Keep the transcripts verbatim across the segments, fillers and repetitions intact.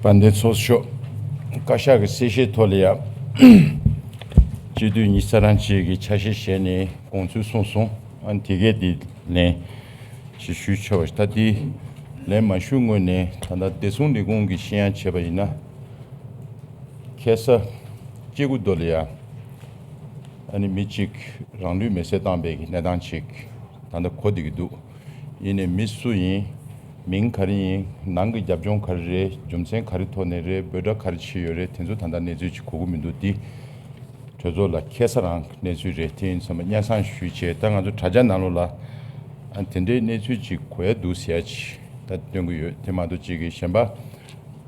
དཔལ་ལྡན་ཚོགས་གཙོ་མཆོག། བཀའ་ཤག་གི་གསལ་བཤད་ཐོག་ལ་ཡ། སྤྱི་འཐུས་ཉི་ཤུ་རྩ་གྲངས་ཅིག་གིས་ཆ་ཤས་བཞེས་ནས་དགོངས་ཚུལ་གསུངས་སོང་། ཨ་ནི་དེ་གས་དེ་ལན་ཞིག་ཞུས་ཆོག་པ་ཞིག། ད་དེ་ལན་མ་ཞུ་སྔོན་ནས་ད་ལྟ་བདེ་སྲུང་ལས་ཁུངས་ཀྱི་བཤད་ཡང་བྱས་པ་ཡིན་ན། ཁ་སང་སྐྱེ་དགུ་མདོ་ལ་ཡ། ཨ་ནི་མི་གཅིག་རང་ལུས་མེར་སྲེག་བཏང་པའི་གི་གནས་སྟངས་ཅིག་ད་ལྟ་གོ་བསྡད་ཀྱི་འདུག། ཡིན་ནའི་མི་སུ་ཡིན། མིང་ག་རེ་ཡིན། ནང་གི་རྒྱབ་ལྗོངས་ག་རེ་རེད། རྒྱུ་མཚན་ག་རེ་ཐོག་ནས་རེད། འབོད་སྒྲ་ག་རེ་བྱས་ཡོད་རེད། དེ་ཚོ་ད་ལྟ་གནས་ཚུལ་ཅིག་གོ་གི་མི་འདུག། འདི་གྲོས་ཚོགས་ལ་ཁ་སང་རང་གནས་ཚུལ་རེད། དེ་ཡིན་ཙང་སྙན་སེང་ཞུས་བྱས། ད་ང་ཚོ་དྲ་རྒྱ་ནང་ལོགས་ལ་ཨ་དེ་འདྲའི་གནས་ཚུལ་ཅིག་གོ་ཡ་འདུག་ཟེར་ཡ་ཅིག་ད་སྟོན་གྱི་ཡོད། དེ་མ་གཏོགས་ཅིག་གི་གཞན་པ་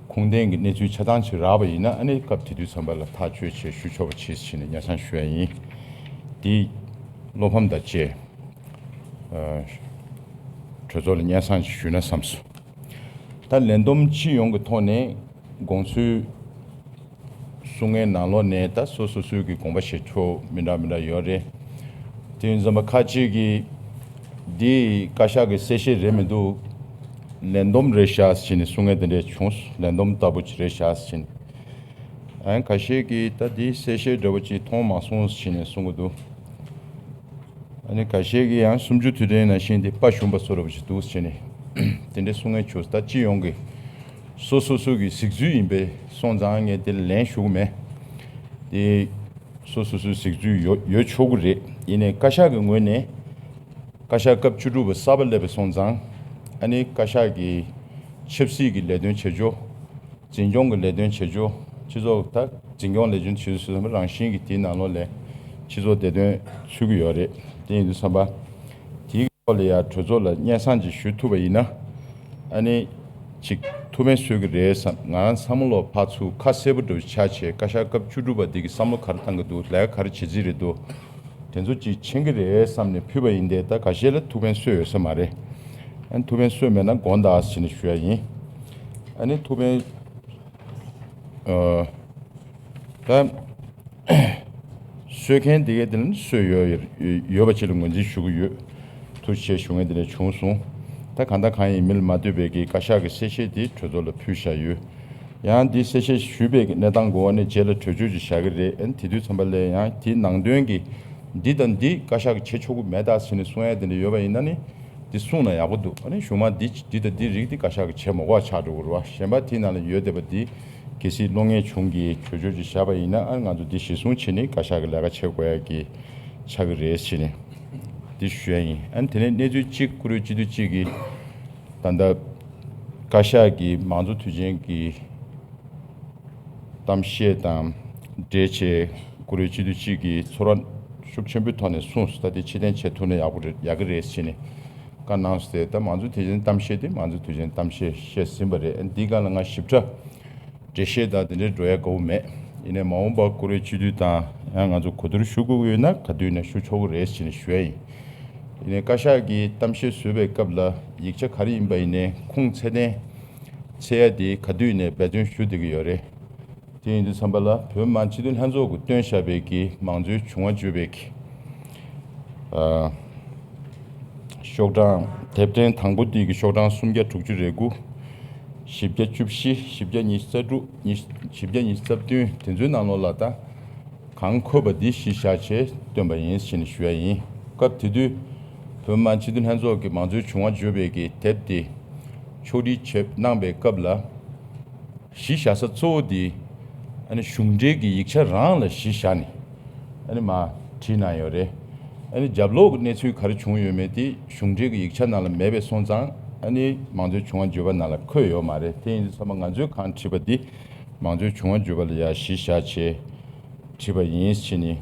ཁུངས་ལྡན་གྱི་གནས་ཚུལ་ཆ་ཚང་ཅིག་རག་པ་ཡིན་ན། ཨ་ནི་སྐབས་དེ་དུས་ཙམ་པ་ལ་ཐག་གཅོད་བྱས་ཞུ་ཆོག་པ་བྱེད་ཟེར་ནས་སྙན་སེང་ཞུ་ཡ་ཡིན། དེ་བློ་ཕམ་དང་བཅས། ཨ། གྲོས་ཚོགས་ལ་སྙན་སེང་ཞིག་ཞུས་ན་བསམ་སོང་། ད་ལས་བསྡོམས་སྤྱི་ཡོངས་ཀྱི་ཐོག་ནས་དགོངས་ཚུལ་གསུང་མཁན་ནང་ལོགས་ནས་ད་སོ་སོ་སོའི་གི་དགོངས་པ་བཞེས་ཕྱོགས་མི་འདྲ་མི་འདྲ་ཡོད་རེད། དེ་ཡིན་ཙམ་པ་ཁ་ཅིག་གིས་འདི་བཀའ་ཤག་གི་གསལ་བཤད་རེད་མི་འདུག། ལས་བསྡོམས་རེད་ཤག་ཟེར་ནས་གསུང་མཁན་དེ་འདྲས་བྱུང་། ལས་བསྡོམས་ལྟ་བུ་ཅིག་རེད་ཤག་ཟེར་ནས། ཨ་ཁ་ཤས་ཀྱིས་ད་འདི་གསལ་བཤད་འདྲ་བོ་ཅིག་མཐོང་མ་སོང་ཟེར་ནས་གསུང་གི་འདུག། ཨ་ནི་ཁ་ཤས་ཀྱིས་ཡང་སུམ་ཅུ་དུས་དྲན་ནང་བཞིན་དེ་དཔའ་ཞུམ་པ་བཟོ་འདྲ་བོ་ཞིག་འདུག་ཟེར་ནས་དེ་འདྲའི་གསུང་མཁན་བྱུང་། ད་སྤྱི་ཡོངས་ཀྱི་སོ་སོ་སོ་གི་གཟིགས་ཚུལ་ཡིན་པས་སོང་ཙང་ངས་དེ་ལན་ཞུ་གི་མེད། དེ་སོ་སོ་སོའི་གཟིགས་ཚུལ་ཡོད་ཡོད་ཆོག་གི་རེད། ཡིན་ནའི་བཀའ་ཤག་གི་ངོས་ནས་བཀའ་ཤག་སྐབས་བཅུ་དྲུག་པ་གསར་པ་སླེབས་པ་སོང་ཙང་། ཨ་ནི་བཀའ་ཤག་གི་ཆབ་སྲིད་ཀྱི་ལས་དོན་བྱེད་ཕྱོགས། འཛིན་སྐྱོང་གི་ལས་དོན་བྱེད་ཕྱོགས། སྤྱི་ཚོགས་ད་འཛིན་སྐྱོང་ལས་དོན་བྱེད་ཕྱོགས་རང་བཞིན་གྱི་དེའི་ནང་ལོགས་ལ་སྤྱི་ཚོགས་བདེ་དོན་ཚུད་ཀྱི་ཡོད་རེད། དེ་ཡིན་དུས་ཙམ་པ་དེའི་ཐོག་ལ་ཡ་གྲོས་ཚོགས་ལ་སྙན་སེང་ཅིག་ཞུ་ཐུབ་པ་ཡིན་ན། ཨ་ནི་ཅིག་ཐུགས་ཕན་གསོས་ཀྱི་རེད་བསམ། ང་རང་བསམ་བློ་ཕར་ཚུར་ཁ་གསལ་པོ་འདྲ་བོ་ཆགས་བྱས། བཀའ་ཤག་སྐབས་བཅུ་དྲུག་པ་འདི་གི་བསམ་བློ་ག་རེ་བཏང་གི་འདུག། ལས་ཀ་ག་རེ་བྱེད་རྩིས་རེད་འདུག། དེ་ཚོ་ཅིག་མཁྱེན་གྱི་རེད་བསམ་ནས་ཕུལ་བ་ཡིན་ཏེ། ད་ཁ་ཤས་ལ་ཐུགས་ཕན་གསོས་ཡོད་ས་མ་རེད། ཨ་ནི་ཐུགས་ཕན་གསོས་མེད་ན་དགོངས་དག་ཟེར་ནས་ཞུ་ཡ་ཡིན། ཨ་ནི་ཐུགས་ཕན། ཨ། ད་གསོས་མཁན་དེ་གས་དེ་ལ་ནི་གསོས་ཡོད་ཡོད་པ་ཅིག་ལ་ངོས་འཛིན་ཞུ་གི་ཡོད། ཐུགས་རྗེ་ཆེ་ཞུ་མཁན་དེ་འདྲ་བྱུང་སོང་། ད་གང་ལྟར་གང་ཡིན་མི་ལ་མ་ལྟོས་པའི་གི་བཀའ་ཤག་གི་གསལ་བཤད་དེ་གྲོས་ཚོགས་ལ་ཕུལ་བཞག་ཡོད། ཡང་འདི་གསལ་བཤད་ཞུས་པའི་གི་གནས་སྟངས་གོ་བ་ནས་རྗེས་ལ་གྲོས་ཆོད་ཅིག་བཞག་གི་རེད། ཨ་ནི་དེ་དུས་ཙམ་པ་ལ་ཡང་དེའི་ནང་དོན་གྱི་འདི་དང་འདི་བཀའ་ཤག་གིས་བྱེད་ཆོག་གི་མེད་ད་ཟེར་ནས་གསུང་ཡ་དེ་འདྲ་ཡོད་པ་ཡིན་ན་ནི། འདི་གསུངས་ན་ཡག་པོ་འདུག། ཨ་ནི་གཞུག་མ་འདི་འདི་དང་འདི་རིགས་འདི་བཀའ་ཤག་གིས་བྱེད་མ་དགོས་པ་ཆགས་འགྲོ་གི་རེད་བ། གཞན་པ་དེའི་ནང་ལ་ཡོད་བསྡད་པ་འདི་གལ་སྲིད་བློ་ངེས་བྱུང་གི་གྲོས་ཆོད་ཅིག་བཞག་པ་ཡིན་ན། ཨ་ནི་ང་ཚོ་འདི་གཞི་བཟུང་བྱས་ནས་བཀའ་ཤག་གི་ལས་ཀ་བྱེད་དགོས་ཡ་གི་ཆགས་ཀྱི་རེད་ཟེར་ནས་འདི་ཞུ་ཡ་ཡིན། ཨ་ནི་དེ་ནས་གནས་ཚུལ་གཅིག། བཀུར་འོས་སྤྱི་འཐུས་གཅིག་གིས་ད་ལྟ་བཀའ་ཤག་གིས་མང་གཙོ་དུས་ཆེན་གྱི་གཏམ་བཤད་དང་འབྲེལ་བྱས། བཀུར་འོས་སྤྱི་འཐུས་གཅིག་གིས་ཚོར་བ་ཤུགས་ཆེན་པོའི་ཐོག་ནས་གསུངས་སོང་། ད་དེ་ཕྱིར་འཐེན་བྱེད་ཐུབ་ན་ཡག་པོ་རེད། ཡག་གི་རེད་ཟེར་ནས་བཀའ་གནང་སོང་སྟེ། ད་མང་གཙོ་དུས་ཆེན་གཏམ་བཤད་དེ་མང་གཙོ་དུས་ཆེན་གཏམ་བཤད་བཤད་ཟིན་པ་རེད། འདིའི་སྒང་ལ་ང་ཞིབ་ཕྲ་འགྲེལ་བཤད་དང་དེ་འདྲའི་འགྲོ་ཡ་དགའ་བོ་མེད། ཡིན་ནའི་མ་འོངས་པར་བཀུར་འོས་སྤྱི་འཐུས་དང་ཡང་ང་ཚོ་གོ་བསྡུར་ཞུ་དགོས་ཀྱི་ཡོད་ན་ག་དུས་ནས་ཞུ་ཆོག་གི་རེད་ཟེར་ནས་ཞུ་ཡ་ཡིན། ཡིན་ནའི་བཀའ་ཤག་གིས་གཏམ་བཤད་བཟོས་པའི་སྐབས་ལ་ཡིག་ཆ་ག་རེ་ཡིན་པ་ཡིན་ནའི་ཁུངས་ཚད་ལྡན་འཚོལ་ཡ་དེ་ག་དུས་ནས་འབད་བརྩོན་ཞུ་བསྡད་ཀྱི་ཡོད་རེད། དེ་ཡིན་དུས་ཙམ་པ་ལ་བོད་མི་མང་སྤྱི་འཐུས་ལྷན་ཚོགས་ཀྱིས་བཏོན་བཞག་པའི་གི་མང་གཙོའི་བྱུང་བ་བརྗོད་པའི་གི་ཨ་ཤོག་གྲངས། དེབ་ཕྲེང་དང་པོ་དེ་གི་ཤོག་གྲངས་སུམ་བརྒྱ་དྲུག་ཅུ་རེ་དགུ། བཞི་བརྒྱ་བཅུ་བཞི། བཞི་བརྒྱ་ཉི་ཤུ་རྩ་དྲུག། ཉི་བཞི་བརྒྱ་ཉི་ཤུ་རྩ་བདུན། དེ་ཚོའི་ནང་ལོགས་ལ་ད་གང་འཁོད་པ་འདི་གཞི་བཞག་བྱས་བཏོན་པ་ཡིན་ཞེས་ནས་ཞུ་ཡ་ཡིན། སྐབས་དེ་དུས་བོད་མི་མང་སྤྱི་འཐུས་ལྷན་ཚོགས་ཀྱི་མང་གཙོའི་བྱུང་བ་བརྗོད་པའི་གི་དེབ་དེ་ཕྱོགས་སྒྲིག་བྱེད་གནང་པའི་སྐབས་ལ། གཞི་བཞག་ས་གཙོ་བོ་དེ་ཨ་ནི་གཞུང་འབྲེལ་གྱི་ཡིག་ཆ་རང་ལ་གཞི་བཞག་ནས་ཨ་ནི་མར་བྲིས་གནང་ཡོད་རེད། ཨ་ནི་རྒྱབ་ལོགས་ཀྱི་གནས་ཚུལ་ག་རེ་བྱུང་ཡོད་མེད་དེ་གཞུང་འབྲེལ་གྱི་ཡིག་ཆ་ནང་ལ་མེད་པ་སོང་ཙང་། ཨ་ནི་མང་གཙོའི་བྱུང་བ་བརྗོད་པ་ནང་ལ་འཁོད་ཡོད་མ་རེད། དེ་ཡིན་དུས་ཙམ་པ་ང་ཚོས་གང་བྲིས་པ་འདི་མང་གཙོའི་བྱུང་བ་བརྗོད་པ་ལ་ཡ་གཞི་བཞག་བྱས་བྲིས་པ་ཡིན་ཞེས་ནས།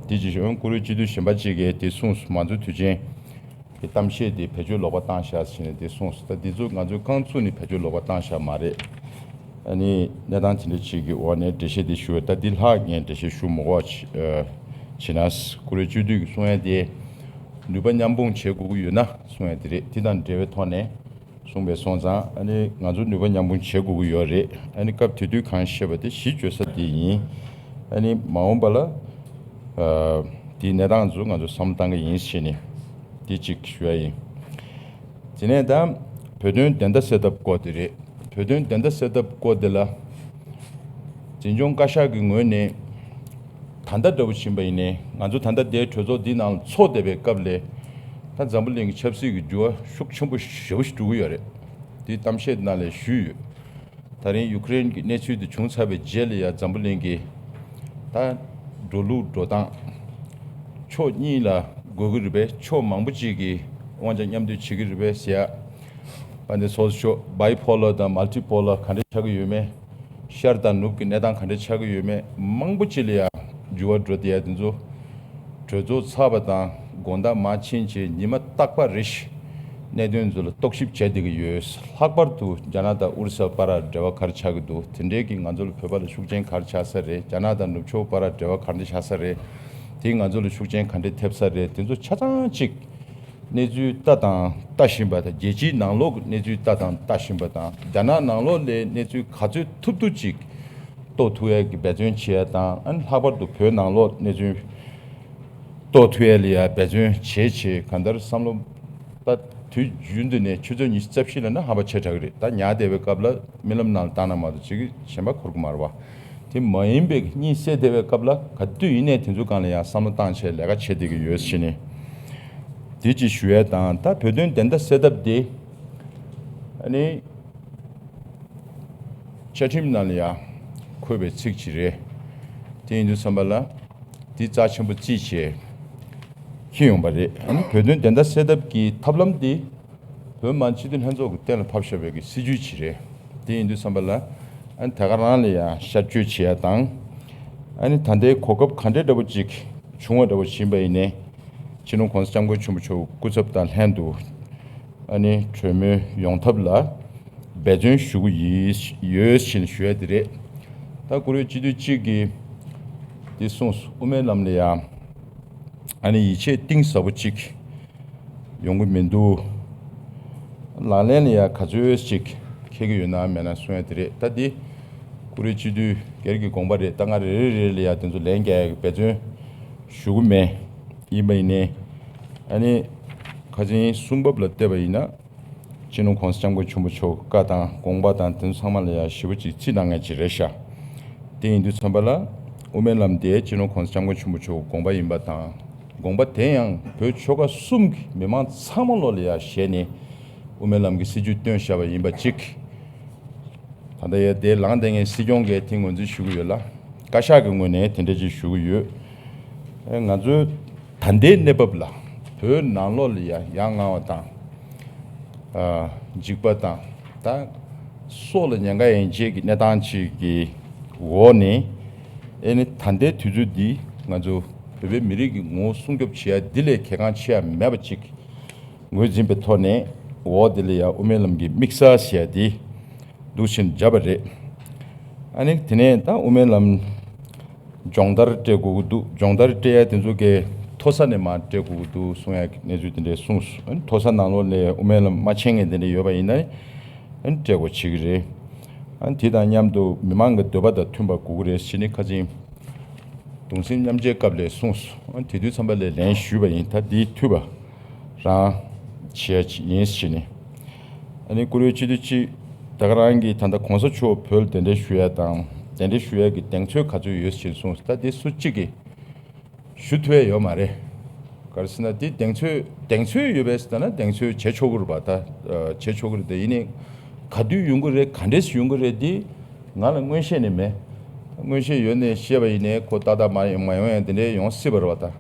དེ་ཅིག་ཞུ། བཀུར་འོས་སྤྱི་འཐུས་གཞན་པ་ཅིག་གིས་དེ་གསུངས་སོང་། མང་གཙོ་དུས་ཆེན་གི་གཏམ་བཤད་དེ་བེད་སྤྱོད་ལོག་པ་བཏང་བཞག་ཟེར་ནས་དེ་གསུངས་སོང་། ད་འདི་ཚོ་ང་ཚོས་རྐང་བཙུགས་ནས་བེད་སྤྱོད་ལོག་པ་བཏང་བཞག་མ་རེད། ཨ་ནི་གནས་སྟངས་དེ་འདྲ་ཅིག་གི་འོག་ནས་འགྲེལ་བཤད་དེ་ཞུ་བ། ད་འདི་ལྷག་ངས་འགྲེལ་བཤད་ཞུ་མི་དགོས་པ་བྱས་ན། བཀུར་འོས་སྤྱི་འཐུས་ཀྱིས་གསུང་ཡ་དེ་ནུས་པ་མཉམ་སྤུངས་བྱེད་དགོས་ཀྱི་ཡོད་ན་གསུང་ཡ་དེ་རེད། དེ་དང་འབྲེལ་བའི་ཐོག་ནས་གསུངས་པས་སོང་ཙང་། ཨ་ནི་ང་ཚོ་ནུས་པ་མཉམ་སྤུངས་བྱེད་དགོས་ཀྱི་ཡོད་རེད། ཨ་ནི་སྐབས་དེ་དུས་གང་བཤད་པ་དེ་གཞི་བཅོལ་ས་དེ་ཡིན། ཨ་ནི་མ་འོངས་པ་ལ་ཨ་དེའི་གནས་སྟངས་ཚོ་ང་ཚོ་བསམ་བློ་བཏང་གི་ཡིན་ཞེས་ནས་དེ་གཅིག་ཞུ་ཡ་ཡིན། དེ་ནས་ད་བོད་དོན་བདེན་མཐའ་གསལ་ཐབས་སྐོར་དེ་རེད། བོད་དོན་བདེན་མཐའ་གསལ་ཐབས་སྐོར་དེ་ལ། འཛིན་སྐྱོང་བཀའ་ཤག་གི་ངོས་ནས་ད་ལྟ་འདྲ་བོ་ཕྱིན་པ་ཡིན་ནའི་ང་ཚོ་ད་ལྟ་དེའི་གྲོས་ཚོགས་འདི་ནང་ཚོགས་བསྡད་པའི་སྐབས་ལས། ད་འཛམ་བུ་གླིང་གི་ཆབ་སྲིད་ཀྱི་འགྱུར་བ་ཤུགས་ཆེན་པོ་ཞེ་པོ་ཞིག་འགྲོ་གི་ཡོད་རེད། དེ་གཏམ་བཤད་ནང་ལས་ཞུས་ཡོད། ད་རིང་ཡུ་ཀེ་རེན་གྱི་གནས་ཚུལ་དེ་བྱུང་ཚར་བའི་རྗེས་ལ་ཡང་འཛམ་བུ་གླིང་གི་ད་འགྲོ་ལུགས་འགྲོ་སྟངས་ཕྱོགས་གཉིས་ལ་དགོས་ཀྱི་རེད་པས། ཕྱོགས་མང་པོ་ཅིག་གིས་དབང་ཆ་མཉམ་འདུས་བྱེད་ཀྱི་རེད་པས་ཟེར་ཡ། དཔལ་ལྡན་ཚོགས་གཙོ་མཆོག་bipolar་དང་multipolar་ག་འདྲ་ཆགས་ཀྱི་ཡོད་མེད། ཤར་དང་ནུབ་ཀྱི་གནས་སྟངས་ག་འདྲ་ཆགས་ཀྱི་ཡོད་མེད། མང་པོ་ཅིག་ལ་ཡང་འགྱུར་བ་འགྲོ་བསྡད་ཡ་དེ་ཚོ། གྲོས་ཚོགས་ཚར་བ་དང་དགོང་དག་མར་ཕྱིན་རྗེས་ཉི་མ་རྟག་པར་རེ་བཞིན་གནད་དོན་ཚོ་ལ་རྟོག་ཞིབ་བྱས་བསྡད་ཀྱི་ཡོད། ལྷག་པར་དུ་རྒྱ་ནག་དང་ཨོ་རི་ས་བར་འབྲེལ་བ་ག་རེ་ཆགས་ཀྱི་འདུག་དེ་འདྲའི་གི་ང་ཚོ་ལ་བོད་པ་ལ་ཤུགས་རྐྱེན་ག་རེ་ཆགས་ས་རེད། རྒྱ་ནག་དང་ནུབ་ཕྱོགས་བར་འབྲེལ་བ་ག་འདྲ་ཆགས་ས་རེད། དེས་ང་ཚོ་ལ་ཤུགས་རྐྱེན་ག་འདྲ་ཐེབས་ས་རེད། དེ་ཚོ་ཆ་ཚང་གཅིག་གནས་ཚུལ་ལྟ་དང་ལྟ་བཞིན་པ་དང་། རྒྱལ་སྤྱིའི་ནང་ལོགས་ཀྱི་གནས་ཚུལ་ལྟ་དང་ལྟ་བཞིན་པ་དང་། རྒྱ་ནག་ནང་ལོགས་ལ་གནས་ཚུལ་ག་ཚོད་ཐུབ་ཐུབ་ཅིག་རྟོགས་ཐུབ་ཡ་གི་འབད་བརྩོན་བྱེད་ཡ་དང་། ཨ་ནི་ལྷག་པར་དུ་བོད་ནང་ལོགས་གནས་ཚུལ་རྟོགས་ཐུབ་ཡ་ལ་ཡ་འབད་བརྩོན་བྱེད་བྱེད། གང་ལྟར་བསམ་བློ་ད་དུས་རྒྱུན་དུ་ནས་ཆུ་ཚོད་ཉི་ཤུ་རྩ་བཞི་ལ་ན་ཧམ་པ་ཆེ་དྲགས་རེད། ད་ཉལ་བསྡད་པའི་སྐབས་ལ་རྨི་ལམ་ནང་ལ་བཏང་ན་མ་གཏོགས་ཅིག་གཞན་པ་འཁོར་གི་མ་རེད་བ། དེ་མ་ཡིན་པའི་གཉིད་སད་བསྡད་པའི་སྐབས་ལ་ག་དུས་ཡིན་ནའི་དེ་ཚོ་སྒང་ལ་ཡང་བསམ་བློ་བཏང་བྱས་ལས་ཀ་བྱེད་བསྡད་ཀྱི་ཡོད་ཟེར་ནས། དེ་ཅིག་ཞུ་ཡ་དང་། ད་བོད་དོན་བདེན་མཐའ་གསལ་ཐབས་དེ་ཨ་ནི། བཅའ་ཁྲིམས་ནང་ལ་ཡང་འཁོད་པའི་ཚིག་ཅིག་རེད། དེ་ཡིན་དུས་ཙམ་པ་ལ་འདི་རྩ་ཆེན་པོ་བརྩིས་བྱས་འཁྱེར་ཡོང་པ་རེད། ཨ་ནི་བོད་དོན་བདེན་མཐའ་གསལ་ཐབས་ཀྱི་ཐབས་ལམ་འདི་བོད་མི་མང་སྤྱི་འཐུས་ལྷན་ཚོགས་ཀྱིས་གཏན་ལ་ཕབ་བཞག་པའི་གི་སྲིད་ཇུས་ཅིག་རེད། དེ་ཡིན་དུས་ཙམ་པ་ལ་ཨ་ནི་དེ་ག་རང་ལ་ཡང་ཤར་བསྐྱོད་བྱེད་ཡ་དང་། ཨ་ནི་ད་ལྟའི་གོ་སྐབས་ག་འདྲའི་འདྲ་པོ་ཅིག་བྱུང་བ་འདྲ་པོ་ཡིན་པ་ཡིན་ནའི། སྤྱི་ནོར་༸གོང་ས་༸སྐྱབས་མགོན་ཆེན་པོ་མཆོག་སྐུ་ཚབ་དང་ལྷན་དུ་ཨ་ནི་གྲོས་མོལ་ཡོང་ཐབས་ལ་འབད་བརྩོན་ཞུ་གི་ཡིན་ཡོད་ཞེས་ཞུ་ཡ་དེ་རེད། ད་བཀུར་འོས་སྤྱི་འཐུས་གཅིག་གིས་འདི་གསུངས་སོང་། དབུ་མའི་ལམ་ལ་ཡང་ཨ་ནི་ཡིད་ཆེས་གཏིང་ཟབ་པོ་གཅིག་ཡོང་གི་མི་འདུག་ལག་ལེན་ལ་ཡང་ག་ཚོད་ཅིག་འཁེལ་གྱི་ཡོད་ན་མེད་ན་གསུང་ཡ་དེ་རེད། ད་འདི་བཀུར་འོས་སྤྱི་འཐུས་སྒེར་གྱི་དགོངས་པ་རེད། ད་ང་རེ་རེ་རེ་ལ་ཡང་དེ་ཚོ་ལན་རྒྱག་ཡ་གི་འབད་བརྩོན་ཞུ་གི་མེད། ཡིན་པ་ཡིན་ནའི་ཨ་ནི་ཁ་སང་གསུང་བབ་ལ་བལྟས་པ་ཡིན་ན། སྤྱི་ནོར་༸གོང་ས་༸སྐྱབས་མགོན་ཆེན་པོ་མཆོག་བཀའ་དང་དགོངས་པ་དང་དེ་ཚོ་ཚང་མ་ལ་ཡང་ཞེ་པོ་ཅིག་རྩིས་གནང་མཁན་ཅིག་རེད་ཤག་དེ་ཡིན་དུས་ཙམ་པ་ལ་དབུ་མའི་ལམ་དེ་སྤྱི་ནོར་༸གོང་ས་༸སྐྱབས་མགོན་ཆེན་པོ་མཆོག་དགོངས་པ་ཡིན་པ་དང་། དགོངས་པ་དེ་ཡང་བོད་ཆོལ་ཁ་གསུམ་གྱི་མི་མང་ཚང་མ་བློ་ལ་ཡང་བཞེས་ནས་དབུ་མའི་ལམ་གྱི་སྲིད་བྱུས་བཏོན་བཞག་པ་ཡིན་པ་གཅིག་ད་ལྟ་ཡ་དེ་ལངས་བསྡད་མཁན་སྲིད་སྐྱོང་གིས་དེ་ངོས་འཛིན་ཞུ་གི་ཡོད་ལ། བཀའ་ཤག་གི་ངོས་ནས་དེ་འདྲ་ཅིག་ཞུ་གི་ཡོད། ཨེ་ང་ཚོའི་ད་ལྟའི་གནས་བབ་ལ་བོད་ནང་ལོགས་ལ་ཡ་ཡ་ང་བ་དང་། ཨ་འཇིགས་པ་དང་། ད་སྲོག་ལ་ཉེན་ཁ་ཡན་ཆད་ཀྱི་གནས་སྟངས་ཅིག་གི་འོག་ནས། ཨེ་ནི་ད་ལྟའི་དུས་ཚོད་འདི་ང་ཚོ་བོད་པའི་མི་རིགས་ཀྱི་ངོ་བོ་སྲུང་སྐྱོབ་བྱེད་ཡ་འདི་ལས་གལ་འགངས་ཆེ་ཡ་མེད་པ་ཅིག་ངོས་འཛིན་པའི་ཐོག་ནས། འོག་འདི་ལ་ཡ་དབུ་མའི་ལམ་གྱི་དམིགས་བསལ་ཟེར་ཡ་འདི་འདུག་བཞིན་བརྒྱབ་པ་རེད། ཨ་ནི་དེ་ནས་ད་དབུ་མའི་ལམ་སྦྱོང་བརྡར་སྤྲད་དགོས་ཀྱི་འདུག་སྦྱོང་བརྡར་སྤྲད་ཡ་དེ་ཚོ་གའི་མཐོ་ས་ནས་མར་སྤྲད་དགོས་ཀྱི་འདུག་གསུང་ཡ་གི་གནས་ཚུལ་དེ་འདྲས་གསུངས་སོང་། ཨ་ནི་མཐོ་ས་ནང་ལོགས་ནས་དབུ་མའི་ལམ་མ་མཁྱེན་མཁན་དེ་འདྲས་ཡོད་པ་ཡིན་ན། ཨ་ནི་སྤྲད་དགོས་བྱེད་ཀྱི་རེད། ཨ་ནི་དེ་དང་མཉམ་དུ་མི་མང་གི་འདོད་པ་དང་མཐུན་པ་དགོས་ཀྱི་རེད་ཟེར་ནས་ཁ་སང་གདུང་སེམས་མཉམ་སྐྱེད་སྐབས་ལ་གསུངས་སོང་། ཨ་ནི་དེ་དུས་ཙམ་པ་ལ་ལན་ཞུས་པ་ཡིན། ད་འདི་འཐུས་པ་རང་བྱེད་ཡ་ཡིན་ཟེར་ནས། ཨ་ནི་བཀུར་འོས་སྤྱི་འཐུས་གཅིག་ད་ག་རང་གིས་ད་ལྟ་གོང་ས་མཆོག་བོད་ལ་གདན་འདྲེན་ཞུ་ཡ་དང་། གདན་འདྲེན་ཞུ་ཡ་གི་གདེང་ཚོད་ག་ཚོད་ཡོད་ཟེར་གསུངས། ད་འདི་སུ་གཅིག་གིས་ཞུ་ཐུབ་ཡ་ཡོད་མ་རེད། ག་རེ་ཟེར་ན་འདི་གདེང་ཚོད་གདེང་ཚོད་ཡོད་པས་ཟེར་ན་གདེང་ཚོད་བྱེད་ཆོག་གི་རེད་པ། ད་བྱེད་ཆོག་གི་རེད། དེ་ཡིན་ནའི་ག་དུས་ཡོང་གི་རེད། ག་འདྲས་ཡོང་གི་རེད། འདི་ང་ལ་མངོན་ཤེས་ནི་མེད། མངོན་ཤེས་ཡོད་ནས་བཤད་པ་ཡིན་ནའི་ཁོ་ཏག་ཏག་མ་ཡོང་མ་ཡོང་ཡ་དེ་འདྲས་ཡོང་སྲིད་པ་རེད་པ། ད།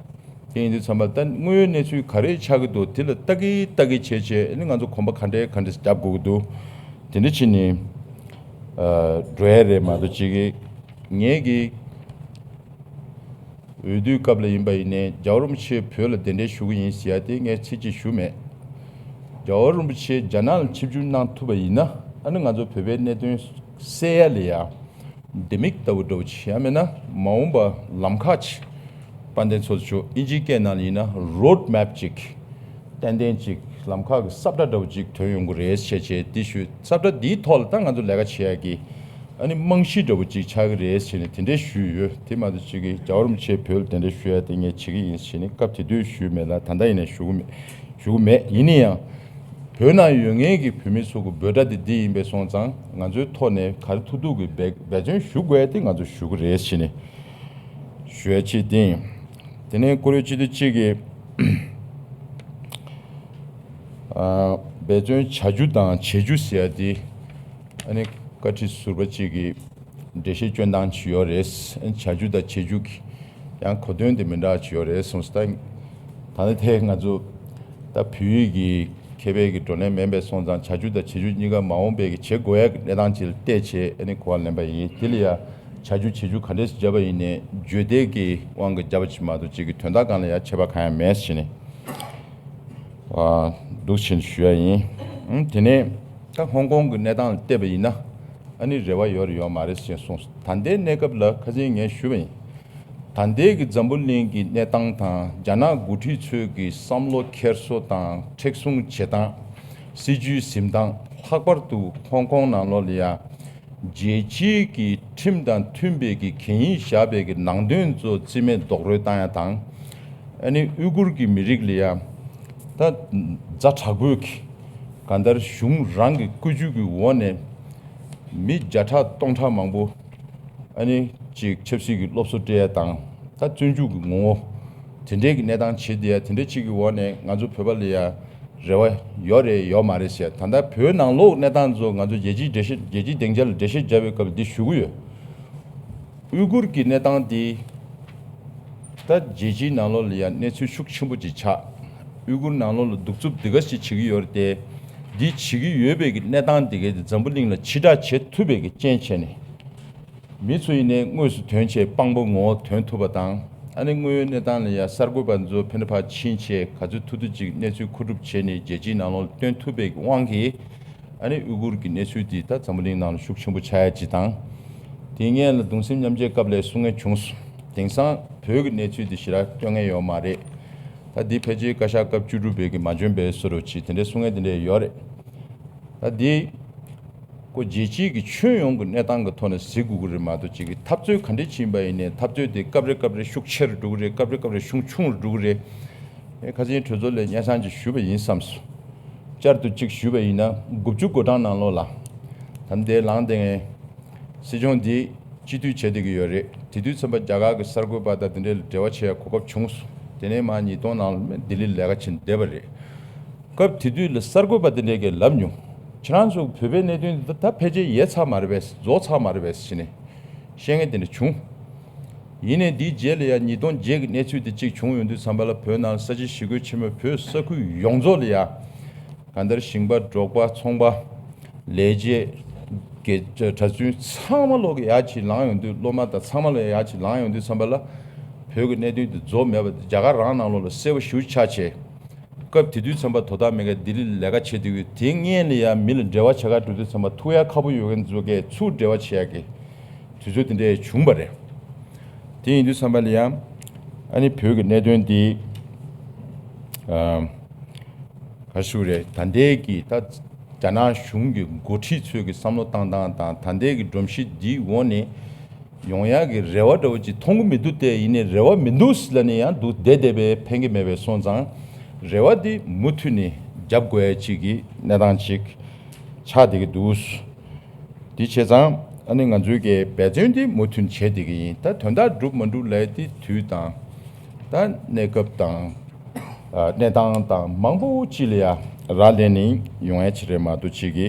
དེ་ཡིན་དུས་ཙམ་པ་ད་དངོས་ཡོད་གནས་ཚུལ་ག་རེ་ཆགས་ཀྱི་འདུག་དེ་ལ་ལྟ་གི་ལྟ་གི་བྱས་བྱས་ཨ་ནི་ང་ཚོ་གོམ་པ་ག་འདྲས་ག་འདྲས་རྒྱབ་དགོས་ཀྱི་འདུག་དེ་འདྲ་བྱས་ནས་ཨ་འགྲོ་ཡ་རེད་མ་གཏོགས་ཅིག་གི་ངས་ཀྱི་འོས་བསྡུའི་སྐབས་ལ་ཡིན་པ་ཡིན་ནའི་རྒྱལ་བ་རིན་པོ་ཆེ་བོད་ལ་གདན་འདྲེན་ཞུ་གི་ཡིན་ཟེར་ཡ་དེ་ངས་ཚིག་གཅིག་ཞུ་མེད། རྒྱལ་བ་རིན་པོ་ཆེ་རྒྱ་ནག་ལ་ཆིབས་བསྒྱུར་གནང་ཐུབ་པ་ཡིན་ན་ཨ་ནི་ང་ཚོ་བོད་པའི་གནད་དོན་སེལ་ཡ་ལ་ཡ། ལྡེ་མིག་ལྟ་བུ་འདྲ་བོ་ཅིག་ཡང་མིན་ན་མ་འོངས་པ་ལམ་ཁ་ཅིག་དཔལ་ལྡན་ཚོགས་གཙོ་མཆོག་ཨིན་ཇིའི་སྐད་ནང་ལ་ཡིན་ན་རོཌ་མེབ་ཅིག་ཏན་ཏན་ཅིག་ལམ་ཁ་གི་ས་བཀྲ་འདྲ་བོ་ཅིག་ཐོན་ཡོང་གི་རེད་ཟེར་བྱས་འདི་ཞུས། ས་བཀྲ་འདིའི་ཐོག་ལ་ད་ང་ཚོ་ལས་ཀ་བྱེད་ཡ་གི་ཨ་ནི་རྨང་གཞི་འདྲ་བོ་ཅིག་ཆགས་ཀྱི་རེད་ཟེར་ནས་དེ་འདྲས་ཞུས་ཡོད། དེ་མ་གཏོགས་ཅིག་གི་རྒྱལ་བ་རིན་པོ་ཆེ་བོད་ལ་གདན་འདྲེན་ཞུ་ཡ་དེ་ངས་བྱེད་ཀྱི་ཡིན་ཟེར་ནས་སྐབས་དེ་དུས་ཞུས་མེད་ལ། ད་ལྟ་ཡིན་ནའི་ཞུ་གི་མེད། ཞུ་གི་མེད། ཡིན་ན་ཡང་། བོད་ནང་ཡོད་མཁན་གྱི་བོད་མི་ཚོ་གི་འབོད་སྒྲ་དེ་འདི་ཡིན་པས་སོང་ཙང་ང་ཚོའི་ཐོག་ནས་ག་རེ་ཐུབ་ཐུབ་ཀྱི་འབད་འབད་བརྩོན་ཞུ་དགོས་ཡ་དེ་ང་ཚོ་ཞུ་གི་རེད་ཟེར་ནས་ཞུ་ཡ་གཅིག་དེ་ཡིན། དེ་ནས་བཀུར་འོས་སྤྱི་འཐུས་གཅིག་གིས་ཨ་འབད་བརྩོན་བྱ་རྒྱུ་དང་བྱེད་རྒྱུ་ཟེར་ཡ་དེ་ཨ་ནི་བཀའ་ཁྲི་ཟུར་པ་གཅིག་གིས་འགྲེལ་བཤད་སྐྱོན་སྟངས་ཅིག་ཡོད་རེད། བྱ་རྒྱུ་དང་བྱེད་རྒྱུ་གི་ཡང་གོ་དོན་དེ་མི་འདྲ་ཅིག་ཡོད་རེད་གསུངས་སོང་། ད་ད་ནི་དེ་ང་ཚོ་ད་བོད་ཡིག་གི་མཁས་པའི་གི་བགྲོ་གླེང་མིན་པས་སོང་ཙང་བྱ་རྒྱུ་དང་བྱེད་རྒྱུ་གཉིས་ཀ་མ་འོངས་པའི་གི་བྱེད་དགོས་ཡ་གི་གནས་སྟངས་ཅིག་ལ་བལྟས་བྱས་ཨ་ནི་གོ་བ་ལེན་པ་ཡིན། དེ་ལ་ཡ་བྱ་རྒྱུ་བྱེད་རྒྱུ་ག་འདྲས་སུ་བརྒྱབ་པ་ཡིན་ནའི་བརྗོད་བདེ་གི་དབང་གིས་བརྒྱབ་པ་ཅིག་མ་གཏོགས་ཅིག་གི་དོན་དག་སྒང་ལ་ཡ་ཁྱད་པར་གང་ཡང་མེད་ཟེར་ནས་ཨ་འདུག་ཕྱིན་ཞུ་ཡ་ཡིན། ཨང་དེ་ནས་ད་ཧོང་ཀོང་གི་གནས་སྟངས་ལ་བལྟས་པ་ཡིན་ན་ཨ་ནི་རེ་བ་ཡོད་རེད་ཡོད་མ་རེད་ཟེར་གསུངས་སོང་། ད་ལྟའི་གནས་སྐབས་ལ་ཁ་སང་ངས་ཞུས་པ་ཡིན། ད་ལྟའི་གི་འཛམ་བུ་གླིང་གི་གནས་སྟངས་དང་རྒྱ་ནག་འགོ་ཁྲིད་ཚོའི་གི་བསམ་བློ་འཁྱེར་སོ་དང་མཁྲེགས་བཟུང་བྱེད་སྟངས། སྲིད་ཇུས་འཛིན་སྟངས། ལྷག་པར་དུ་ཧོང་ཀོང་ནང་ལོགས་ལ་ཡ་རྒྱལ་སྤྱིའི་གི་ཁྲིམས་དང་མཐུན་པའི་གི་གན་ཡིག་བཞག་པའི་གི་ནང་དོན་ཚོ་རྩིས་མེད་རྡོག་རོལ་བཏང་ཡ་དང་། ཨ་ནི་ཨུ་གུར་གྱི་མི་རིགས་ལ་ཡ་ད་ཛ་དྲག་པོའི་གི་གང་ལྟར་གཞུང་རང་གི་བཀོད་ཇུས་ཀྱི་འོག་ནས་མི་བརྒྱ་ཕྲག་སྟོང་ཕྲག་མང་པོ་ཨ་ནི་ཅིག་ཆབ་སྲིད་ཀྱི་སློབ་གསོ་སྤྲད་ཡ་དང་ད་བཙོན་འཇུག་གི་ངོ་བོ་དེ་འདྲའི་གི་གནས་སྟངས་བྱེད་བསྡད་ཡ་དེ་འདྲ་ཅིག་གི་འོག་ནས་ང་ཚོ་བོད་པ་ལ་ཡ་རེ་བ་ཡོད་རེད་ཡོད་མ་རེད་ཟེར། ད་ལྟ་བོད་ནང་ལོགས་གནས་སྟངས་ཚོ་ང་ཚོ་རྒྱལ་སྤྱིའི་འགྲེལ་བཤད་རྒྱལ་སྤྱིའི་སྡིངས་ཆ་ལ་འགྲེལ་བཤད་བརྒྱབ་པའི་སྐབས་འདི་ཞུ་གི་ཡོད། ཨུ་གུར་གྱི་གནས་སྟངས་འདི་ད་རྒྱལ་སྤྱིའི་ནང་ལོགས་ལ་ཡང་གནས་ཚུལ་ཤུགས་ཆེན་པོ་ཅིག་ཆགས། ཨུ་གུར་ནང་ལོགས་ལ་གདུག་རྩུབ་འདི་ག་ཞིག་བྱེད་ཀྱི་ཡོད་རེད་དེ། འདི་བྱེད་ཀྱི་ཡོད་པའི་གི་གནས་སྟངས་འདི་གའི་འཛམ་བུ་གླིང་ལ་ཕྱི་བསྒྲགས་བྱེད་ཐུབ་པའི་གི་རྐྱེན་བྱས་ནས། མི་ཚོ་ཡིན་ནའི་དངོས་སུ་ཐོན་བྱས་དཔང་པོ་ངོ་བོ་ཐོན་ཐུབ་པ་དང་། ཨ་ནི་དངོས་ཡོད་གནས་སྟངས་ལ་ཡང་གསར་འགོད་པ་ཚོ་ཕན་ཐོགས་ཕར་ཕྱིན་བྱས་ག་ཚོད་ཐུབ་ཐུབ་ཅིག་གནས་ཚུལ་མཁོ་སྒྲུབ་བྱས་ནས་རྒྱལ་སྤྱིའི་ནང་ལོགས་ལ་སྟོན་ཐུབ་པའི་དབང་གིས། ཨ་ནི་ཨུ་གུར་གྱི་གནས་ཚུལ་འདི་ད་འཛམ་བུ་གླིང་ནང་ལ་ཤུགས་ཆེན་པོ་ཆགས་ཡ་ཅིག་དང་། དེ་སྔོན་ལ་གདུང་སེམས་མཉམ་སྐྱེད་སྐབས་ལ་གསུང་མཁན་བྱུང་སོང་། དེང་སང་བོད་ཀྱི་གནས་ཚུལ་འདི་ཞེ་དྲག་སྟོན་མཁན་ཡོད་མ་རེད། ད་འདི་ཕལ་ཆེར་བཀའ་ཤག་སྐབས་བཅུ་དྲུག་པའི་གི་མ་འཇོན་པའི་བཟོ་འདྲ་ཅིག་དེ་འདྲའི་གསུང་མཁན་དེ་འདྲ་ཡོད་རེད། ད་འདི་ཁོ་རྒྱལ་སྤྱིའི་གི་ཁྱོན་ཡོངས་ཀྱི་གནས་སྟངས་ཀྱི་ཐོག་ནས་གཟིགས་དགོས་ཀྱི་རེད་མ་གཏོགས་ཅིག་གི་འཐབ་རྩོད་ག་འདྲས་ཕྱིན་པ་ཡིན་ནའི་འཐབ་རྩོད་དེ་སྐབས་རེ་སྐབས་རེ་ཤུགས་ཆེ་རུ་འགྲོ་གི་རེད། སྐབས་རེ་སྐབས་རེ་ཤུགས་ཆུང་རུ་འགྲོ་གི་རེད། ཨེ་ཁ་སང་གྲོས་ཚོགས་ལ་སྙན་སེང་ཅིག་ཞུས་པ་ཡིན་བསམ་སོང་། བསྐྱར་དུ་གཅིག་ཞུས་པ་ཡིན་ན་དགུ་བཅུ་གོ་གྲངས་ནང་ལོགས་ལ། ད་ལྟའི་ལངས་བསྡད་མཁན་སྲིད་སྐྱོང་འདི་སྤྱི་འཐུས་བྱེད་བསྡད་ཀྱི་ཡོད་རེད། དེ་དུས་ཙམ་པ་རྒྱ་གར་གྱི་གསར་འགོད་པ་དང་དེ་འདྲའི་འབྲེལ་བ་བྱེད་ཡ་གོ་སྐབས་བྱུང་སོང་། དེ་ནས་མར་ཉིས་སྟོང་ནང་ལ་ལྡི་ལིར་ལས་ཀ་བྱེད་བསྡད་པ་རེད། སྐབས་དེ་དུས་ལ་གསར་འགོད་པ་དེ་འདྲས་ཀྱིས་ལབ་མྱོང་། ཁྱེད་རང་ཚོ་བོད་པའི་གནད་དོན་འདི་ད་ཕལ་ཆེར་ཡལ་ཚར་མ་རེད་པས། རྫོགས་ཚར་མ་རེད་པས་ཟེར་ནས་བཤད་མཁན་དེ་འདྲ་བྱུང་། ཡིན་ནའི་འདིའི་རྗེས་ལ་ཡང་ཉིས་སྟོང་བརྒྱད་ཀྱི་གནས་ཚུལ་དེ་གཅིག་བྱུང་ཡོང་དུས་ཙམ་པ་ལ་བོད་ནང་ས་ཆ་ཞི་རྒོལ་ཆེན་མོས་བོད་ས་ཁུལ་ཡོངས་རྫོགས་ལ་ཡ། གང་ལྟར་ཞིང་པ་འབྲོག་པ་ཚོང་པ། ལས་བྱེད། དགེ་གྲྭ་བཙུན་ཚང་མ་ལོག་གི་ཡར་ཅིག་ལངས་ཡོང་དུས་སློབ་མ་དང་ཚང་མ་ལོག་ཡར་ཅིག་ལངས་ཡོང་དུས་ཙམ་པ་ལ། བོད་ཀྱི་གནད་དོན་དེ་རྫོགས་མེད་པ་རྒྱ་གར་རང་ནང་ལོགས་ལ་གསལ་པོ་ཞེ་པོ་ཆགས་བྱས། སྐབས་དེ་དུས་ཙམ་པ་དོ་བདག་མེད་མཁན་ལྡི་ལི་ལ་ལས་ཀ་བྱེད་དུས་དེ་སྔོན་ལ་ཡང་མི་ལ་འབྲེལ་བ་བྱེད་ག་འགྲོ་དུས་ཙམ་པ་ཐུག་ཡ་ཁག་པོ་ཡོད་མཁན་ཚོ་གས་ཚུར་འབྲེལ་བ་བྱེད་ཡ་གི་དུས་ཚོད་དེ་འདྲ་བྱུང་བ་རེད། དེ་ཡིན་དུས་ཙམ་པ་ལ་ཡང་ཨ་ནི་བོད་ཀྱི་གནད་དོན་འདི་ཨ་ག་ཞུ་རེད། ད་ལྟའི་གི་ད་རྒྱ་ནག་གཞུང་གི་འགོ་ཁྲིད་ཚོས་གི་བསམ་བློ་བཏང་སྟངས་དང་ད་ལྟའི་གི་སྒྲོམ་གཞི་འདིའི་འོག་ནས། ཡོང་ཡག་གི་རེ་བ་འདྲ་བོ་ཅིག་མཐོང་གི་མི་འདུག་སྟེ། ཡིན་ནའི་རེ་བ་མི་འདུག་ཟེར་ལབ་ནས་ཡང་འདུག་བསྡད་བསྡད་པས་ཕན་གི་མེད་པས་སོང་ཙང་། རེ་བ་འདི་མུ་མཐུད་ནས་རྒྱབ་དགོས་ཡ་ཅིག་གི་གནས་སྟངས་ཅིག་ཆགས་བསྡད་ཀྱི་འདུག་དེ་བྱས་ཙང་ཨ་ནི་ང་ཚོའི་གི་འབད་བརྩོན་འདི་མུ་མཐུད་བྱས་བསྡད་ཀྱི་ཡིན། ད་དོན་དག་འགྲུབ་མ་འགྲུབ་ལབ་ཡ་དེ་དུས་དང་། ད་གནས་སྐབས་དང་། ཨ་གནས་སྟངས་དང་མང་པོ་ཅིག་ལ་ཡ་རག་ལས་ནས་ཡོང་ཡ་ཅིག་རེད་མ་གཏོགས་ཅིག་གི་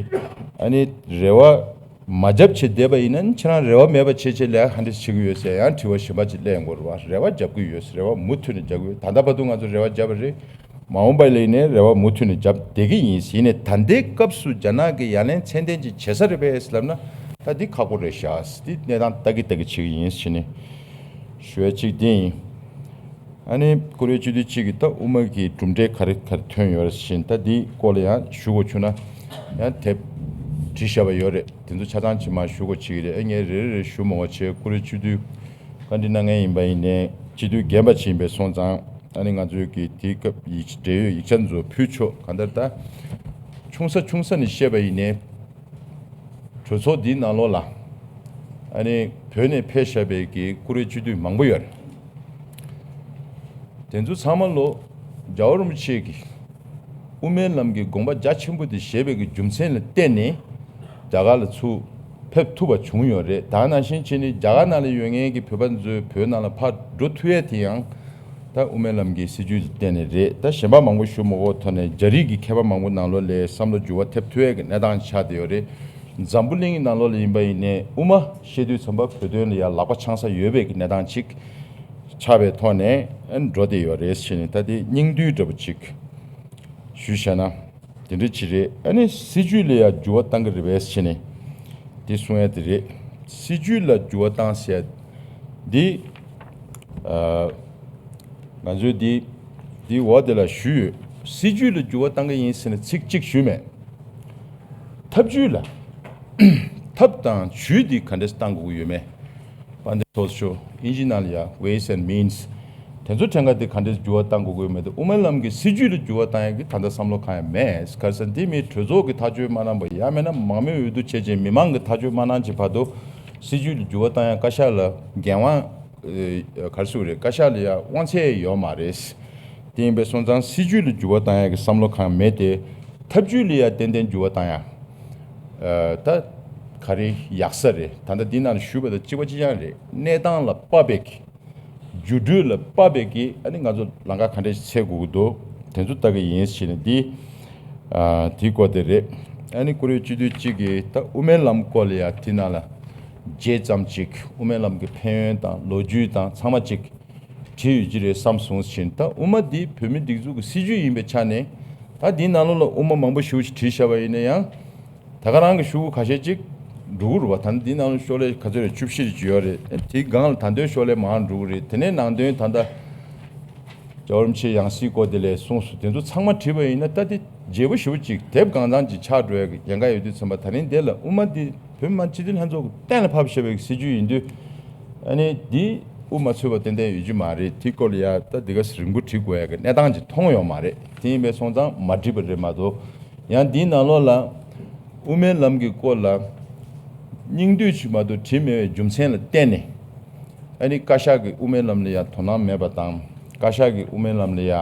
ཨ་ནི་རེ་བ། མ་རྒྱབ་བྱས་བསྡད་པ་ཡིན་ན་ཁྱེད་རང་རེ་བ་མེད་པ་བྱས་བྱས་ལས་ཀ་ག་འདྲས་བྱེད་ཀྱི་ཡོད་ཟེར་ཡང་དྲི་བ་གཞན་པ་ཅིག་སླེབས་ཡོང་གི་རེད་བ། རེ་བ་རྒྱབ་ཀྱི་ཡོད་ཟེར། རེ་བ་མུ་མཐུད་ནས་རྒྱབ་ཀྱི་ཡོད། ད་ལྟ་བར་དུ་ང་ཚོ་རེ་བ་བརྒྱབ་པ་རེད། མ་འོངས་པ་ལ་ཡིན་ནའི་རེ་བ་མུ་མཐུད་ནས་རྒྱབ་བསྡད་ཀྱི་ཡིན་ཟེར་ནས། ད་ལྟའི་སྐབས་སུ་རྒྱ་ནག་གིས་ཡ་ལན་ཚད་ལྡན་ཅིག་བྱེད་ས་རེད་པས་ལབ་ན་ད་འདི་ཁག་པོ་རེད་ཤག་འདི་གནས་སྟངས་ལྟ་གི་ལྟ་གི་བྱེད་ཀྱི་ཡིན་ཟེར་ནས་ཞུ་ཡ་གཅིག་དེ་ཡིན། ཨ་ནི་བཀུར་འོས་སྤྱི་འཐུས་གཅིག་གིས་ད་དབུ་མ་གི་གྲུབ་འབྲས་ག་རེ་ག་རེ་ཐོན་ཡོད་རེད་ཟེར་ན། ད་འདིའི་སྐོར་ལ་ཡང་ཞུ་དགོས་བྱུང་ན་ཡང་དེབ་བྲིས་བཞག་པ་ཡོད་རེད། དེ་ཚོ་ཆ་ཚང་ཅིག་མར་ཞུ་དགོས་བྱེད་ཀྱི་རེད། ཨ་ངས་རེ་རེ་རེ་ཞུ་མ་དགོས་བྱས། བཀུར་འོས་སྤྱི་འཐུས་བཀའ་འདྲི་གནང་མཁན་ཡིན་པ་ཡིན་ནའི་སྤྱི་འཐུས་རྒན་པ་ཅིག་ཡིན་པས་སོང་ཙང་། ཨ་ནི་ང་ཚོའི་གི་དེའི་སྐབས་ཡིག་འབྲེལ་ཡོད་ཡིག་ཆ་ཚོ་ཕུལ་ཆོག་གང་ལྟར་ད་ཆུང་ས་ཆུང་ས་ནས་བཤད་པ་ཡིན་ནའི། གྲོས་ཚོགས་འདིའི་ནང་ལོགས་ལ་ཨ་ནི་བོད་ནས་ཕེབས་བཞག་པའི་གི་བཀུར་འོས་སྤྱི་འཐུས་མང་པོ་ཡོད་རེད། དེ་ཚོ་ཚང་མ་ལོ་རྒྱལ་བ་རིན་པོ་ཆེ་གི་ དབུ་མའི་ལམ་གྱི་དགོངས་པ་རྒྱ་ཆེན་པོ་དེ་བཞེས་པའི་གི་རྒྱུ་མཚན་ལ་བརྟེན་ནས་རྒྱ་གར་ལ་ཚུར་ཕེབས་ཐུབ་པ་བྱུང་ཡོད་རེད། ད་ནང་བཞིན་བྱས་ནས་རྒྱ་གར་ནང་ལ་ཡོད་མཁན་གྱི་བོད་པ་ཚོས་བོད་ནང་ལ་ཕར་འགྲོ་ཐུབ་ཡས་དེ་ཡང་ད་དབུ་མའི་ལམ་གྱི་སྲིད་བྱུས་ལ་བརྟེན་ནས་རེད། ད་གཞན་པ་མང་པོ་ཞུ་མ་དགོས་ཐོག་ནས་རྒྱ་རིགས་ཀྱི་མཁས་པ་མང་པོ་ནང་ལོགས་ལ་བསམ་བློ་འགྱུར་བ་ཐེབས་ཐུབ་ཡས་ཀྱི་གནས་སྟངས་ཆགས་བསྡད་ཡོད་རེད། འཛམ་བུ་གླིང་གི་ནང་ལོགས་ལ་ཡིན་པ་ཡིན་ནའི་དབུ་མ་བཤད་དུས་ཙམ་པ་བོད་དོན་ལ་ཡང་ལག་པ་འཆང་ས་ཡོད་པའི་གི་གནས་སྟངས་ཅིག་ཆགས་པའི་ཐོག་ནས་ཨ་ནི་འགྲོ་བསྡད་ཡོད་རེད་ཟེར་ནས། ད་དེ་སྙིང་བསྡུས་འདྲ་པོ་ཅིག་ཞུས་བཞག་ན་དེ་འདྲ་ཅིག་རེད། ཨ་ནི་སྲིད་བྱུས་ལ་ཡང་འགྱུར་བ་གཏང་གི་རེད་པས་ཟེར་ནས་དེ་གསུང་ཡ་དེ་རེད། སྲིད་བྱུས་ལ་འགྱུར་བ་བཏང་ཟེར་ཡ་འདི་ཨ་ང་ཚོས་འདི་འདི་འོག་དེ་ལ་ཞུས་ཡོད། སྲིད་བྱུས་ལ་འགྱུར་བ་གཏང་གི་ཡིན་ཟེར་ནས་ཚིག་གཅིག་ཞུས་མེད། ཐབས་ཇུས་ལ། ཐབས་དང་ཇུས་འདི་ག་འདྲས་བཏང་དགོས་ཀྱི་ཡོད་མེད། དཔལ་ལྡན་ཚོགས་གཙོ་མཆོག་ཨིན་ཇི་ནང་ལ་ཡ་Ways and Means། དེ་ཚོ་ཕྲན་ཁ་དེ་ག་འདྲས་འགྱུར་བ་བཏང་དགོས་ཀྱི་ཡོད་མེད་དེ། དབུ་མའི་ལམ་གྱི་སྲིད་བྱུས་ལ་འགྱུར་བ་བཏང་ཡག་གི་ད་ལྟ་བསམ་བློ་གང་ཡང་མེད། ག་རེ་ཟེར་ན་དེ་མིན་གྲོས་ཚོགས་ཀྱི་ཐག་གཅོད་མ་གནང་བ་ཡང་མིན་ན་མང་མོས་འོས་བསྡུ་བྱས་རྗེས་མི་མང་གི་ཐག་གཅོད་མ་གནང་བྱས་བར་དུ་སྲིད་བྱུས་ལ་འགྱུར་བ་བཏང་ཡག་བཀའ་ཤག་ལ་འགན་དབང་ག་རེ་ཟེར་དགོས་རེད། བཀའ་ཤག་ལ་ཡ་དབང་ཚད་ཡོད་མ་རེད། དེ་ཡིན་པའི་སོང་ཙང་སྲིད་བྱུས་ལ་འགྱུར་བ་བཏང་ཡག་གི་བསམ་བློ་གང་མེད་དེ། ཐབས་ཇུས་ལ་ཡ་ཏན་ཏན་འགྱུར་བ་བཏང་ཡག་ཨ་ད་ག་རེ་ཡག་ས་རེད། ད་ལྟ་འདི་ནང་ལ་ཞུས་པ་དང་གཅིག་པ་གཅིག་རྐྱང་རེད། གནས་སྟངས་ལ་དཔག་པའི་གི་འགྱུར་འགྲོས་ལ་དཔག་པའི་གི་ཨ་ནི་ང་ཚོ་ལམ་ཁ་ག་འདྲས་འཚོལ་དགོས་ཀྱི་འདུག་དེ་ཚོ་ལྟ་གི་ཡིན་ཟེར་ནས་འདི་ཨ་དེའི་སྐོར་དེ་རེད། ཨ་ནི་བཀུར་འོས་སྤྱི་འཐུས་གཅིག་གིས་ད་དབུ་མའི་ལམ་སྐོར་ལ་ཡ་དེ་ནང་ལ་རྗེས་ཙམ་ཅིག་དབུ་མའི་ལམ་གྱི་ཕན་ཡོན་དང་ལོ་རྒྱུས་དང་ཚང་མ་ཅིག་བྲིས་ཡོད་ཀྱི་རེད་བསམ་སོང་ཞིང་། ད་དབུ་མ་འདི་བོད་མི་སྒྲིག་འཛུགས་ཀྱི་སྲིད་བྱུས་ཡིན་པའི་ཆ་ནས་ད་འདིའི་ནང་ལོགས་ལ་དབུ་མ་མང་པོ་ཞེ་པོ་ཞིག་བྲིས་བཞག་པ་ཡིན་ན་ཡང་། ད་ག་རང་གི་ཤོག་གུ་ཁ་ཤས་ཅིག་འགྲོ་གི་རེད་པ། ད་ནི་འདིའི་ནང་ལ་ཤོག་ལྷེ་ག་ཚོད་རེད། བཅུ་བཞི་རེ་ཅིག་ཡོད་རེད། དེའི་སྒང་ལ་ད་དོན་ཤོག་ལྷེ་མང་འགྲོ་གི་རེད། དེ་ནས་ནང་དོན་ད་ལྟ་རྒྱལ་བ་རིན་པོ་ཆེའི་ཡང་སྲིད་སྐོར་དེ་ལས་གསུངས་སོང་། དེ་ཚོ་ཚང་མ་བྲིས་པ་ཡིན་ན་ད་དེ་བརྗེ་པོ་ཞེ་པོ་ཅིག་དེབ་གང་ཚང་ཅིག་ཆགས་འགྲོ་ཡག་གི་ཉེན་ཁ་ཡོད་དུས་ཙམ་པ། ད་རིང་འདི་ལ་དབུ་མ་འདི་བོད་མི་མང་སྤྱི་འཐུས་ལྷན་ཚོགས་ཀྱིས་གཏན་ལ་ཕབ་བཞག་པའི་སྲིད་བྱུས་ཡིན་དུས། ཨ་ནི་འདི་དབུ་མ་ཚུད་པ་ཏན་ཏན་ཡོད་ཀྱི་མ་རེད། དེའི་སྐོར་ལ་ཡ་ད་འདི་ག་རིང་པོ་བྲིས་དགོས་ཡག་གི་གནས་སྟངས་ཅིག་མཐོང་ཡོད་མ་རེད། དེ་ཡིན་པའི་སོང་ཙང་མ་བྲིས་པ་རེད་མ་གཏོགས། ཡང་འདིའི་ནང་ལོགས་ལ་དབུ་མའི་ལམ་གྱི་སྐོར་ལ་སྙིང་བསྡུས་ཤིག་མ་གཏོགས་བྲིས་མེད་པའི་རྒྱུ་མཚན་ལ་བརྟེན་ནས། ཨ་ནི་བཀའ་ཤག་གིས་དབུ་མའི་ལམ་ལ་ཡ་དོ་སྣང་མེད་པ་དང་། བཀའ་ཤག་གིས་དབུ་མའི་ལམ་ལ་ཡ་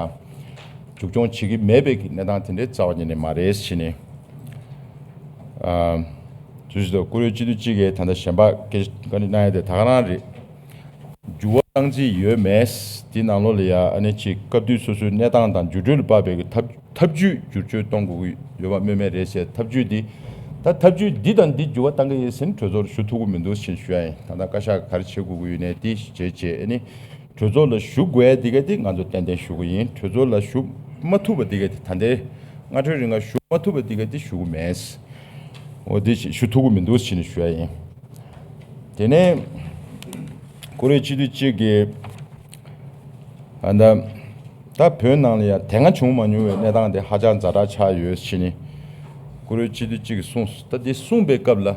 མཇུག་སྐྱོང་བྱེད་ཀྱི་མེད་པའི་གི་གནས་སྟངས་དེ་འདྲའི་རྩ་བ་ཉིད་ནས་མ་རེད་ཟེར་ནས། ཨ་དུས་སུ་བཀུར་འོས་སྤྱི་འཐུས་གཅིག་གིས་ད་ལྟ་གཞན་པ་སྐད་ཆ་བཀའ་འདྲི་གནང་ཡ་དེ་ད་ག་རང་རེད། འགྱུར་བ་བཏང་རྩིས་ཡོད་མེད། དེ་ནང་ལོགས་ལ་ཡ་ཨ་ནི་ཅིག་སྐབས་དུས་སོ་སོའི་གནས་སྟངས་དང་འགྱུར་འགྲོས་ལ་དཔག་པའི་གི་ཐབས་ཐབས་ཇུས་བསྒྱུར་བཅོས་གཏོང་དགོས་ཀྱི་ཡོད་པ་སྨོས་མེད་རེད་ཟེར། ཐབས་ཇུས་འདི་ད་ཐབས་ཇུས་འདི་དང་འདི་འགྱུར་བ་གཏང་གི་ཡིན་ཟེར་ནས་གྲོས་ཚོགས་ལ་ཞུ་ཐུབ་ཀྱི་མི་འདུག་ཟེར་ཞུ་ཡ་ཡིན། ད་ལྟ་བཀའ་ཤག་གིས་ག་རེ་བྱེད་དགོས་ཀྱི་ཡོད་ནའི་དེ་བྱས་བྱས་ཨ་ནི་གྲོས་ཚོགས་ལ་ཞུ་དགོས་ཡ་འདི་ག་དེ་ང་ཚོ་ཏན་ཏན་ཞུ་གི་ཡིན། གྲོས་ཚོགས་ལ་ཞུ་མ་ཐུབ་པ་འདི་ག་དེ་ད་ལྟའི་སྔ་དྲོའི་རིང་ག་ཞུ་མ་ཐུབ་པ་འདི་ག་དེ་ཞུ་གི་མེད། འོ་དེ་ཞུ་ཐུབ་ཀྱི་མི་འདུག་ཟེར་ནས་ཞུ་ཡ་ཡིན། དེ་ནས་བཀུར་འོས་སྤྱི་འཐུས་གཅིག་གིས་ཨ་ད་ད་བོད་ནང་ལ་ཡང་དེ་སྔ་བྱུང་མ་མྱོང་བའི་གནས་སྟངས་དེ་ཧ་ཅང་ཛ་དྲག་ཆགས་ཡོད་ཟེར་ནས་བཀུར་འོས་སྤྱི་འཐུས་གཅིག་གིས་གསུངས་སོང་། ད་དེ་གསུངས་པའི་སྐབས་ལ་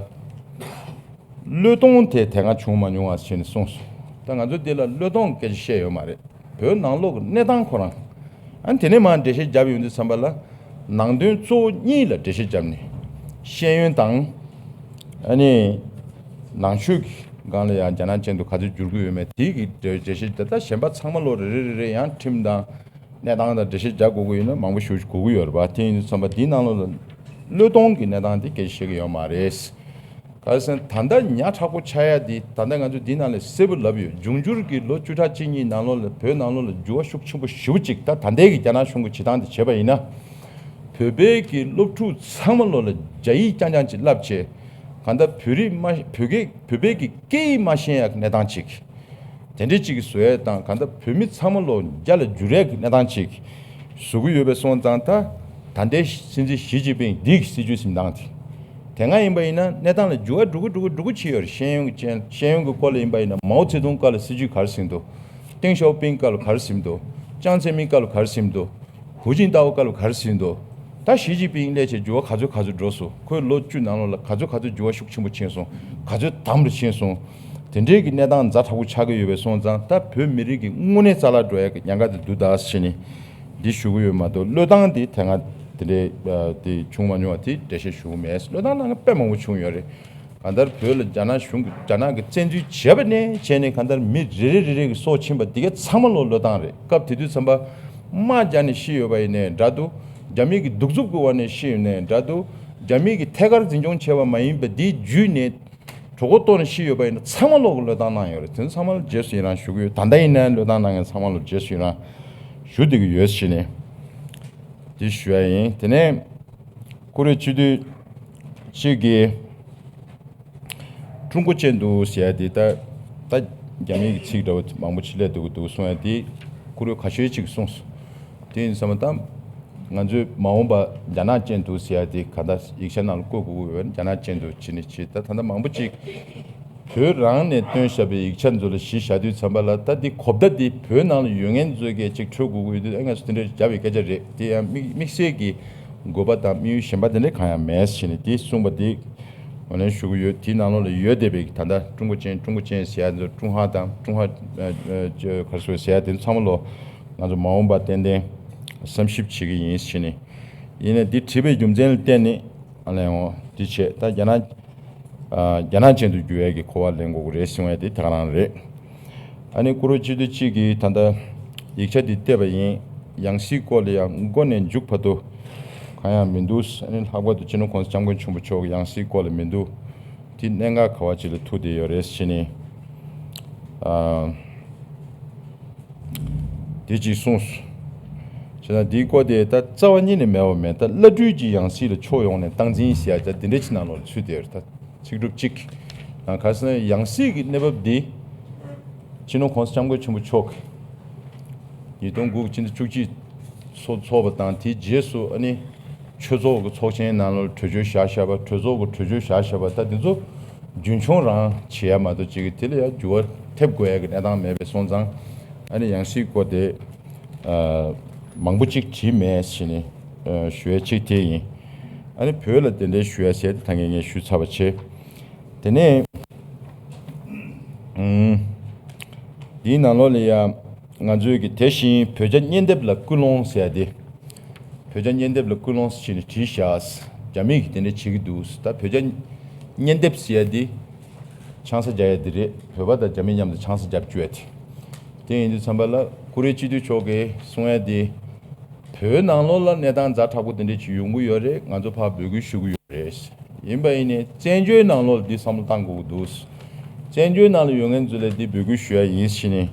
བློས་གཏོང་དེ་དེ་སྔ་བྱུང་མ་མྱོང་བ་ཟེར་ནས་གསུངས་སོང་། ད་ང་ཚོ་འདི་ལ་བློས་གཏོང་སྐད་ཆ་བཤད་ཡོད་མ་རེད། བོད་ནང་ལོགས་ཀྱི་གནས་སྟངས་ཁོ་རང་། ཨ་ནི་དེ་ནས་མར་འགྲེལ་བཤད་བརྒྱབ་ཡོང་དུས་ཙམ་པ་ལ་ནང་དོན་གཙོ་བོ་གཉིས་ལ་འགྲེལ་བཤད་བརྒྱབ་ནས། ཤེས་ཡོན་དང་། ཨ་ནི་ནང་ཆོས་ཀྱི་སྒང་ལ་ཡང་རྒྱ་ནག་ཅན་དུ་ག་ཚོད་འགྱུར་གྱི་ཡོད་མེད་དེ་གི་འགྲེལ་འགྲེལ་བཤད་བརྒྱབ། ད་གཞན་པ་ཚང་མ་ལོགས་རེ་རེ་རེ་རེ་ཡང་ཁྲིམས་དང་གནས་སྟངས་དང་འགྲེལ་བཤད་རྒྱག་དགོས་ཀྱི་ཡོད་ན་མང་པོ་ཞེ་པོ་ཞིག་དགོས་ཀྱི་ཡོད་རེད་པ། དེ་ཡིན་དུས་ཙམ་པ་འདིའི་ནང་ལོགས་ལ་བློས་གཏོང་གི་གནས་སྟངས་དེ་སྐད་ཆ་བཤད་ཀྱི་ཡོད་མ་རེད། ག་རེ་ཟེར་ན་ད་ལྟ་ཉག་ཕྲ་པོ་ཆགས་ཡ་འདི་ད་ལྟ་ང་ཚོ་འདི་ནང་ལ་གསལ་པོ་ལབ་ཡོད། འབྱུང་འགྱུར་གྱི་ལོ་བཅུ་ཕྲག་གཅིག་གཉིས་ནང་ལོགས་ལ་བོད་ནང་ལོགས་ལ་འགྱུར་བ་ཤུགས་ཆེན་པོ་ཞེ་པོ་ཅིག་ད་ད་ལྟའི་གི་རྒྱ་ནག་གཞུང་གི་བྱེད་སྟངས་དེ་བྱས་པ་ཡིན་ན། བོད་པའི་གི་སློབ་ཕྲུག་ཚང་མ་ལོགས་ལ་རྒྱ་ཡིག་རྐྱང་རྐྱང་ཅིག་བསླབ་བྱས། གང་ལྟར་བོད་རིགས་མ་བོད་སྐད་བོད་པའི་གི་སྐད་ཡིག་མ་ཤེས་ཡ་གི་གནས་སྟངས་ཅིག་དེ་འདྲའི་ཅིག་གི་བཟོ་ཡས་དང་། གང་ལྟར་བོད་མི་ཚང་མ་ལོག་རྒྱ་ལ་འགྱུར་ཡས་ཀྱི་གནས་སྟངས་ཅིག་བཟོ་གི་ཡོད་པའི་སོང་ཙང་། ད་ད་ལྟའི་སྲིད་འཛིན་ཞི་ཅིན་ཕིང་འདི་གི་སྲིད་བྱུས་འཛིན་སྟངས་དེ། དེ་སྔ་ཡིན་པ་ཡིན་ན་གནས་སྟངས་ལ་འགྱུར་བ་འགྲོ་གི་འགྲོ་གི་འགྲོ་གི་བྱས་ཡོད་རེད། ཤེས་ཡོན་གྱི་ཅན་ཤེས་ཡོན་གྱི་སྐོར་ལ་ཡིན་པ་ཡིན་ན་མའོ་ཙེ་ཏུང་སྐབས་ལ་སྲིད་བྱུས་ག་རེ་ཟིན་འདུག་ཏེང་ཞའོ་ཕིང་སྐབས་ལ་ག་རེ་ཟིན་འདུག་ཅང་ཙེ་མིན་སྐབས་ལ་ག་རེ་ཟིན་འདུག་ཧུའུ་ཅིན་ཏའོ་སྐབས་ལ་ག་རེ་ཟིན་འདུག་ད་ཞི་ཅིན་ཕིང་སླེབས་བྱས་འགྱུར་བ་ག་ཚོད་ག་ཚོད་འགྲོ་སོང་། ཁོའི་ལོ་བཅུ་ནང་ལོགས་ལ་ག་ཚོད་ག་ཚོད་འགྱུར་བ་ཤུགས་ཆེན་པོ་ཕྱིན་སོང་། ག་ཚོད་དམ་རུ་ཕྱིན་སོང་། དེ་འདྲའི་གི་གནས་སྟངས་ཛ་དྲག་པོ་ཆགས་ཀྱི་ཡོད་པའི་སོང་ཙང་། ད་བོད་མི་རིགས་ཀྱི་དངོས་གནས་རྩ་བརླག་འགྲོ་ཡ་གི་ཉེན་ཁ་དེ་འདུག་ད་ཟེར་ནས་འདི་ཞུ་གི་ཡོད་མ་གཏོགས། བློས་བཏང་དེ་དེ་སྔ་དེ་འདྲའི་དེ་བྱུང་མ་མྱོང་བ་དེ་འགྲེལ་བཤད་ཞུ་གི་མེད། བློས་བཏང་གནང་མཁན་དཔེ་མང་པོ་བྱུང་ཡོད་རེད། གང་ལྟར་བོད་ལ་རྒྱ་ནག་གཞུང་གི་རྒྱ་ནག་གི་བཙན་འཛུལ་བྱས་པ་ནས་བྱས་ནས། གང་ལྟར་མི་རེ་རེ་རེ་རེ་གི་སྲོག་ཕྱིན་པ་འདི་ག་ཚང་མ་ལོག་བློས་བཏང་རེད། སྐབས་དེ་དུས་ཙམ་པ་དམག་རྒྱག་ནས་ཤི་ཡོད་པ་ཡིན་ནའི་འདྲ་འདུག་རྒྱ་མི་གི་གདུག་རྩུབ་ཀྱི་འོག་ནས་ཤི་ཡོད་ནའི་འདྲ་འདུག་རྒྱ་མི་གི་ཐད་ཀར་འཛིན་སྐྱོང་བྱས་པ་མ་ཡིན་པ་འདིའི་བརྒྱུད་ནས་གྲོད་ཁོག་ལྟོགས་ནས་ཤི་ཡོད་པ་ཡིན་ན་ཚང་མ་ལོག་གི་བློས་བཏང་གནང་ཡོད་རེད། དེ་ཚོ་ཚང་མ་ལ་རྗེས་སུ་ཡི་རང་ཞུ་གི་ཡོད། ད་ལྟ་ཡིན་ན་བློས་བཏང་གནང་མཁན་ཚང་མ་ལ་རྗེས་སུ་ཡི་རང་ཞུ་བསྡད་ཀྱི་ཡོད་ཟེར་ནས་འདི་ཞུ་ཡ་ཡིན། དེ་ནས་ཀུ་རེ་སྤྱི་འཐུས་གཅིག་གིས། ཀྲུང་གོ་ཅན་དུ་ཟེར་ཡ་དེ་ད་ད་རྒྱ་མིའི་གི་ཚིག་འདྲ་བོ་མང་པོ་ཅིག་སླེབས་འདུག་འདུག་གསུང་ཡ་དེ་ཀུ་རེ་ཁ་ཤས་ཅིག་གསུངས་སོང་། དེ་ཡིན་ཙང་ད་ང་ཚོས་མ་འོངས་པ་རྒྱ་ནག་ཅན་དུ་ཟེར་ཡ་དེ་ག་ད་ཡིག་ཆ་ནང་ལ་བཀོད་དགོས་ཀྱི་ཡོད། རྒྱ་ནག་ཅན་དུ་བྱས་ནས་བྱས། ད་ད་ལྟ་མང་པོ་ཅིག་བོད་རང་ནས་བཏོན་བཞག་པའི་ཡིག་ཆ་ཚོ་ལ་གཞི་བཞག་དུས་ཙམ་པ་ལ་ད་དེ་གོ་བརྡ་དེ་བོད་ནང་ལ་ཡོད་མཁན་ཚོ་གས་ཅིག་འཕྲོད་དགོས་ཀྱི་ཡོད་དུས་ཨ་ང་ཚོ་དེ་འདྲ་བརྒྱབ་པའི་སྐད་ཆ་རེད། དེ་ཡང་དམིགས་དམིགས་བསལ་གྱི་དགོས་པ་དང་དམིགས་ཡུལ་གཞན་པ་དེ་འདྲ་གང་ཡང་མེད་ཟེར་ནས་དེ་གསུངས་པ་དེ། ངོས་ལེན་ཞུ་གི་ཡོད། དེའི་ནང་ལོགས་ལ་ཡོད་བསྡད་པའི་ད་ལྟ་ཀྲུང་གོ་ཅན་ཀྲུང་གོ་ཅན་ཟེར་ཡ་ཚོ་ཀྲུང་ཧྭ་དང་ཀྲུང་ཧྭ་ཨ་ཨ་ཅ་ག་རེ་ཟེར་ཡ་དེ་ཚང་མ་ལོ་ང་ཚོ་མ་འོངས་པ་ཏན་ཏན་བསམ་ཞིབ་བྱེད་ཀྱི་ཡིན་ཟེར་ནས། ཡིན་ནའི་འདི་བྲིས་པའི་རྒྱུ་མཚན་ལ་བརྟེན་ནས་ཨ་ལས་འོང་འདི་བྱས་ད་རྒྱ་ནག་ཨ་རྒྱ་ནག་ཅན་དུ་འགྱུར་ཡ་གི་གོ་བ་ལེན་དགོས་ཀྱི་རེད་གསུང་ཡ་དེ་དེ་ག་རང་རེད། ཨ་ནི་ཀུ་རེ་སྤྱི་འཐུས་གཅིག་གིས་ད་ལྟ་ཡིག་ཆ་འདི་བལྟས་པ་ཡིན། ཡང་སྲིད་སྐོར་ལ་ཡང་མགོ་ནས་མཇུག་བར་དུ་གང་ཡང་མི་འདུག་ཨ་ནི་ལྷག་པར་དུ་སྤྱི་ནོར་༸གོང་ས་༸སྐྱབས་མགོན་ཆེན་པོ་མཆོག་གི་ཡང་སྲིད་སྐོར་ལ་མི་འདུག་དེ་གནད་འགག་ག་བ་ཅིག་ལ་ཐུག་བསྡད་ཡོད་རེད་ཟེར་ནས་ཨ་དེ་གཅིག་གསུངས་སོང་། བྱས་ན་འདིའི་སྐོར་དེ་ད་རྩ་བ་ཉིད་ནས་མེད་པ་མེད། ད་བླ་སྤྲུལ་གྱི་ཡང་སྲིད་ལ་ཕྱོགས་ཡོངས་ནས་སྟངས་འཛིན་ཟེར་ཡ་ད་དེ་འདྲ་ཅིག་ནང་ལོགས་ཚུད་བསྡད་ཡོད་རེད། ད་ཚིག་གྲུབ་གཅིག་ནང་ག་རེ་ཟེར་ན་ཡང་སྲིད་ཀྱི་གནས་བབ་འདི་སྤྱི་ནོར་༸གོང་ས་༸སྐྱབས་མགོན་ཆེན་པོ་མཆོག་གིས་ཉིས་སྟོང་དགུ་སྤྱི་ཟླ་བཅུ་གཅིག་ཚོགས་ཚོགས་པ་དང་དེའི་རྗེས་སུ་ཨ་ནི་ཆོས་ཚོགས་ཀྱི་ཚོགས་ཆེན་ནང་ལ་གྲོས་ཆོད་བཞག་བཞག་པ། གྲོས་ཚོགས་ཀྱི་གྲོས་ཆོད་བཞག་བཞག་པ་ད་དེ་ཚོ་རྒྱུན་འཁྱོངས་རང་བྱེད་ཡ་མ་གཏོགས་ཅིག་གི་དེ་ལ་ཡ་འགྱུར་བ་ཐེབས་དགོས་ཡ་གི་གནས་སྟངས་མེད་པའི་སོང་ཙང་ཨ་ནི་ཡང་སྲིད་སྐོར་དེ་ཨ་མང་པོ་ཅིག་བྲིས་མེད་ཟེར་ནས་ཨ་ཞུ་ཡ་གཅིག་དེ་ཡིན། ཨ་ནི་བོད་ལ་དེ་འདྲའི་ཞུ་ཡ་ཟེར་དེ་ད་ངས་ངས་ཞུས་ཚར་བ་བྱས། དེ་ནས་ཨུམ། འདིའི་ནང་ལོགས་ལ་ཡང་ང་ཚོས་ཀྱི་དེ་བཞིན་བོད་རྒྱ་གཉེན་སྡེབ་ལ་སྐུལ་སློང་ཟེར་ཡ་དེ། བོད་རྒྱ་གཉེན་སྡེབ་ལ་སྐུལ་སློང་ཟེར་ནས་བྲིས་བཞག་རྒྱ་མིས་ཀྱི་དེ་འདྲ་བྱེད་ཀྱི་འདུག་ད་བོད་རྒྱ་གཉེན་སྡེབ་ཟེར་ཡ་དེ་ཆང་ས་རྒྱག་ཡ་དེ་རེད། བོད་པ་དང་རྒྱ་མི་མཉམ་དུ་ཆང་ས་རྒྱབ་བཅུག་ཡ་དེ། དེ་ཡིན་དུས་ཙམ་པ་ལ་ཀུ་རེ་སྤྱི་འཐུས་མཆོག་གིས་གསུང་ཡ་དེ། བོད་ནང་ལོགས་ལ་གནས་སྟངས་ཛ་དྲག་པོ་དེ་འདྲ་ཅིག་ཡོང་གི་ཡོད་རེད། ང་ཚོ་ཕར་འབོད་སྐུལ་ཞུ་གི་ཡོད་རེད། ཡིན་པ་ཡིན་ནའི་བཙན་བྱོལ་ནང་ལོགས་ལ་འདི་བསམ་བློ་བཏང་དགོས་ཀྱི་འདུག་བཙན་བྱོལ་ནང་ལ་ཡོད་མཁན་ཚོ་ལ་འདི་འབོད་སྐུལ་ཞུ་ཡ་ཡིན་ཟེར་ནས་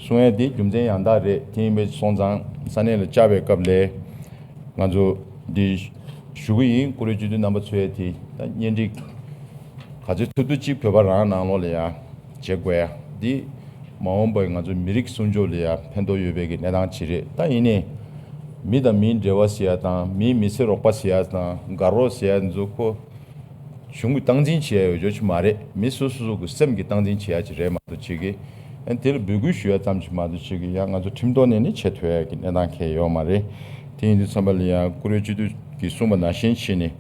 གསུང་ཡ་འདི་རྒྱུ་མཚན་ཡང་དག་རེད། དེ་ཡིན་པའི་སོང་ཙང་ས་གནས་ལ་བཅར་བའི་སྐབས་ལ་ང་ཚོ་འདི་ཞུ་གི་ཡིན། ཀུ་རེ་སྤྱི་འཐུས་རྣམ་པ་ཚོས་དེ་ད་གཉེན་སྒྲིག་ག་ཚོད་ཐུབ་ཐུབ་ཅིག་བོད་པ་རང་ནང་ལོགས་ལ་ཡ་བྱེད་དགོས་ཡ་འདི་མ་འོངས་པའི་ང་ཚོ་མི་རིགས་སྲུང་སྐྱོབ་ལ་ཡ་ཕན་ཐོགས་ཡོད་པའི་གི་གནས་སྟངས་ཅིག་རེད། ད་ཡིན་ནའི་མི་དང་མིའི་འབྲེལ་བ་ཟེར་ཡ་དང་མིའི་མི་ཚེ་རོགས་པ་ཟེར་ཡ་དང་དགའ་རོགས་ཟེར་ཡ་ཚོ་ཁོ་གཞུང་གིས་སྟངས་འཛིན་བྱེད་ཡ་ཡོད་ཆོག་ཅིག་མ་རེད། མི་སོ་སོ་སོ་གི་སེམས་ཀྱི་སྟངས་འཛིན་བྱེད་ཡ་ཅིག་རེད་མ་གཏོགས་ཅིག་གི་ཨ་ནི་དེ་ལ་འབོད་སྐུལ་ཞུ་ཡ་ཙམ་ཅིག་མ་གཏོགས་ཅིག་གི་ཡང་ང་ཚོ་ཁྲིམས་ཐོག་ནས་ནི་བྱེད་ཐུབ་ཡ་གི་གནས་སྟངས་གང་ཡང་ཡོད་མ་རེད། དེ་ཡིན་དུས་ཙམ་པ་ལ་ཡང་ཀུ་རེ་སྤྱི་འཐུས་ཀྱིས་གསུངས་པ་ནང་བཞིན་བྱས་ནས་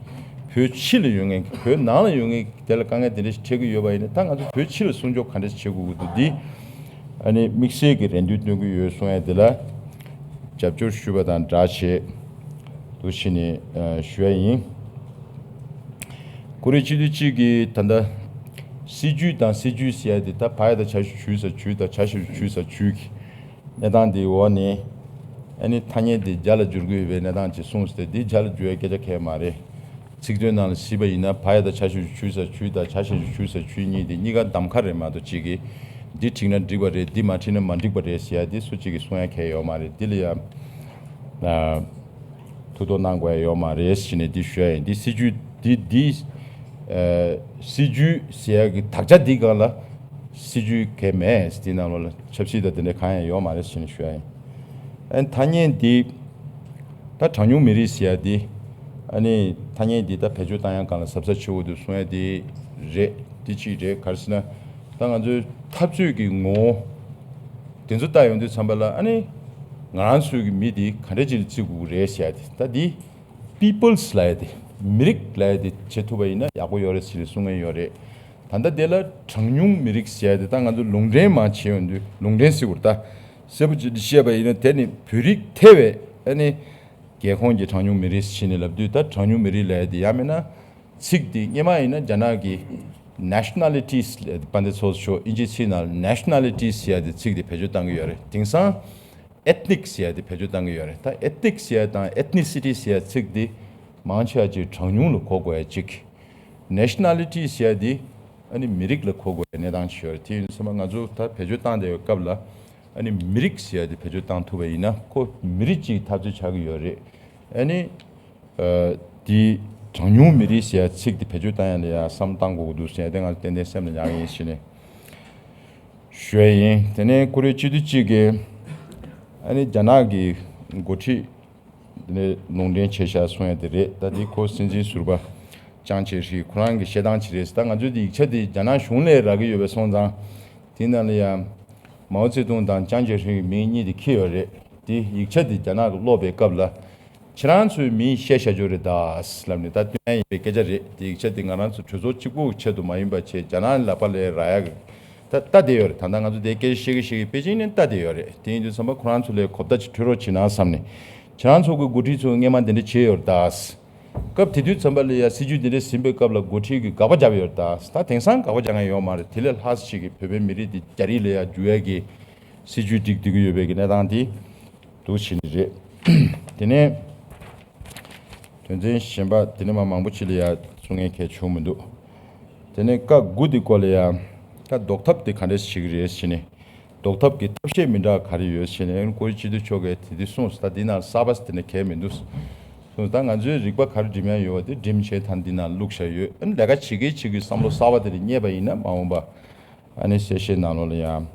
བོད་ཕྱི་ལ་ཡོད་མཁན་བོད་ནང་ལ་ཡོད་མཁན་དེ་ལ་དཀའ་ངལ་དེ་འདྲ་ཞིག་འཕྲད་ཀྱི་ཡོད་པ་ཡིན་ན་ད་ང་ཚོ་བོད་ཕྱི་ལ་སྲུང་སྐྱོབ་ག་འདྲ་ཞིག་བྱེད་དགོས་ཀྱི་འདུག་འདི་ཨ་ནི་དམིགས་བསལ་གྱི་རེ་འདུན་བཏོན་གྱི་ཡོད་གསུང་ཡ་དེ་ལ་རྒྱབ་སྐྱོར་ཞུས་པ་དང་སྦྲགས་བྱས་འདུག་བྱས་ནས་ཨ་ཞུ་ཡ་ཡིན། ཀུ་རེ་སྤྱི་འཐུས་གཅིག་གིས་ད་ལྟ་སྲིད་ཇུས་དང་སྲིད་ཇུས་ཟེར་ཡ་དེ་ད་བ་ཡ་དང་བྱ་ཞབས་ཞུ་ས་ཇུས་དང་བྱ་ཞབས་ཞུ་ས་ཇུས་ཀྱི་གནས་སྟངས་དེའི་འོག་ནས་ཨ་ནི་ཐ་སྙད་དེ་བརྒྱ་ལ་བསྒྱུར་གྱི་ཡོད་པའི་གནས་སྟངས་ཅིག་གསུངས་ཏེ་འདི་བརྒྱ་ལ་བསྒྱུར་བའི་སྐད་ཆ་གང་ཡང་མ་རེད། ཚིག་དོན་ནང་ལ་གཟིགས་པ་ཡིན་ན་བ་ཡ་དང་བྱ་ཞབས་ཞུ་ས་ཇུས་དང་བྱ་ཞབས་ཞུ་ཞུ་ས་ཇུས་གཉིས་དེ་གཉིས་ཀ་གདམ་ཁ་རེད་མ་གཏོགས་གཅིག་གིས་འདི་འགྲིག་ན་འགྲིག་པ་རེད། འདི་མ་འགྲིག་ན་མ་འགྲིག་པ་རེད་ཟེར་ཡ་འདི་སུ་གཅིག་གིས་གསུང་ཡ་གང་ཡང་ཡོད་མ་རེད། འདི་ལ་ཡང་ཨ་ཐུགས་དོགས་གནང་དགོས་ཡ་ཡོད་མ་རེད་ཟེར་ནས་འདི་ཞུ་ཡ་ཡིན། འདི་སྲིད་ཇུས་འདི་འདི་ཨ་སྲིད་ཇུས་ཟེར་ཡ་གི་དག་ཆ་འདི་སྒང་ལ་སྲིད་ཇུས་གང་ཡང་མེད། འདི་ནང་ལོགས་ལ་ཆབ་སྲིད་དང་དེ་འདྲ་གང་ཡང་ཡོད་མ་རེད་ཟེར་ནས་ཞུ་ཡ་ཡིན། ཨ་ནི་ཐ་སྙད་འདི་ད་གྲངས་ཉུང་མི་རིགས་ཟེར་ཡ་འདི་ཨ་ནི་ཐ་སྙད་འདི་ད་བེད་སྤྱོད་བཏང་ཡ་སྒང་ལ་གཟབ་གཟབ་བྱེད་དགོས་འདུག་གསུང་ཡ་འདི་རེད། འདི་གཅིག་རེད། ག་རེ་ཟེར་ན་ད་ང་ཚོའི་འཐབ་རྩོད་ཀྱི་ངོ་བོ་དེ་ཚོ་ལྟ་ཡོང་དུས་ཙམ་པ་ལ་ཨ་ནི་ང་རང་ཚོའི་གི་མི་འདི་ག་འདྲ་ཅིག་ལ་བརྩི་དགོས་ཀྱི་རེད་ཟེར་ཡ་འདི་ད་འདི་པི་པལ་སི་ལབ་ཡ་དེ་མི་རིགས་ལབ་ཡ་དེ་བྱེད་ཐུབ་པ་ཡིན་ན་ཡག་པོ་ཡོད་རེད་ཟེར་ནས་གསུང་མཁན་ཡོད་རེད། ད་ལྟ་དེ་ལ་གྲངས་ཉུང་མི་རིགས་ཟེར་ཡ་དེ་ད་ང་ཚོ་ལུང་འདྲེན་མ་བྱས་ཡོང་དུས་ལུང་འདྲེན་ཟེར་དགོས་རེད། ད་གསལ་པོ་ཅིག་བཤད་པ་ཡིན་ན་དེ་ནི་བོད་རིགས་ཐེ་བའི་ཨ་ནི་རྒྱལ་ཁོངས་ཀྱི་གྲངས་ཉུང་མི་རིགས་ཟེར་ནས་ལབ་དུས་ད་གྲངས་ཉུང་མི་རིགས་ལབ་ཡ་དེ་ཡང་མིན་ན་ཚིག་དེ་སྔོན་མ་ཡིན་ན་རྒྱ་ནག་གི་ནེ་ཤ་ན་ལི་ཊི་སི་ལབ་དཔལ་ལྡན་ཚོགས་གཙོ་མཆོག་དབྱིན་ཇིའི་ཚིག་ནང་ལ་ནེ་ཤ་ན་ལི་ཊི་སི་ཟེར་ཡ་དེ་ཚིག་དེ་བེད་སྤྱོད་བཏང་གི་ཡོད་རེད། དེང་སང་ ethnic་ཟེར་ཡ་དེ་བེད་སྤྱོད་བཏང་གི་ཡོད་རེད། ད་ethnic་ཟེར་ཡ་དང་ethnicity་ཟེར་ཡ་ཚིག་དེ་མང་ཆེ་བ་ཅིག་གྲངས་ཉུང་ལ་གོ་དགོས་ཡ་ཅིག nationality་ཟེར་ཡ་དེ་ཨ་ནི་མི་རིགས་ལ་གོ་དགོས་ཡ་གནས་སྟངས་ཅིག་ཡོད་རེད། དེ་ཡིན་དུས་ཙམ་པ་ང་ཚོ་ད་བེད་སྤྱོད་བཏང་བསྡད་པའི་སྐབས་ལ་ཨ་ནི་མི་རིགས་ཟེར་ཡ་དེ་བེད་སྤྱོད་བཏང་ཐུབ་པ་ཡིན་ན་ཁོ་མི་རིགས་ཅིག་འཐབ་རྩོད་ཆགས་ཀྱི་ཡོད་རེད། ཨ་ནི། ཨ། དེ་གྲངས་ཉུང་མི་རིགས་ཟེར་ཡ་ཚིག་དེ་བེད་སྤྱོད་བཏང་ཡ་ལ་ཡ་བསམ་བཏང་དགོས་ཀྱི་འདུག་ཟེར་ཡ་དེ་ང་ཏན་ཏན་སེམས་ལ་ཉར་གྱི་ཡིན་ཞེས་ནས་ཞུ་ཡ་ཡིན། དེ་ནས་ཀུ་རེ་སྤྱི་འཐུས་གཅིག་གིས་ཨ་ནི་རྒྱ་ནག་གི་འགོ་ཁྲིད་དེ་ནས་ལུང་འདྲེན་བྱས་བཞག་གསུང་ཡ་དེ་རེད། ད་དེ་ཁོ་སྲིད་འཛིན་ཟུར་པ་ཅང་ཅེ་ཧྲི་ཁོ་རང་གི་བཤད་སྟངས་ཅིག་རེད། ད་ང་ཚོས་དེ་ཡིག་ཆ་དེ་རྒྱ་ནག་གཞུང་ལ་རག་གི་ཡོད་པ་སོང་ཙང་དེ་ནང་ལ་ཡ་མའོ་ཙེ་ཏུང་དང་ཅང་ཅེ་ཧྲི་གི་མིང་གཉིས་དེ་འཁྱེར་ཡོད་རེད། དེ་ཡིག་ཆ་དེ་རྒྱ་ནག་གི་ཀློག་པའི་སྐབས་ལ། ཁྱེད་རང་ཚོའི་མིང་བཤད་བཞག་རྒྱུ་རེད་ད་ལབ་ནས་ད་སྟོན་ཡ་ཡིན་པའི་སྐད་ཆ་རེད། དེ་ཡིག་ཆ་དེ་ང་རང་ཚོ་གྲོས་ཚོགས་གཅིག་པོ་གི་ཆེད་དུ་མ་ཡིན་པ་བྱས་རྒྱ་ནག་ལ་ཕར་ལ་རག་ཡ་གི་ད་ལྟ་བསྡད་ཡོད་རེད། ད་ལྟ་ང་ཚོ་དེ་སྐད་ཆ་བཤད་གི་བཤད་གི་པེ་ཅིང་ནས་ལྟ་བསྡད་ཡོད་རེད། དེ་ཡིན་དུས་ཙམ་པ་ཁོ་རང་ཚོ་ལ་གོ་བརྡ་ཅིག་འཕྲོད་རོགས་བྱེད་ན་བསམ་ནས་ཁྱེད་རང་ཚོ་གི་འགོ་ཁྲིད་ཚོ་སྔས་མ་དེ་འདྲ་བྱས་ཡོད་རེད་ད། སྐབས་དེ་དུས་ཙམ་པ་ལ་ཡ་སྲིད་ཇུས་འདི་འདྲ་ཟིན་པའི་སྐབས་ལ་འགོ་ཁྲིད་ཀྱིས་དགག་པ་བརྒྱབ་ཡོད་རེད་ད། ད་དེང་སང་དགག་པ་རྒྱག་མཁན་ཡོད་མ་རེད། དེ་ལས་ལྷག་ཅིག་གིས་བོད་པའི་མི་རིགས་འདི་རྒྱ་རིགས་ལ་ཡ་འཇུ་ཡ་གི་སྲིད་ཇུས་སྒྲིག་བསྡད་ཀྱི་ཡོད་པའི་གི་གནས་སྟངས་དེ་འདུག་བྱས་ནི་རེད། དེ་ནས་དོན་ཚན་གཞན་པ་དེ་ནས་མ་མང་པོ་ཅིག་ལ་ཡ་གསུང་མཁན་གལ་བྱུང་མི་འདུག་དེ་ནས་ཀ་དགུ་དེ་སྐོར་ལ་ཡ་ད་ཟློག་ཐབས་དེ་ག་འདྲས་བྱེད་ཀྱི་རེད་ཟེར་ནས། ཟློག་ཐབས་ཀྱི་ཐབས་ཤེས་མི་འདྲ་ག་རེ་ཡོད་ཟེར་ནས་ཀུ་རེ་སྤྱི་འཐུས་མཆོག་གིས་དེ་དུས་གསུངས་སོང་། ད་འདི་ནང་གསར་པ་དེ་འདྲ་གང་ཡང་མི་འདུག་གསུངས། ད་ང་ཚོས་རིག་པ་ག་རེ་སྒྲིམ་ཡ་ཡོད་པ་དེ་སྒྲིམ་བྱས་ད་འདི་ནང་བླུགས་བཞག་ཡོད། ཨ་ནི་ལས་ཀ་བྱེད་ཀྱི་བྱེད་ཀྱི་བསམ་བློ་གསར་པ་དེ་འདྲ་རྙེད་པ་ཡིན་ན་མ་འོངས་པ་ཨ་ནི་གསལ་བཤད་ནང་ལོགས་ལ་ཡང་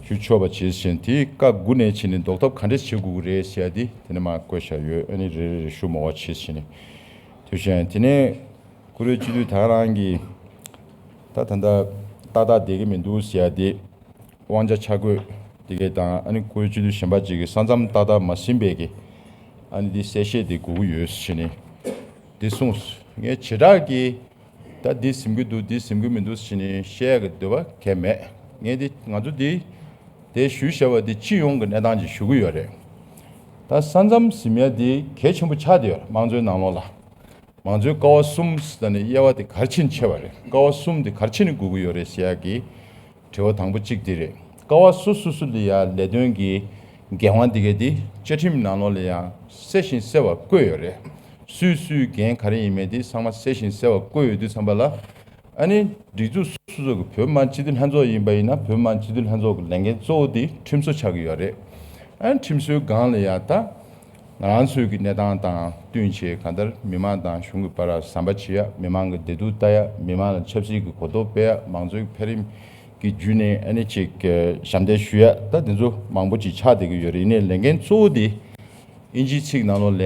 ཞུ་ཆོག་པ་བྱས་ཟེར་ནས། དེའི་ཀ་དགུ་ནས་བྱས་ནས་ཟློག་ཐབས་ག་འདྲས་བྱེད་དགོས་ཀྱི་རེད་ཟེར་ཡ་དེ་དེ་ནས་མར་བཀོད་བཞག་ཡོད། ཨ་ནི་རེ་རེ་རེ་ཞུ་མ་དགོས་པ་བྱས་ཟེར་ནས། དེ་བཞིན་དེ་ནས་ཀུ་རེ་སྤྱི་འཐུས་ད་རང་གིས་ད་ད་ལྟ་ཏག་ཏག་བསྡད་ཀྱི་མི་འདུག་ཟེར་ཡ་དེ། དབང་ཆ་ཆ་བགོས་དེ་གས་དང་ཨ་ནི་ཀུ་རེ་སྤྱི་འཐུས་གཞན་པ་ཅིག་གིས་ས་མཚམས་ཏག་ཏག་མ་ཟིན་པའི་གི་ཨ་ནི་འདི་གསལ་བཤད་དེ་དགོས་ཀྱི་ཡོད་ཟེར་ནས་འདི་གསུངས། ངས་བྱེ་བྲག་གི་ད་འདི་ཟིན་གྱི་འདུག་འདི་ཟིན་གྱི་མི་འདུག་ཟེར་ནས་བཤད་ཡ་གི་འདོད་པ་གང་ཡང་མེད། ངས་འདི་ང་ཚོ་འདི་དེ་ཞུས་བཞག་པ་འདི་སྤྱི་ཡོངས་ཀྱི་གནས་སྟངས་ཅིག་ཞུ་གི་ཡོད་རེད། ད་ས་མཚམས་ཟིན་ཡ་འདི་གལ་ཆེན་པོ་ཆགས་བསྡད་ཡོད་རེད། དམངས་གཙོའི་ནང་ལོགས་ལ། མང་གཙོའི་ཀ་བ་གསུམ་ཟེར་ནས་དབྱེ་བ་དེ་ག་རེ་བྱས་ནས་ཕྱེ་བ་རེད། ཀ་བ་གསུམ་དེ་ག་རེ་བྱས་ནས་དགོས་ཀྱི་ཡོད་རེད་ཟེར་ཡག་གི་དྲི་བ་དང་པོ་གཅིག་དེ་རེད། ཀ་བ་སོ་སོ་སོ་ལ་ཡ་ལས་དོན་གྱི་འགན་དབང་དེ་ག་དེ་བཅའ་ཁྲིམས་ནང་ལོགས་ལ་ཡང་གསལ་ཞིང་གསལ་བར་བཀོད་ཡོད་རེད། སུས་སུའི་འགན་ག་རེ་ཡིན་མིན་དེ་ཚང་མ་གསལ་ཞིང་གསལ་བར་བཀོད་ཡོད་དུས་ཙམ་པ་ལ། ཨ་ནི་སྒྲིག་འཛུགས་སོ་སོ་གི་བོད་མི་མང་སྤྱི་འཐུས་ལྷན་ཚོགས་ཡིན་པ་ཡིན་ན་བོད་མི་མང་སྤྱི་འཐུས་ལྷན་ཚོགས་ཀྱི་ལས་འགན་གཙོ་བོ་དེ་ཁྲིམས་བཟོ་ཆགས་ཀྱི་ཡོད་རེད། ཨ་ནི་ཁྲིམས་བཟོའི་སྒང་ལ་ཡ་ད། ང་རང་ཚོའི་གི་གནས་སྟངས་དང་བསྟུན་བྱས་གང་ལྟར་མི་མང་དང་གཞུང་གི་བར་ལ་ཟམ་པ་ཕྱེ་ཡ། མི་མང་གི་བདེ་སྡུག་ལྟ་ཡ། མི་མང་ལ་ཆབ་སྲིད་ཀྱི་གོ་རྟོགས་སྤེལ་ཡ། མང་གཙོའི་འཕེལ་རིམ་གྱི་བརྒྱུད་ནས་ཨ་ནི་ཅིག་ཞབས་འདེགས་ཞུ་ཡ། ད་དེ་ཚོ་མང་པོ་ཅིག་ཆགས་བསྡད་ཀྱི་ཡོད་རེད། ཡིན་ནའི་ལས་འགན་གཙོ་བོ་དེ་ཨིན་ཇིའི་ཚིག་ནང་ལོགས་ལ་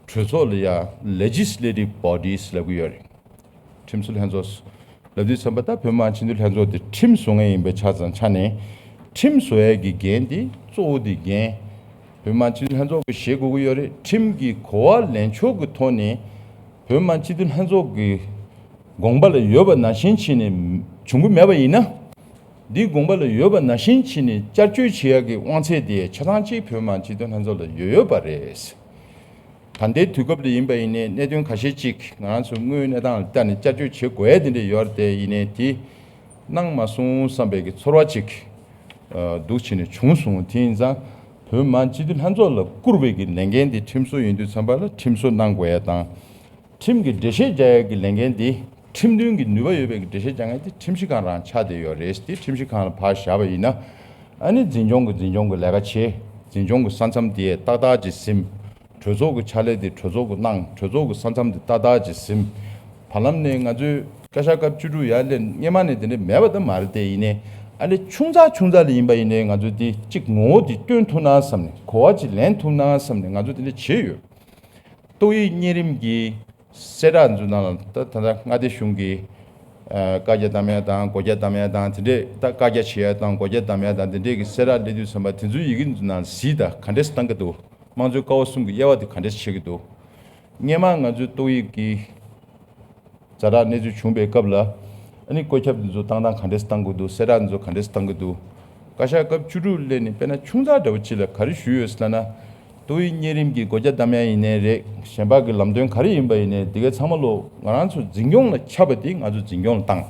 གྲོས་ཚོགས་ལ་ཡ་Legislative Bodies་ལབ་ཀྱི་ཡོད་རེད། ཁྲིམས་བཟོ་ལྷན་ཚོགས་ལབ་དུས་ཙམ་པ་ད་བོད་མི་མང་སྤྱི་འཐུས་ལྷན་ཚོགས་དེ་ཁྲིམས་བཟོ་མཁན་ཡིན་པའི་ཆ་ཚང་ཆ་ནས་ཁྲིམས་བཟོ་ཡས་ཀྱི་འགན་དེ་གཙོ་བོ་དེ་འགན་བོད་མི་མང་སྤྱི་འཐུས་ལྷན་ཚོགས་ཀྱིས་བཞེས་དགོས་ཀྱི་ཡོད་རེད། ཁྲིམས་ཀྱི་གོ་བ་ལེན་ཕྱོགས་ཀྱི་ཐོག་ནས་བོད་མི་མང་སྤྱི་འཐུས་ལྷན་ཚོགས་ཀྱི་དགོངས་པ་ལ་ཡོད་པ་ནང་བཞིན་བྱས་ནས་བྱུང་གི་མེད་པ་ཡིན་ན། འདིའི་དགོངས་པ་ལ་ཡོད་པ་ནང་བཞིན་བྱས་ནས་བསྐྱར་བཅོས་བྱེད་ཡས་ཀྱི་དབང་ཚད་དེ་ཆ་ཚང་གཅིག་བོད་མི་མང་སྤྱི་འཐུས་ལྷན་ཚོགས་ལ་ཡོད་ཡོད་པ་རེད། ད་ལྟའི་དུས་སྐབས་ལ་ཡིན་པ་ཡིན་ནའི་གནད་དོན་ཁ་ཤས་ཅིག་ང་རང་ཚོ་དངོས་ཡོད་གནས་སྟངས་ལ་བལྟས་ནས་བསྐྱར་བཅོས་བྱེད་དགོས་ཡ་དེ་འདྲ་ཡོད་རེད་དེ། ཡིན་ནའི་དེ་གནང་མ་སོང་བསམ་པའི་གི་ཚོར་བ་ཅིག་ཨ་འདུག་བྱས་ནས་བྱུང་སོང་། དེ་ཡིན་ཙང་བོད་མི་མང་སྤྱི་འཐུས་ལྷན་ཚོགས་ལ་བསྐུར་བའི་གི་ལས་འགན་དེ་ཁྲིམས་བཟོ་ཡིན་དུས་ཙམ་པ་ལ་ཁྲིམས་བཟོ་གནང་དགོས་ཡ་དང་། ཁྲིམས་ཀྱི་འགྲེལ་བཤད་རྒྱག་ཡ་གི་ལས་འགན་དེ་ཁྲིམས་མཐུན་གྱི་ནུས་པ་ཡོད་པའི་གི་འགྲེལ་བཤད་རྒྱག་མཁན་དེ་ཁྲིམས་ཞིབ་ཁང་རང་ཆགས་བསྡད་ཡོད་རེད། དེ་ཁྲིམས་ཞིབ་ཁང་ལ་ཕར་བཞག་པ་ཡིན་ན། ཨ་ནི་འཛིན་སྐྱོང་གི་འཛིན་སྐྱོང་གི་ལས་ཀ་བྱེད། འཛིན་སྐྱོང་གི་ས་མཚམས་དེ་ཏག་ཏག་ཅིག་ཟིན། གྲོས་ཚོགས་ཀྱི་ཕྱག་ལས་དེ་གྲོས་ཚོགས་ཀྱིས་གནང་། གྲོས་ཚོགས་ཀྱི་ས་མཚམས་དེ་ཏག་ཏག་ཅིག་ཟིན། བར་ལམ་ནས་ང་ཚོས་བཀའ་ཤག་སྐབས་བཅུ་དྲུག་ཡར་སླེབས་སྔས་མ་ནས་དེ་འདྲ་མེད་པ་ད་མ་རེད་དེ། ཡིན་ནའི་ཨ་ནི་ཆུང་ཙག་ཆུང་ཙག་ལ་ཡིན་པ་ཡིན་ནའི་ང་ཚོས་དེ་གཅིག་ངོ་བོ་དེ་སྟོན་ཐུབ་ན་བསམ་ནས། གོ་བ་ཅིག་ལེན་ཐུབ་ན་བསམ་ནས་ང་ཚོས་དེ་འདྲ་བྱས་ཡོད། ཏོག་དབྱིབས་གཉན་རིམས་ཀྱི་གསལ་བསྒྲགས་ཚོའི་ནང་ལ་ད་ད་ལྟ་མངའ་སྡེ་གཞུང་གིས་ཨ་བཀའ་རྒྱ་བསྡམ་ཡ་དང་སྒོ་རྒྱ་བསྡམ་ཡ་དང་དེ་འདྲས། ད་བཀའ་རྒྱ་བྱེད་ཡ་དང་སྒོ་རྒྱ་བསྡམ་ཡ་དང་དེ་འདྲས་ཀྱི་གསལ་བསྒྲགས་སླེབས་དུས་ཙམ་པ་དེ་ཚོའི་ཡི་གེ་ཚོའི་ནང་ལ་གཟིགས་དང་། ག་འདྲས་བཏང་གི་འདུག་དམངས་གཙོའི་ཀ་བ་གསུམ་གྱི་དབྱེ་བ་དེ་ག་འདྲས་ཕྱེ་གི་འདུག་སྔས་མ་ང་ཚོའི་ཏོག་དབྱིབས་ཀྱི་ཛ་དྲག་གནས་ཚུལ་བྱུང་བའི་སྐབས་ལ་ཨ་ནི་བཀོད་ཁྱབ་འདི་ཚོ་བཏང་སྟངས་ག་འདྲས་བཏང་དགོས་འདུག་གསལ་བསྒྲགས་འདི་ཚོ་ག་འདྲས་བཏང་གི་འདུག་བཀའ་ཤག་སྐབས་བཅུ་དྲུག་སླེབས་ནས་དཔེར་ན་ཆུང་ཙག་འདྲ་བོ་ཅིག་ལ་ག་རེ་ཞུས་ཡོད་ཟེར་ལབ་ན། ཏོག་དབྱིབས་གཉན་རིམས་ཀྱི་སྒོ་རྒྱ་བསྡམ་ཡ་ཡིན་ནའི་རེད། གཞན་པ་གི་ལམ་སྟོན་ག་རེ་ཡིན་པ་ཡིན་ནའི་འདི་གའི་ཚང་མ་ལོ་ང་རང་ཚོ་འཛིན་སྐྱོང་ལ་ཁྱབ་པ་དེ་ང་ཚོ་འཛིན་སྐྱོང་ལ་བཏང་།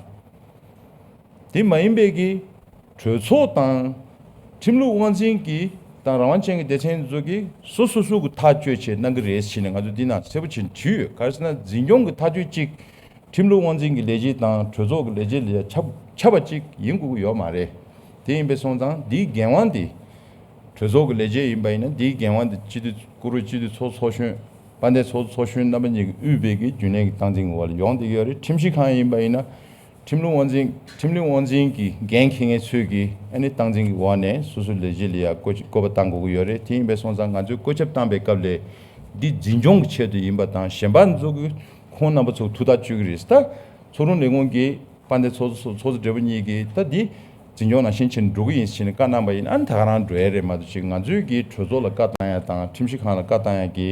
དེ་མ་ཡིན་པའི་གི་གྲོས་ཚོགས་དང་ཁྲིམས་ལུགས་དབང་འཛིན་གྱི་ དང་རང་དབང་ཅན་གྱི་སྡེ་ཚན་ཚོ་གིས་སོ་སོ་སོ་གི་ཐག་གཅོད་བྱས་གནང་གི་རེད་ཟེར་ནས་ང་ཚོ་འདི་ནང་གསལ་པོ་བྱས་བྲིས་ཡོད། ག་རེ་ཟེར་ན་འཛིན་སྐྱོང་གི་ཐག་གཅོད་གཅིག་ཁྲིམས་ལུགས་དབང་འཛིན་གྱི་ལས་བྱེད་དང་གྲོས་ཚོགས་ཀྱི་ལས་བྱེད་ལ་ཡ་ཁྱབ་ཁྱབ་པ་གཅིག་ཡིན་དགོས་ཀྱི་ཡོད་མ་རེད། དེ་ཡིན་པས་སོང་ཙང་འདིའི་འགན་དབང་དེ་གྲོས་ཚོགས་ཀྱི་ལས་བྱེད་ཡིན་པ་ཡིན་ན་འདིའི་འགན་དབང་དེ་སྤྱི་འཐུས་བཀུར་འོས་སྤྱི་འཐུས་ཚོགས་ཚོགས་གཞོན་དཔལ་ལྡན་ཚོགས་ཚོགས་གཞོན་རྣམ་པ་གཉིས་ཀྱིས་དབུས་པའི་གི་རྒྱུན་ལས་ཀྱི་སྟངས་འཛིན་གྱི་འོག་ལ་ཡོང་བསྡད་ཀྱི་ཡོད་རེད། ཁྲིམས་ཞིབ་ཁང་ཡིན་པ་ཡིན་ན། ཁྲིམས་ལུགས་དབང་འཛིན་ཁྲིམས་ལུགས་དབང་འཛིན་གྱི་འགན་འཁྱེར་མཁན་ཚོས་ཀྱིས་ཨ་ནི་སྟངས་འཛིན་གྱི་འོག་ནས་སོ་སོའི་ལས་བྱེད་ལ་ཡ་བཀོད་བཀོད་པ་བཏང་དགོས་ཀྱི་ཡོད་རེད། དེ་ཡིན་པས་སོང་ཙང་ང་ཚོས་བཀོད་ཁྱབ་བཏང་པའི་སྐབས་ལ་འདི་འཛིན་སྐྱོང་གི་ཆེད་དུ་ཡིན་པ་དང་གཞན་པ་ཚོ་གིས་ཁོང་རྣམ་པ་ཚོ་ཐུགས་ཐག་གཅོད་ཀྱི་རེད། ད་ཚོགས་དྲུང་ལས་ཁུངས་ཀྱིས་དཔལ་ལྡན་ཚོགས་གཙོ་ཚོགས་གཙོ་སྦྲེལ་པོ་གཉིས་ཀྱིས་ད་འདི་འཛིན་སྐྱོང་ནང་བཞིན་བྱས་ནས་འགྲོ་གི་ཡིན་ཟེར་ནས་བཀའ་གནང་པ་ཡིན་ན་ཨ་ནི་ད་ག་རང་འགྲོ་ཡ་རེད་མ་གཏོགས་ཅིག་ང་ཚོས་ཀྱིས་གྲོས་ཚོགས་ལ་བཀའ་བཏང་ཡ་དང་ཁྲིམས་ཞིབ་ཁང་ལ་བཀའ་བཏང་ཡ་གི་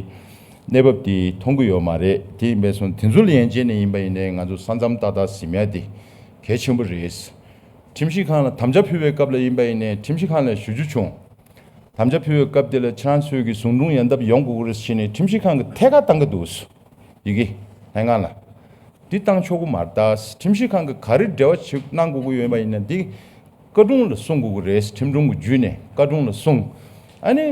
གནས་བབ་དེ་མཐོང་གི་ཡོད་མ་རེད། དེ་ཡིན་པས་སོང་དེ་ཚོ་ལ་ཡན་ཆད་ནས་ཡིན་པ་ཡིན་ནའི་ང་ཚོ་ས་མཚམས་ཏག་ཏག་ཟིན་ཡ་དེ་གལ་ཆེན་པོ་རེད། ཁྲིམས་ཞིབ་ཁང་ལ་དམ་བཅའ་ཕུལ་བའི་སྐབས་ལ་ཡིན་པ་ཡིན་ནའི་ཁྲིམས་ཞིབ་ཁང་ལ་ཞུ་རྒྱུ་བྱུང་། དམ་བཅའ་ཕུལ་བའི་སྐབས་དེ་ལ་ཁྱེད་རང་ཚོས་ཀྱི་ཟུང་དྲུང་ཡན་འདབས་ཡོང་དགོས་ཀྱི་རེད་ཟེར་ནས་ཁྲིམས་ཞིབ་ཁང་གི་ཐད་ཀར་བཏང་གི་འདུག་ཡི་གེ་ལྷན་ཁང་ལ། འདི་བཏང་ཆོག་གི་མ་རེད་ད། ཁྲིམས་ཞིབ་ཁང་གི་ག་རེ་འབྲེལ་བ་བྱེད་གནང་དགོས་ཀྱི་ཡོད་པ་ཡིན་ན་འདི། བཀའ་དྲུང་ལ་གསུང་དགོས་ཀྱི་རེད། ཁྲིམས་དྲུང་གི་བརྒྱུད་ནས་བཀའ་དྲུང་ལ་གསུང་། ཨ་ནི།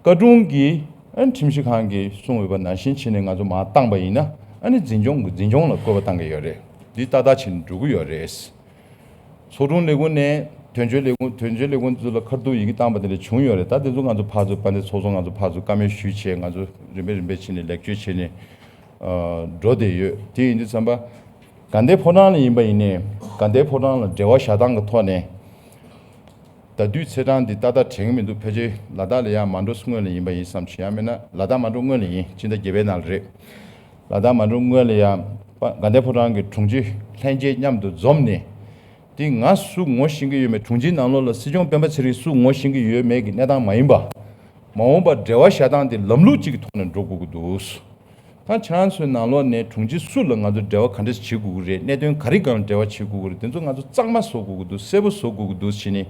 བཀའ་དྲུང་གིས་ཨ་ནི་ཁྲིམས་ཞིབ་ཁང་གིས་གསུངས་ཡོད་པ་ནང་བཞིན་བྱས་ནས་ང་ཚོ་མར་བཏང་པ་ཡིན་ན་ཨ་ནི་འཛིན་སྐྱོང་གི་འཛིན་སྐྱོང་ལ་བཀོད་པ་བཏང་གི་ཡོད་རེད། འདི་ཏག་ཏག་བྱས་ནས་འགྲོ་གི་ཡོད་རེད། ཚོགས་དྲུང་ལས་ཁུངས་ནས་དོན་གཅོད་ལས་ཁུངས་དོན་གཅོད་ལས་ཁུངས་ཚོ་ལ་ཁ་ཐུག་ཡི་གེ་བཏང་པ་དེ་འདྲ་བྱུང་ཡོད་རེད། ད་དེ་ཚོ་ང་ཚོ་ཕར་ཚུར་དཔལ་ལྡན་ཚོགས་གཙོ་ང་ཚོ་ཕར་ཚུར་བཀའ་མོལ་ཞུས་བྱས་ང་ཚོ་རིམ་པས་རིམ་པས་བྱས་ནས་ལེགས་བཅོས་བྱས་ནས་འགྲོ་བསྡད་ཡོད། དེ་ཡིན་དུས་ཙམ་པ་དགའ་ལྡན་ཕོ་བྲང་ལ་ཡིན་པ་ཡིན་ནའི་དགའ་ལྡན་ཕོ་བྲང་ལ་འབྲེལ་བ་བཞག་སྟངས་ཀྱི་ཐོག་ནས། ད་དུས་ཚེས་གྲངས་འདི་ཏག་ཏག་དྲན་གྱི་མི་འདུག་ཕལ་ཆེར་ལ་དྭགས་ལ་ཡང་མ་འགྲོ་སྔོན་ལ་ཡིན་པ་ཡིན་བསམ་བྱས། ཡང་མིན་ན་ལ་དྭགས་མ་འགྲོ་སྔོན་ལ་ཡིན། ཕྱི་ཟླ་བརྒྱད་པའི་ནང་ལ་རེད། ལ་དྭགས་མ་འགྲོ་སྔོན་ལ་ཡང་དགའ་ལྡན་ཕོ་བྲང་གི་དྲུང་ཆེ་ལྷན་རྒྱས་མཉམ་དུ་འཛོམས་ནས། འདི་ང་སུ་ངོ་ཤེས་ཀྱི་ཡོད་མེད་དྲུང་ཆེའི་ནང་ལོགས་ལ་སྲིད་སྐྱོང་སྤེན་པ་ཚེ་རིང་སུ་ངོ་ཤེས་ཀྱི་ཡོད་མེད་ཀྱི་གནས་སྟངས་མ་ཡིན་པ། མ་འོངས་པར་འབྲེལ་བ་བཞག་སྟངས་དེ་ལམ་ལུགས་གཅིག་གི་ཐོག་ནས་འགྲོ་དགོས་ཀྱི་འདུག་ད་ཁྱེད་རང་ཚོའི་ནང་ལོགས་ནས་དྲུང་ཆེ་སུ་ལ་ང་ཚོ་འབྲེལ་བ་ག་འདྲས་བྱེད་དགོས་ཀྱི་རེད། གནད་དོན་ག་རེ་སྒང་ལ་འབྲེལ་བ་བྱེད་དགོས་ཀྱི་རེད། དེ་ཚོ་ང་ཚོ་གཙང་མ་བཟོ་དགོས་ཀྱི་འདུག་གསལ་པོ་བཟོ་དགོས་ཀྱི་འདུག་ཟེར་ནས་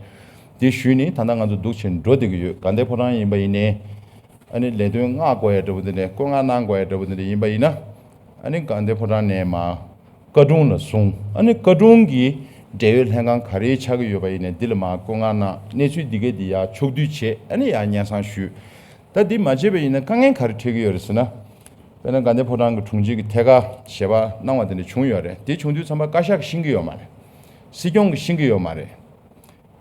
དེ་ཞུས་ནས་ད་ལྟ་ང་ཚོ་འདུག་བྱས་ནས་འགྲོ་བསྡད་ཀྱི་ཡོད། དགའ་ལྡན་ཕོ་བྲང་ཡིན་པ་ཡིན་ནའི་ཨ་ནི་ལས་དོན་མངགས་དགོས་ཡ་འདྲ་པོ་དེ་འདྲས་བསྐོ་མངགས་གནང་དགོས་ཡ་འདྲ་པོ་དེ་འདྲས་ཡིན་པ་ཡིན་ན་ཨ་ནི་དགའ་ལྡན་ཕོ་བྲང་ནས་མར་བཀའ་དྲུང་ལ་གསུངས། ཨ་ནི་བཀའ་དྲུང་གིས་འབྲེལ་ཡོད་ལྷན་ཁང་ག་རེ་ཆགས་ཀྱི་ཡོད་པ་ཡིན་ནའི་འདི་ལ་མར་བསྐོ་མངགས་གནང་། གནས་ཚུལ་འདི་གས་འདི་ཡར་ཕྱོགས་བསྡུས་བྱས་ཨ་ནི་ཡར་སྙན་སེང་ཞུས། ད་འདི་མ་བྱས་པ་ཡིན་ན་དཀའ་ངལ་ག་རེ་འཕྲད་ཀྱི་ཡོད་རེད་ཟེར་ན། དཔེར་ན་དགའ་ལྡན་ཕོ་བྲང་གི་དྲུང་ཆེ་གི་ཐད་ཀར་ཞལ་པར་གནང་བ་དེ་འདྲ་བྱུང་ཡོད་རེད། དེ་བྱུང་དུས་ཙམ་པ་བཀའ་ཤག་གིས་ཤེས་ཀྱི་ཡོད་མ་རེད། སྲིད་སྐྱོང་གིས་ཤེས་ཀྱི་ཡོད་མ་རེད།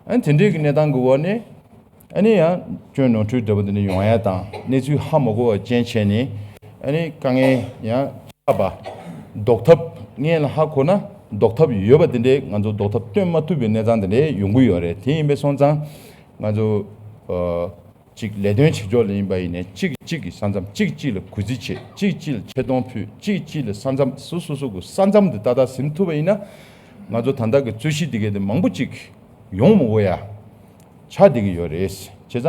ཨ་ནི་དེ་འདྲའི་གི་གནས་སྟངས་ཀྱི་འོག་ནས་ཨ་ནི་ཡང་སྐྱོན་ནོར་འཁྲུལ་འདྲ་པོ་དེ་འདྲ་ཡོང་ཡ་དང་གནས་ཚུལ་ཧ་མ་གོ་བ་ཅན་བྱས་ནས་ཨ་ནི་དཀའ་ངལ་ཡང་ཆགས་པ། ཟློག་ཐབས་སྔོན་ལ་ཧ་གོ་ན་ཟློག་ཐབས་ཡོད་པ་དེ་འདྲའི་ང་ཚོ་ཟློག་ཐབས་སྟོན་མ་ཐུབ་པའི་གནས་སྟངས་དེ་འདྲའི་ཡོང་གི་ཡོད་རེད། དེ་ཡིན་པས་སོང་ཙང་ང་ཚོ་ཨ། གཅིག་ལས་དོན་བྱེད་ཕྱོགས་ལ་ཡིན་པ་ཡིན་ནའི་གཅིག་གཅིག་གི་ས་མཚམས་གཅིག་གཅིག་ལ་གུས་བརྩི་བྱེད། གཅིག་གཅིག་ལ་ཆེ་མཐོང་ཕུལ། གཅིག་གཅིག་ལ་ས་མཚམས་སོ་སོ་སོ་གི་ས་མཚམས་དེ་ཏག་ཏག་ཟིན་ཐུབ་པ་ཡིན་ན་ང་ཚོ་ད་ལྟ་གི་རྩོད་གཞི་འདི་གའི་དེ་མང་པོ་གཅིག་ཡོང་མི་དགོས་ཡ་ཆགས་བསྡད་ཀྱི་ཡོད་རེད། བྱས་ཙང་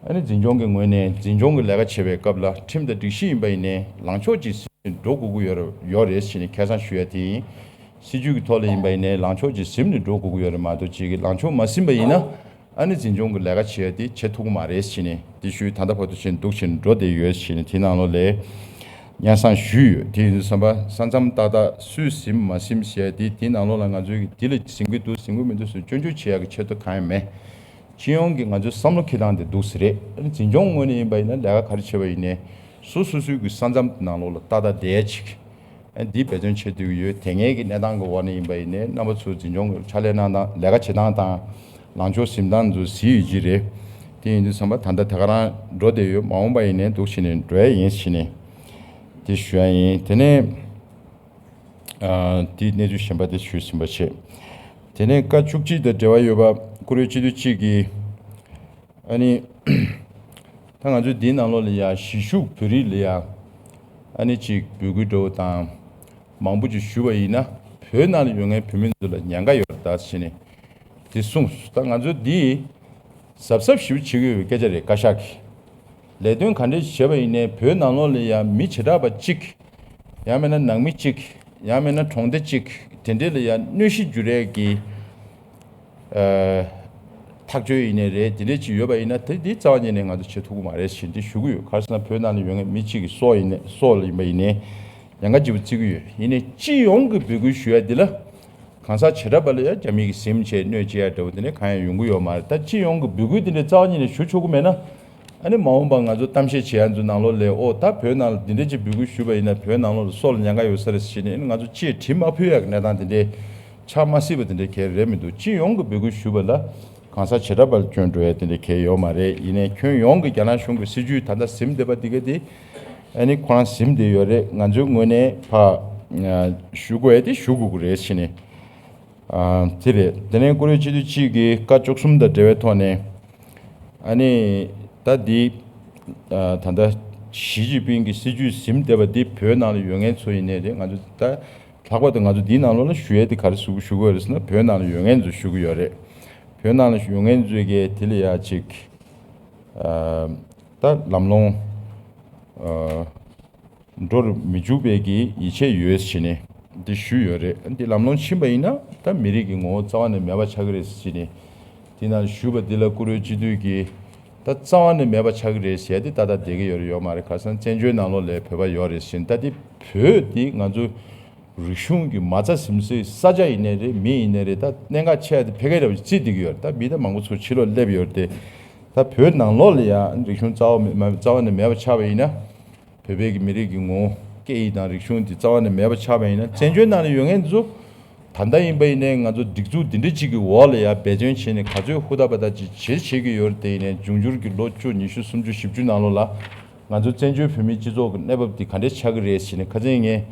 ཨ་ནི་འཛིན་སྐྱོང་གི་ངོས་ནས་འཛིན་སྐྱོང་གི་ལས་ཀ་བྱེད་པའི་སྐབས་ལ་ཁྲིམས་དང་སྒྲིག་གཞི་ཡིན་པ་ཡིན་ནའི་ལངས་ཕྱོགས་གཅིག་ཟིན་འགྲོ་དགོས་ཀྱི་ཡོད་རེད་ཡོད་རེད་ཟེར་ནས་ཁ་སང་ཞུ་ཡ་དེ་ཡིན། སྲིད་ཇུས་ཀྱི་ཐོག་ལ་ཡིན་པ་ཡིན་ནའི་ལངས་ཕྱོགས་གཅིག་ཟིན་ནས་འགྲོ་དགོས་ཀྱི་ཡོད་རེད་མ་གཏོགས་གཅིག་གི་ལངས་ཕྱོགས་མ་ཟིན་པ་ཡིན་ན། ཨ་ནི་འཛིན་སྐྱོང་གི་ལས་ཀ་བྱེད་ཡ་དེ་བྱེད་ཐུབ་ཀྱི་མ་རེད་ཟེར་ནས་དེ་ཞུས། ད་ལྟ་བར་དུ་བྱས་ནས་འདུག་བྱས་ནས་འགྲོ་བསྡད་ཡོད་ཟེར་ནས་དེའི་ནང་ལོགས་ལ་སྙན་སེང་ཞུས་ཡོད། དེ་ཡིན་དུས་ཙམ་པ་ས་མཚམས་ཏག་ཏག་སུས་ཟིན་མ་ཟིན་ཟེར་ཡ་དེ་དེའི་ནང་ལོགས་ལ་ང་ཚོས་འདི་ལ་ཟིན་གྱི་འདུག་ཟིན་གྱི་མི་འདུག་ཟེར་སྐྱོན་བརྗོད་བྱེད་ཡ་གི་ཆེད་དུ་གང་ཡང་མེད། སྤྱི་ཡོངས་ཀྱི་ང་ཚོའི་བསམ་བློ་འཁྱེར་སྟངས་དེ་འདུག་ཟེར་རེད། ཨ་ནི་འཛིན་སྐྱོང་ངོས་ནས་ཡིན་པ་ཡིན་ན་ལས་ཀ་ག་རེ་བྱས་པ་ཡིན་ནའི་སོ་སོ་སོའི་གི་ས་མཚམས་དེ་ནང་ལོགས་ལ་ཏག་ཏག་བསྡད་ཡ་ཅིག་ཨ་འདི་འབད་བརྩོན་བྱེད་སྡོད་ཀྱི་ཡོད། དེ་སྔའི་གི་གནས་སྟངས་ཀྱི་འོག་ནས་ཡིན་པ་ཡིན་ནའི་རྣམ་པ་ཚོ་འཛིན་སྐྱོང་གི་ཕྱག་ལས་གནང་སྟངས་ལས་ཀ་བྱེད་སྟངས་དང་ལངས་ཕྱོགས་ཟིན་སྟངས་ཚོ་གཟིགས་ཡོད་ཀྱི་རེད། དེ་ཡིན་དུས་ཙམ་པ་ད་ལྟ་དེ་ག་རང་འགྲོ་བསྡད་ཡོད། མ་འོངས་པ་ཡིན་ནའི་འདུག་བྱས་ནས་འགྲོ་ཡ་ཡིན་ཟེར་ནས་དེ་ཞུ་ཡ་ཡིན། དེ་ནས་ཨ་དེ་གནས་ཚུལ་གཞན་པ་དེ་ཞུས་ཟིན་པ་བྱས། དེ་ནས་བཀའ་བཅུ་གཅིག་དང་འབྲེལ་བ་ཡོད་པ་བཀུར་འོས་སྤྱི་འཐུས་གཅིག་གིས། ཨ་ནི། ད་ང་ཚོས་འདིའི་ནང་ལོགས་ལ་ཡ་གཞིས་བཞུགས་བོད་རིགས་ལ་ཡ། ཨ་ནི་ཅིག་འབོད་སྐུལ་འདྲ་བོ་དང་། མང་པོ་ཅིག་ཞུས་པ་ཡིན་ན་བོད་ནང་ལ་ཡོད་མཁན་བོད་མི་ཚོ་ལ་ཉེན་ཁ་ཡོད་རེད་ད་ཟེར་ནས་དེ་གསུངས། ད་ང་ཚོས་འདི་གཟབ་གཟབ་ཞིབ་བྱེད་ཀྱི་ཡོད་པའི་སྐད་ཆ་རེད། བཀའ་ཤག་གིས་ལས་དོན་ག་འདྲས་བྱས་པ་ཡིན་ནའི་བོད་ནང་ལོགས་ལ་ཡ་མི་བྱེ་བྲག་པ་གཅིག་ཡང་མིན་ན་ནང་མི་གཅིག་ཡང་མིན་ན་གྲོང་སྡེ་གཅིག་དེ་འདྲས་ལ་ཡ་གནོད་གཞི་འགྱུར་ཡས་ཀྱི། ཨ། ཐག་གཅོད་ཡིན་ནའི་རེད། དེ་འདྲས་ཅིག་ཡོད་པ་ཡིན་ན་དེ་འདི་རྩ་བ་ཉིད་ནས་ང་ཚོ་བྱེད་ཐུབ་ཀྱི་མ་རེད་ཞེས་འདི་ཞུ་གི་ཡོད། ག་རེ་ཟེར་ན་བོད་ནང་ལ་ཡོད་མཁན་མི་གཅིག་གི་སྲོག་ཡིན་ནའི་སྲོག་ལ་ཡིན་པ་ཡིན་ནའི་ཉེན་ཁ་ལྗིད་པོ་བརྩི་གི་ཡོད། ཡིན་ནའི་སྤྱི་ཡོངས་ཀྱི་འབོད་སྐུལ་ཞུ་ཡ་འདི་ལ་ གང་ཟག་བྱེ་བྲག་པ་ལ་ཡང་རྒྱ་མི་གིས་ཟིན་བྱས་གནོད་བྱེད་ཡ་འདྲ་བོ་དེ་འདྲ་གང་ཡང་ཡོང་གི་ཡོད་མ་རེད། ད་སྤྱི་ཡོངས་ཀྱི་འབོད་སྐུལ་དེ་འདྲ་རྩ་བ་ཉིད་ནས་ཞུ་ཆོག་གི་མེད་ན། ཨ་ནི་མ་འོངས་པ་ང་ཚོ་གཏམ་བཤད་བྱེད་ཡ་ཚོའི་ནང་ལོགས་ལ་ཨོ་ད་བོད་ནང་ལ་འདི་འདྲ་ཅིག་འབོད་སྐུལ་ཞུས་པ་ཡིན་ན་བོད་ནང་ལོགས་ལ་སྲོག་ལ་ཉེན་ཁ་ཡོད་ས་རེད་ཟེར་ནས་ཨ་ནི་ང་ཚོ་ཅིས་དྲི་མ་ཕུལ་ཡ་གི་གནས་སྟངས་དེ་འདྲ་ཆགས་མ་སྲིད་པ་དེ་འདྲ་གལ་རེད་མི་འདུག་སྤྱི་ཡོངས་ཀྱི་འབོད་སྐུལ་ཞུས་པ་ལ་གང་ཟག་བྱེ་བྲག་པ་ལ་སྐྱོན་འགྲོ་ཡ་དེ་འདྲ་གལ་ཡོད་མ་རེད། ཡིན་ནའི་ཁྱོན་ཡོངས་ཀྱི་རྒྱ་ནག་གཞུང་གི་སྲིད་ཇུས་ད་ལྟ་ཟིན་བསྡད་པ་འདི་ག་དེ་ཨ་ནི་ཁོ་རང་ཟིན་བསྡད་ཡོད་རེད། ང་ཚོའི་ངོས་ནས་ཕར་ཞུ་དགོས་ཡ་དེ་ཞུ་དགོས་ཀྱི་རེད་ཟེར་ནས། ཨ། དེ་རེད། དེ་ནས་ཀུ་རེ་སྤྱི་འཐུས་གཅིག་གིས་བཀའ་བཅུ་གསུམ་དང་འབྲེལ་བའི་ཐོག་ནས། ཨ་ནི། ད་འདི། ཨ། ད་ལྟ། ཞི་ཅིན་ཕིང་གི་སྲིད་ཇུས་ཟིན་བསྡད་པ་འདི་བོད་ནང་ལ་ཡོད་མཁན་ཚོ་ཡིན་ནའི་རེད། ང་ཚོ་ད། ལྷག་པར་དུ་ང་ཚོ་འདིའི་ནང་ལོགས་ལ་ཞུ་ཡས་དེ་ག་རེ་ཞུ་ཞུ་དགོས་རེད་ཟེར་ན་བོད་ནང་ལ་ཡོད་མཁན་ཚོ་ཞུ་གི་ཡོད་རེད། བོད་ནང་ལ་ཡོད་མཁན་ཚོས་གི་དེ་ལ་ཡ་ཅིག་ཨ། ད་ལམ་ལྷོང་། ཨ། འགྲོ་རུ་མི་འཇུག་པའི་གི་ཡིད་ཆེས་ཡོད་ཟེར་ནས་འདི་ཞུས་ཡོད་རེད། འདི་ལམ་ལྷོང་ཕྱིན་པ་ཡིན་ན་ད་མི་རིགས་ཀྱི་ངོ་བོ་རྩ་བ་ནས་མེད་པ་ཆགས་ཀྱི་རེད་ཟེར་ནས་འདི་ནང་ཞུས་པ་འདི་ལ་ཀུ་རེ་སྤྱི་འཐུས་ཀྱིས་ད་རྩ་བ་ནས་མེད་པ་ཆགས་ཀྱི་རེད་ཟེར་ཏེ་ཏག་ཏག་བསྡད་ཀྱི་ཡོད་རེད་ཡོད་མ་རེད། ཁ་སང་བཙན་བྱོལ་ནང་ལོགས་ལ་བོད་པ་ཡོད་རེད་ཟེར་ནས་ད་འདི་བོད་འདི་ང་ཚོ་རིག་གཞུང་གི་མ་རྩ་ཟིན་སའི་ས་ཆ་ཡིན་ནའི་རེད། མི་ཡིན་ནའི་རེད། ད་གནད་འགག་ཆེ་བ་དེ་ཕལ་སྐད་རེད་བ་བརྩིས་བསྡད་ཀྱི་ཡོད་རེད། ད་མི་ད་མང་པོ་ཚོ་ཕྱི་ལོགས་སླེབས་ཡོད་རེད་དེ། ད་བོད་ནང་ལོགས་ལ་ཡང་རིག་གཞུང་རྩ་བ་མེད་རྩ་བ་ནས་མེད་པ་ཆགས་པ་ཡིན་ན། བོད་པའི་གི་མི་རིགས་ཀྱི་ངོ་བོ་སྐད་ཡིག་དང་རིག་གཞུང་དེ་རྩ་བ་ནས་མེད་པ་ཆགས་པ་ཡིན་ན་བཙན་བྱོལ་ནང་ལ་ཡོད་མཁན་ཚོ། ད་ལྟ་ཡིན་པ་ཡིན་ནའི་ང་ཚོ་སྒྲིག་འཛུགས་འདི་འདྲ་ཅིག་གི་འོག་ལ་ཡང་འབད་བརྩོན་བྱས་ནས་ག་ཚོད་ཧུར་ཐག་པ་ཐག་ཅིག་བྱེད་བྱེད་ཀྱི་ཡོད་རེད་དེ། ཡིན་ནའི་འབྱུང་འགྱུར་གྱི་ལོ་བཅུ་ཉི་ཤུ་སུམ་ཅུ་བཞི་བཅུ་ནང་ལོགས་ལ་ང་ཚོ་བཙན་བྱོལ་བོད་མིའི་སྤྱི་ཚོགས་ཀྱི་གནས་བབ་འདི་ག་འདྲས་ཆགས་ཀྱི་རེད་ཟེར་ནས་ཁ་སང་ངས་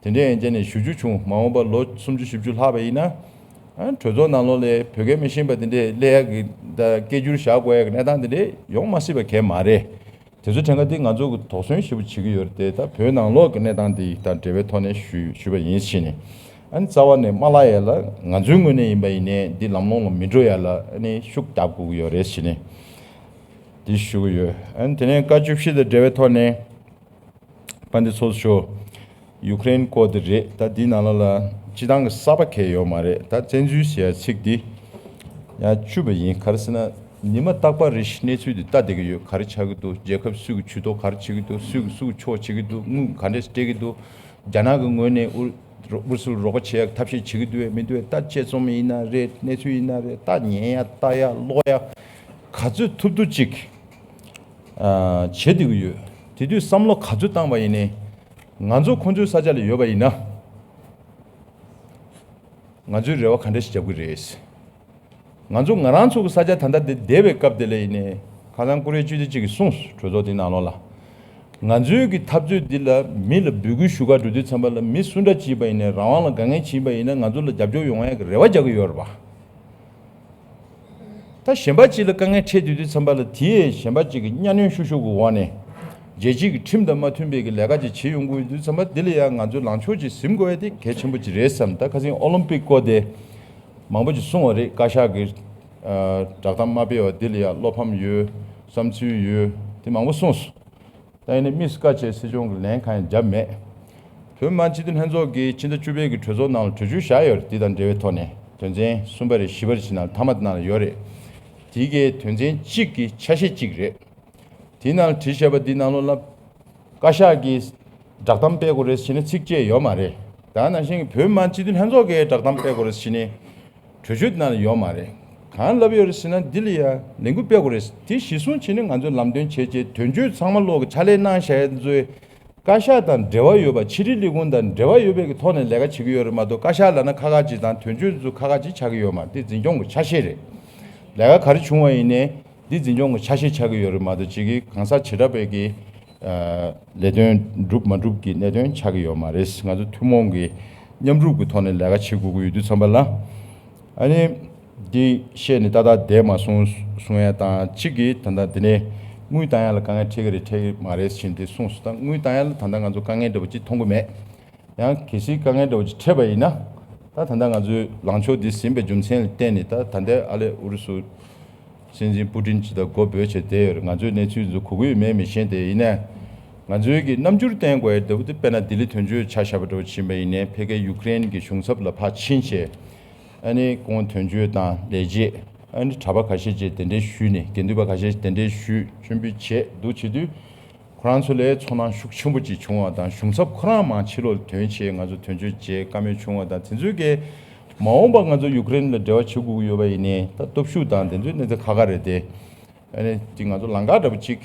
དེ་འདྲས་ཡན་ཆད་ནས་ཞུ་རྒྱུ་བྱུང་། མ་འོངས་པ་ལོ་སུམ་ཅུ་བཞི་བཅུ་ལྷག་པ་ཡིན་ན་ཨ་གྲོས་ཚོགས་ནང་ལོགས་ལ་བོད་སྐད་མི་ཤེས་པ་དེ་འདྲས་སླེབས་ཡག་གི་ད་སྐད་སྒྱུར་བཞག་དགོས་ཡག་གི་གནས་སྟངས་དེ་འདྲས་ཡོང་མ་སྲིད་པ་གང་ཡང་མ་རེད། དེ་ཚོ་དྲན་ཁ་དེ་ང་ཚོ་གི་དོགས་ཟོན་ཞེ་པོ་བྱེད་ཀྱི་ཡོད་རེད་དེ། ད་བོད་ནང་ལོགས་ཀྱི་གནས་སྟངས་དེ་དང་འབྲེལ་བའི་ཐོག་ནས་ཞུ་ཞུས་པ་ཡིན་ཟེར་ནས། ཨ་ནི་རྩ་བ་ནས་མ་བརླག་ཡ་ལ་ང་ཚོའི་ངོས་ནས་ཡིན་པ་ཡིན་ནའི་འདི་ལམ་ལྷོང་ལ་མི་འགྲོ་ཡ་ལ་ཨ་ནི་ཤུགས་རྒྱབ་དགོས་ཀྱི་ཡོད་རེད་ཟེར་ནས་འདི་ཞུ་གི་ཡོད། ཨ་ནི་དེ་ནས་བཀའ་བཅུ་བཞི་དང་འབྲེལ་བའི་ཐོག་ནས་དཔལ་ལྡན་ཚོགས་གཙོ་མཆོག་ཡུ་ཀེ་རེན་སྐོར་དེ་རེད། ད་འདི་ནང་ལ་ལ་སྤྱི་བཏང་གི་གསར་པ་གང་ཡང་ཡོད་མ་རེད། ད་བཙན་འཛུལ་ཟེར་ཡ་ཚིག་འདི་ཡང་བཅུ་པ་ཡིན། ག་རེ་ཟེར་ན་ཉི་མ་རྟག་པར་རེ་བཞིན་གནས་ཚུལ་འདི་ལྟ་བསྡད་ཀྱི་ཡོད། ག་རེ་ཆགས་ཀྱི་འདུག་རྒྱལ་ཁབ་སུ་གི་ཇུས་གཏོགས་ག་རེ་བྱེད་ཀྱི་འདུག་སུ་གི་སུ་གི་ཕྱོགས་བྱེད་ཀྱི་འདུག་དངུལ་ག་འདྲས་སྤྲད་ཀྱི་འདུག་རྒྱ་ནག་གི་ངོས་ནས་ཨུ་རུ་སུ་ལ་རོགས་པ་བྱེད་ཡག་ཐབས་ཤེས་བྱེད་ཀྱི་འདུག་བས་མི་འདུག་བས། ད་དཔྱད་རྩོམ་ཡིན་ན་རེད། གནས་ཚུལ་ཡིན་ན་རེད། ད་ཉན་ཡ་ལྟ་ཡ་ཀློག་ཡ་ག་ཚོད་ཐུབ་ཐུབ་ཅིག་ཨ། བྱེད་བསྡད་ཀྱི་ཡོད། དེ་དུས་བསམ་བློ་ག་ཚོད་བཏང་བ་ཡིན་ནའི། ང་ཚོ་ཁོང་ཚོའི་ས་ཆ་ལ་ཡོད་པ་ཡིན་ན། ང་ཚོའི་རེ་བ་ག་འདྲ་ཞིག་རྒྱབ་ཀྱི་རེད། ང་ཚོ་ང་རང་ཚོ་གི་ས་ཆ་ད་ལྟ་འདི་བསྡད་པའི་སྐབས་དེ་ལ་ཡིན་ནའི། ཁ་སང་ཀུ་རེ་སྤྱི་འཐུས་གཅིག་གིས་གསུངས་སོང་། གྲོས་ཚོགས་འདི་ནང་ལོགས་ལ། ང་ཚོའི་གི་འཐབ་རྩོད་འདི་ལ་མི་ལ་འབོད་སྐུལ་ཞུ་ག་འགྲོ་དུས་ཙམ་པ་ལ་མི་སུ་འདྲ་ཅིག་ཡིན་པ་ཡིན་ནའི། རང་དབང་ལ་དཀའ་ངལ་ཅིག་ཡིན་པ་ཡིན་ན་ང་ཚོ་ལ་རྒྱབ་སྐྱོར་ཡོང་ཡག་གི་རེ་བ་རྒྱག་གི་ཡོད་རེད་པ། ད་གཞན་པ་གཅིག་ལ་དཀའ་ངལ་འཕྲད་དུས་དུས་ཙམ་པ་ལ་དེས་གཞན་པ་གཅིག་གི་གཉའ་གནོན་ཤུགས་ཤུགས་ཀྱི་འོག་ནས་རྒྱལ་སྤྱི་གི་ཁྲིམས་དང་མ་མཐུན་པའི་གི་ལས་ཀ་ཅིག་བྱེད་ཡོང་གི་ཡོད་དུས་ཙམ་པ་འདི་ལ་ཡང་ང་ཚོས་ལངས་ཕྱོགས་ཅིག་ཟིན་དགོས་ཡ་དེ་གལ་ཆེན་པོ་ཅིག་རེད་བསམ། ད་ཁ་སང་ཨོ་ལིམ་པིག་སྐོར་དེ་མང་པོ་ཅིག་གསུངས་པ་རེད། བཀའ་ཤག་གི་བསྒྲགས་གཏམ་མ་སྤེལ་བ་འདི་ལ་ཡང་བློ་ཕམ་ཡོད། བསམ་ཚུལ་ཡོད། དེ་མང་པོ་གསུངས་སོང་། ད་ཡིན་ནའི་དམིགས་སུ་བཀར་བྱས་སྲིད་སྐྱོང་གི་ལན་གང་ཡང་བརྒྱབ་མེད། བོད་མི་མང་སྤྱི་འཐུས་ལྷན་ཚོགས་ཀྱིས་ཕྱི་ཟླ་བཅུ་པའི་གི་གྲོས་ཚོགས་ནང་ལ་གྲོས་ཆོད་བཞག་ཡོད་རེད། འདི་དང་འབྲེལ་བའི་ཐོག་ནས་དོན་ཚན་གསུམ་པ་རེད། བཞི་པ་རེད་ཅིག་ནང་ལ་མཐའ་མ་དེ་ནང་ལ་ཡོད་རེད། དེ་གའི་དོན་ཚན་གཅིག་གི་ཆ་ཤས་གཅིག་རེད། དེའི་ནང་ལ་བྲིས་བཞག་པ་འདི་ནང་ལོགས་ལ་བཀའ་ཤག་གིས་བསྒྲགས་གཏམ་སྤེལ་དགོས་རེད་ཟེར་ནས་ཚིག་བཅད་ཡོད་མ་རེད། ད་ནང་བཞིན་གྱི་བོད་མི་མང་སྤྱི་འཐུས་ལྷན་ཚོགས་ཀྱིས་བསྒྲགས་གཏམ་སྤེལ་དགོས་རེད་ཟེར་ནས་གྲོས་ཆོད་དེ་ནང་ལ་ཡོད་མ་རེད། གང་ལབ་ཡོད་རེད་ཟེར་ན་འདི་ལ་ཡ་ལས་འགུལ་སྤེལ་དགོས་རེད། དེ་གཞི་བཟུང་བྱས་ནས་ང་ཚོས་ལམ་སྟོན་བྱས་རྗེས་དོན་གཅོད་ཚང་མ་ལོག་གི་ཕྱག་ལས་གནང་བཞག་ཡ་ཚོའི་བཀའ་ཤག་དང་འབྲེལ་བ་ཡོད་པ། ཕྱི་དྲིལ་ལས་ཁུངས་དང་འབྲེལ་བ་ཡོད་པའི་གི་ཐོག་ནས་ལས་ཀ་བྱེད་ཀྱི་ཡོད་རེད་མ་གཏོགས། བཀའ་ཤག་ལབ་ན་ཁག་ཁག་ཅིག་དང་དོན་གཅོད་ཚོ་ཁག་ཁག་ཅིག་ཆགས་ཀྱི་ཡོད་མ་རེད། དེ་འཛིན་སྐྱོང་གི་ཆ་ཤས་རེད། ལས་ཀ་ག་རེ་བྱུང་བ་ཡིན་ནའི་འདི་འཛིན་སྐྱོང་གི་ཆ་ཤས་ཆགས་ཀྱི་ཡོད་རེད་མ་གཏོགས། གཅིག་གིས་གང་ཟག་བྱེ་བྲག་པའི་གི་ལས་དོན་འགྲུབ་མ་འགྲུབ་ཀྱི་གནད་དོན་ཆགས་ཀྱི་ཡོད་མ་རེད། ང་ཚོ་ཐུན་མོང་གི་མཉམ་རུབ་ཀྱི་ཐོག་ནས་ལས་ཀ་བྱེད་དགོས་ཀྱི་ཡོད་དུས་ཙམ་པ་ལ། ཨ་ནི། འདི་བཤད་ནས་ཏག་ཏག་བསྡད་མ་སོང་གསུང་ཡ་དང་། གཅིག་གིས་ད་ལྟ་འདི་ནས་དངུལ་བཏང་ཡ་ལ་དཀའ་ངལ་འཕྲད་ཀྱི་རེད་འཕྲད་ཀྱི་མ་རེད་ཟེར་འདི་གསུངས་སོང་། ད་དངུལ་བཏང་ཡ་ལ་ད་ལྟ་ང་ཚོ་དཀའ་ངལ་འདྲ་བོ་ཅིག་མཐོང་གི་མེད། ཡང་གལ་སྲིད་དཀའ་ངལ་འདྲ་བོ་ཅིག་འཕྲད་པ་ཡིན་ན། ད་ད་ལྟ་ང་ཚོའི་ལངས་ཕྱོགས་འདི་ཟིན་པའི་རྒྱུ་མཚན་ལ་བརྟེན་ནས། ད་ད་ལྟའི་ཨ་ལས་ཨུ་རུ་སུ་སྲིད་འཛིན་པུ་ཏིན་ཇི་དང་སྒོ་སྦོས་བྱས་བསྡད་ཡོད་རེད། ང་ཚོས་གནས་ཚུལ་འདི་གོ་གི་ཡོད་མེད་མི་ཤེས། དེ་ཡིན་ནའི་ང་ཚོའི་གི་རྣམ་འགྱུར་བསྟན་དགོས་ཡ་འདྲ་བོ་དེ། དཔེར་ན་ལྡི་ལི་དོན་གཅོད་ཆ་བཞག་པ་འདྲ་བོ་ཕྱིན་པ་ཡིན་ནའི་ཕ་གིའི་ཡུཀ་རེན་གྱི་གཞུང་ཚབ་ལ་ཕར་ཕྱིན་བྱས། ཨ་ནི་ཁོང་དོན་གཅོད་དང་ལས་བྱེད། ཨ་ནི་གྲྭ་པ་ཁ་ཤས་ཀྱིས་གདན་འདྲེན་ཞུས་ནས། དགེ་འདུན་པ་ཁ་ཤས་ཀྱིས་གདན་འདྲེན་ཞུས། མཆོད་འབུལ་བྱས་འདུག་བྱེད་དུས། ཁོ་རང་ཚོ་ལ་ཚོར་སྣང་ཤུགས་ཆེན་པོ་ཅིག་བྱུང་བ་དང་། གཞུང་ཚབ་ཁོ་རང་མར་ཕྱི་ལོགས་ལ་ཐོན་བྱས་ང་ཚོ་དོན་གཅོད་བྱས་བཀའ་མོལ་བྱུང་བ་དང་། དེ་ཚོའི་གི་ མ་འོངས་པ་ང་ཚོ་ཡུཀ་རེན་ལ་འབྲེལ་བ་བྱེད་དགོས་ཀྱི་ཡོད་པ་ཡིན་ནའི་ད་སྟོབས་ཤུགས་དང་དེ་ཚོའི་གནས་ཚད་ཁག་ཁག་རེད་དེ། ཨ་ནི་དེ་ང་ཚོ་ལམ་ཁ་འདྲ་པོ་གཅིག་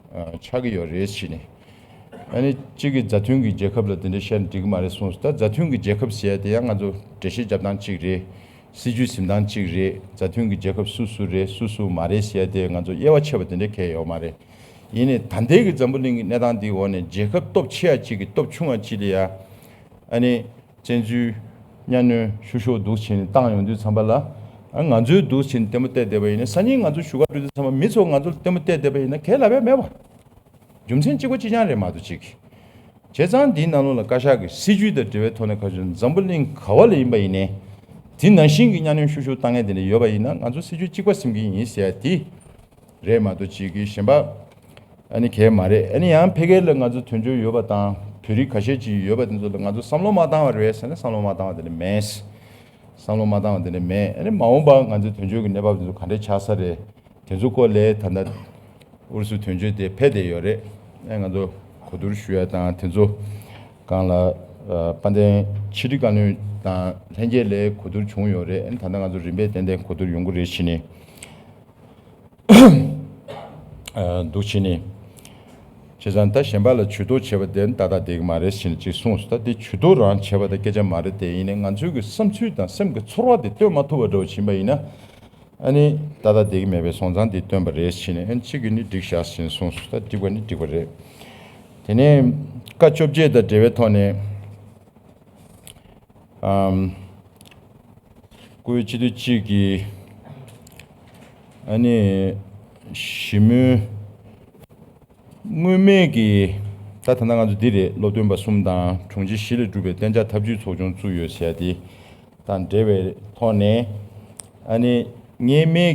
ཨ་ཆགས་ཀྱི་ཡོད་རེད་ཟེར་ནས། ཨ་ནི་གཅིག་གིས་མཛའ་མཐུན་གྱི་རྒྱལ་ཁབ་ལ་དེ་འདྲ་བཤད་ན་འགྲིག་གི་མ་རེད་གསུངས་སོང་། ད་མཛའ་མཐུན་གྱི་རྒྱལ་ཁབ་ཟེར་ཡ་དེ་ཡང་ང་ཚོ་འགྲེལ་བཤད་རྒྱབ་སྟངས་གཅིག་རེད། སྲིད་ཇུས་འཛིན་སྟངས་གཅིག་རེད། མཛའ་མཐུན་གྱི་རྒྱལ་ཁབ་སུ་སུ་རེད། སུ་སུ་མ་རེད་ཟེར་ཡ་དེ་ང་ཚོ་དབྱེ་བ་ཕྱེ་བ་དེ་འདྲ་གང་ཡང་ཡོད་མ་རེད། ཡིན་ནའི་ད་ལྟའི་གི་འཛམ་བུ་གླིང་གི་གནས་སྟངས་འདིའི་འོག་ནས་རྒྱལ་ཁབ་སྟོབས་ཆེ་ཡ་གཅིག་གིས་སྟོབས་ཆུང་བ་གཅིག་ལ་ཡ་ཨ་ནི་བཙན་འཛུལ་གཉའ་གནོན་ཤུགས་ཤོག་འདུག་བྱས་ནས་བཏང་ཡོང་དུས་ཙམ་པ་ལ། ཨ་ང་ཚོས་འདུག་བྱས་ནས་ལྟད་མོ་བལྟས་བསྡད་པ་ཡིན་ན། སང་ཉིན་ང་ཚོ་བཞུགས་སྒར་འགྲོ་དུས་ཙམ་པ་མི་ཚོ་ང་ཚོ་ལ་ལྟད་མོ་བལྟས་བསྡད་པ་ཡིན་ན་གང་ལབ་ཡ་མེད་པ། རྒྱུ་མཚན་གཅིག་པ་གཅིག་རྐྱང་རེད་མ་གཏོགས་གཅིག་བྱས་ཙང་འདིའི་ནང་ལོགས་ལ་བཀའ་ཤག་གི་སྲིད་ཇུས་དང་འབྲེལ་བའི་ཐོག་ནས་ཁ་ཤས་འཛམ་བུ་གླིང་ག་བ་ལ་ཡིན་པ་ཡིན་ནའི། དེ་ནང་བཞིན་གྱི་གཉའ་གནོན་ཤུགས་ཤོག་བཏང་མཁན་དེ་འདྲ་ཡོད་པ་ཡིན་ན་ང་ཚོ་སྲིད་ཇུས་གཅིག་པ་འཛིན་གྱི་ཡིན་ཟེར་ཡ་དེ་རེད་མ་གཏོགས་གཅིག་གི་གཞན་པ་ཨ་ནི་གང་ཡང་མ་རེད། ཨ་ནི་ཡང་ཕ་གི་ལ་ང་ཚོ་དོན་གཅོད་ཡོད་པ་དང་བོད་རིགས་ཁ་ཤས་ཅིག་ཡོད་པ་དེ་ཚོ་ལ་ང་ཚོ་བསམ་བློ་མ་བཏང་བ་རེད་ཟེར་ན་བསམ་བློ་མ་བཏང་བ་དེ་འདྲ་མེད། བསམ་བློ་མ་བཏང་བ་དེ་འདྲ་མེད། ཨ་ནི་མ་འོངས་པ་ང་ཚོའི་དོན་གཅོད་ཀྱི་གནས་བབ་དེ་ཚོ་ག་འདྲ་ཆགས་ས་རེད། དེ་ཚོ་སྐོར་ལ་ད་ལྟ་ཨུ་རུ་སུ་དོན་གཅོད་དེ་ཕེབས་བསྡད་ཡོད་རེད། ཨ་ང་ཚོ་གོ་བསྡུར་ཞུ་ཡ་དང་དེ་ཚོ་སྒང་ལ་ཨ་དཔལ་ལྡན་ཕྱི་དྲིལ་བཀའ་བློན་དང་ལྷན་རྒྱས་ལ་གོ་བསྡུར་བྱུང་ཡོད་རེད། ཨ་ནི་ད་ལྟ་ང་ཚོ་རིམ་པས་ཏན་ཏན་གོ་བསྡུར་ཡོང་གི་རེད་བྱས་ནས། ཨ་འདུག་བྱས་ནས། བྱས་ཙང་ད་གཞན་པ་ལ་ཇུས་གཏོགས་བྱས་པ་དེ་ཏག་ཏག་བསྡད་ཀྱི་མ་རེད་ཟེར་ནས་ཅིག་གསུངས་སོང་། ད་དེ་ཇུས་གཏོགས་རང་བྱས་པ་དང་སྐད་ཆ་མ་རེད་དེ། ཡིན་ནའི་ང་ཚོའི་གི་བསམ་ཚུལ་དང་སེམས་ཀྱི་ཚོར་བ་དེ་སྟོན་མ་ཐུབ་པ་འདྲ་བོ་ཕྱིན་པ་ཡིན་ན། ཨ་ནི་ཏག་ཏག་བསྡད་ཀྱི་མེད་པའི་སོང་ཙང་དེ་སྟོན་པ་རེད་ཟེར་ནས། ཨ་ནི་གཅིག་གིས་ནི་འགྲིག་བཞག་ཟེར་ནས་གསུངས་སོང་། ད་འགྲིག་པ་ནི་འགྲིག་པ་རེད། དེ་ནས་བཀའ་བཅོ་བརྒྱད་དང་འབྲེལ་བའི་ཐོག་ནས། ཨམ། བཀུར་འོས་སྤྱི་འཐུས་གཅིག་གིས་ཨ་ནི་ཞི་མོལ་སྔོན་མའི་གི། ད་ད་ལྟ་ང་ཚོ་འདི་རེད། སློབ་སྟོན་པ་གསུམ་དང་དྲུང་ཆེ་བཞི་ལས་གྲུབ་པའི་གཏན་འཇགས་ཐབས་ཇུས་ཚོགས་ཆུང་བཙུགས་ཡོད་ཟེར་ཡ་དེ་དང་འབྲེལ་བའི་ཐོག་ནས། ཨ་ནི་སྔོན་མའི་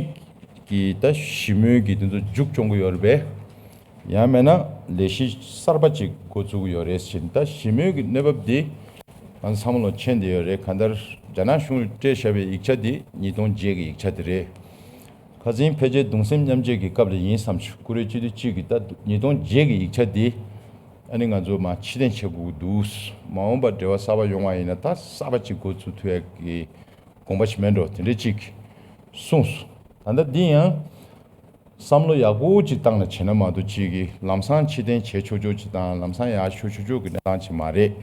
གི་ད་ཞི་མོལ་གི་དེ་ཚོ་མཇུག་སྐྱོང་གི་ཡོད་རེད་པས། ཡང་མིན་ན་ལས་གཞི་གསར་པ་ཅིག་འགོ་བཙུགས་ཡོད་རེད་ཟེར། ད་ཞི་མོལ་གྱི་གནས་བབ་འདི་ང་ཚོ་ཚང་མ་ལ་མཁྱེན་བསྡད་ཡོད་རེད། གང་ལྟར་རྒྱ་ནག་གཞུང་ལ་སྤྲད་བཞག་པའི་ཡིག་ཆ་འདི་ཉིས་སྟོང་བརྒྱད་ཀྱི་ཡིག་ཆ་དེ་རེད། ཁ་སང་ཕལ་ཆེར་གདུང་སེམས་མཉམ་སྐྱེད་ཀྱི་སྐབས་ལ་ཡིན་བསམ་བྱུང་། བཀུར་འོས་སྤྱི་འཐུས་གཅིག་གིས་ད་ཉིས་སྟོང་བརྒྱད་ཀྱི་ཡིག་ཆ་འདི་ཨ་ནི་ང་ཚོ་མར་ཕྱིར་འཐེན་བྱེད་དགོས་ཀྱི་འདུག། མ་འོངས་པར་འབྲེལ་བ་གསར་པ་ཡོང་བ་ཡིན་ན་ད་གསར་པ་ཅིག་འགོ་ཚུགས་ཐུབ་ཡ་གི་དགོངས་པ་ཞིག་མེད་འགྲོ། དེ་འདྲ་ཅིག་གསུངས་སོང་། ད་ལྟ་འདི་ཡང་བསམ་བློ་ཡག་པོ་ཅིག་བཏང་ནས་བྱས་ན་མ་གཏོགས་ཅིག་གིས་ལམ་སང་ཕྱིར་འཐེན་བྱེད་ཆོག་ཆོག་ཅིག་དང་ལམ་སང་ཡར་ཤོར་ཆོག་ཆོག་གི་གནས་སྟངས་ཅིག་མ་རེད།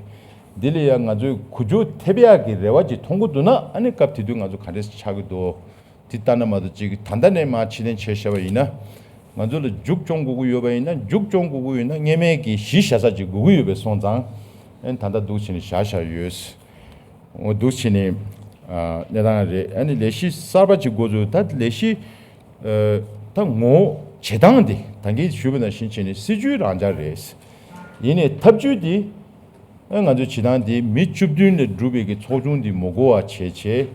འདི་ལ་ཡང་ང་ཚོས་འགུལ་སྐྱོད་ཐེབས་ཡག་གི་རེ་བ་ཅིག་མཐོང་གི་འདུག་ན། ཨ་ནི་སྐབས་དེ་དུས་ང་ཚོ་ག་འདྲས་ཆགས་ཀྱི་འདུག། དེ་ལྟ་ན་མ་གཏོགས་ཅིག་ད་ལྟ་ནས་མར་ཕྱིར་འཐེན་བྱས་བཞག་པ་ཡིན་ན། ང་ཚོ་ལ་མཇུག་སྐྱོང་དགོས་ཀྱི་ཡོད་པ་ཡིན་ན། མཇུག་སྐྱོང་དགོས་ཀྱི་ཡོད་ན་སྔོན་མའི་གི་གཞི་བཞག་ས་ཅིག་དགོས་ཀྱི་ཡོད་པའི་སོང་ཙང་། ཨ་ནི་ད་ལྟ་འདུག་བྱས་ནས་བཞག་བཞག་ཡོད། འོ་འདུག་བྱས་ནས་ཨ་གནས་སྟངས་རེད། ཨ་ནི་ལས་གཞི་གསར་པ་ཅིག་འགོ་འཛུགས། ད་ལས་གཞི་ཨ་ད་ངོ་བོ་བྱེད་སྟངས་དེ་ད་གིན་ཞུས་པ་ནང་བཞིན་བྱས་ནས་སྲིད་ཇུས་རང་འཇགས་རེད། ཡིན་ནའི་ཐབས་ཇུས་དེ། ཨ་ང་ཚོའི་བྱེད་སྟངས་དེ་མི་བཅུ་བདུན་ལས་གྲུབ་པའི་གི་ཚོགས་ཆུང་དེ་མ་དགོས་པ་བྱས་བྱས།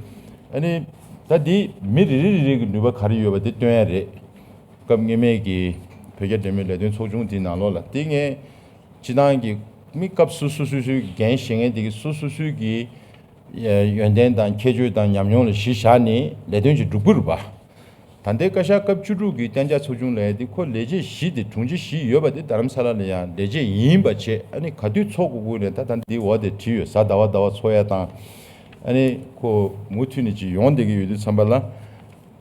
ཨ་ནི་ད་དེ་མི་རེ་རེ་རེ་རེ་གི་ནུས་པ་ག་རེ་ཡོད་པ་དེ་སྟོན་ཡ་རེད། སྐབས་སྔོན་མའི་གི་བོད་རྒྱ་འབྲེལ་མོལ་ལས་དོན་ཚོགས་ཆུང་དེའི་ནང་ལོགས་ལ་དེ་ངས་སྤྱི་བཏང་གི་མི་སྐབས་སོ་སོ་སོ་སོའི་འགན་བཞེས་མཁན་དེ་གི་སོ་སོ་སོའི་གི་ཡོན་ཏན་དང་ཁྱད་ཆོས་དང་ཉམས་མྱོང་ལ་གཞི་བཞག་ནས་ལས་དོན་ཅིག་སྒྲུབ་དགོས་རེད་པ། ད་ལྟའི་བཀའ་ཤག་སྐབས་བཅུ་དྲུག་གི་གཏན་འཇགས་ཚོགས་ཆུང་ལབ་ཡ་དེ་ཁོ་ལས་བྱེད་བཞི་དེ་དྲུང་ཆེ་བཞི་ཡོད་པ་དེ་རྡ་རམ་ས་ལ་ལ་ཡང་ལས་བྱེད་ཡིན་པ་བྱས། ཨ་ནི་ག་དུས་ཚོགས་དགོས་དགོས་ནས་ད་ད་འདི་འོག་དེ་བྲིས་ཡོད། གཟའ་ཟླ་བ་ཟླ་བ་ཚོགས་ཡ་དང་། ཨ་ནི་ཁོ་མུ་མཐུད་ནས་ཅིག་ཡོང་བསྡད་ཀྱི་ཡོད་དུས་ཙམ་པ་ལ།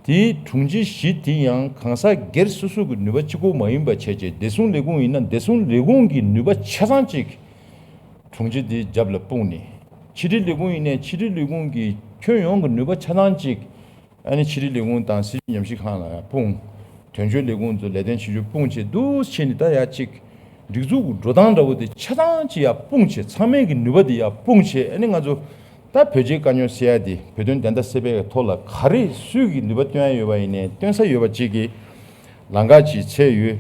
དེའི་དྲུང་ཆེ་བཞི་དེ་ཡང་གང་ཟག་སྒེར་སོ་སོ་གི་ནུས་པ་གཅིག་པོ་མ་ཡིན་པ་བྱས་བྱས། བདེ་སྲུང་ལས་ཁུངས་ཡིན་ན་བདེ་སྲུང་ལས་ཁུངས་ཀྱི་ནུས་པ་ཆ་ཚང་གཅིག་དྲུང་ཆེ་དེའི་རྒྱབ་ལ་སྤུངས་ནས། ཕྱི་དྲིལ་ལས་ཁུངས་ཡིན་ནའི་ཕྱི་དྲིལ་ལས་ཁུངས་ཀྱི་ཁྱོན་ཡོངས་ཀྱི་ནུས་པ་ཆ་ཚང་གཅིག། ཨ་ནི་ཕྱི་དྲིལ་ལས་ཁུངས་དང་སྲིད་བྱུས་ཉམས་ཞིབ་ཁང་ལ་ཡང་སྤུངས། དོན་གཅོད་ལས་ཁུངས་ཚོ་ལས་དོན་བྱེད་ཕྱོགས་སྤུངས་བྱས་འདུག་བྱས་ནས། ད་ཡ་གཅིག་སྒྲིག་འཛུགས་ཀྱི་འགྲོ་སྟངས་འདྲ་བོ་དེ་ཆ་ཚང་གཅིག་ཡར་སྤུངས་བྱས། ཚང་མས་ཀྱི་ནུས་པ་དེ་ཡར་སྤུངས་བྱས། ཨ་ནི་ང་ཚོ་ད་བོད་རྒྱའི་དཀའ་རྙོག་སེལ་ཡ་དེ། བོད་དོན་བདེན་མཐའ་གསལ་བའི་ཐོག་ལ་ག་རེ་སུས་ཀྱི་ནུས་པ་བཏོན་ཡ་ཡོད་པ་ཡིན་ནའི་བཏོན་ས་ཡོད་པ་ཅིག་གི་ལམ་ཁ་ཅིག་འཚོལ་ཡོད།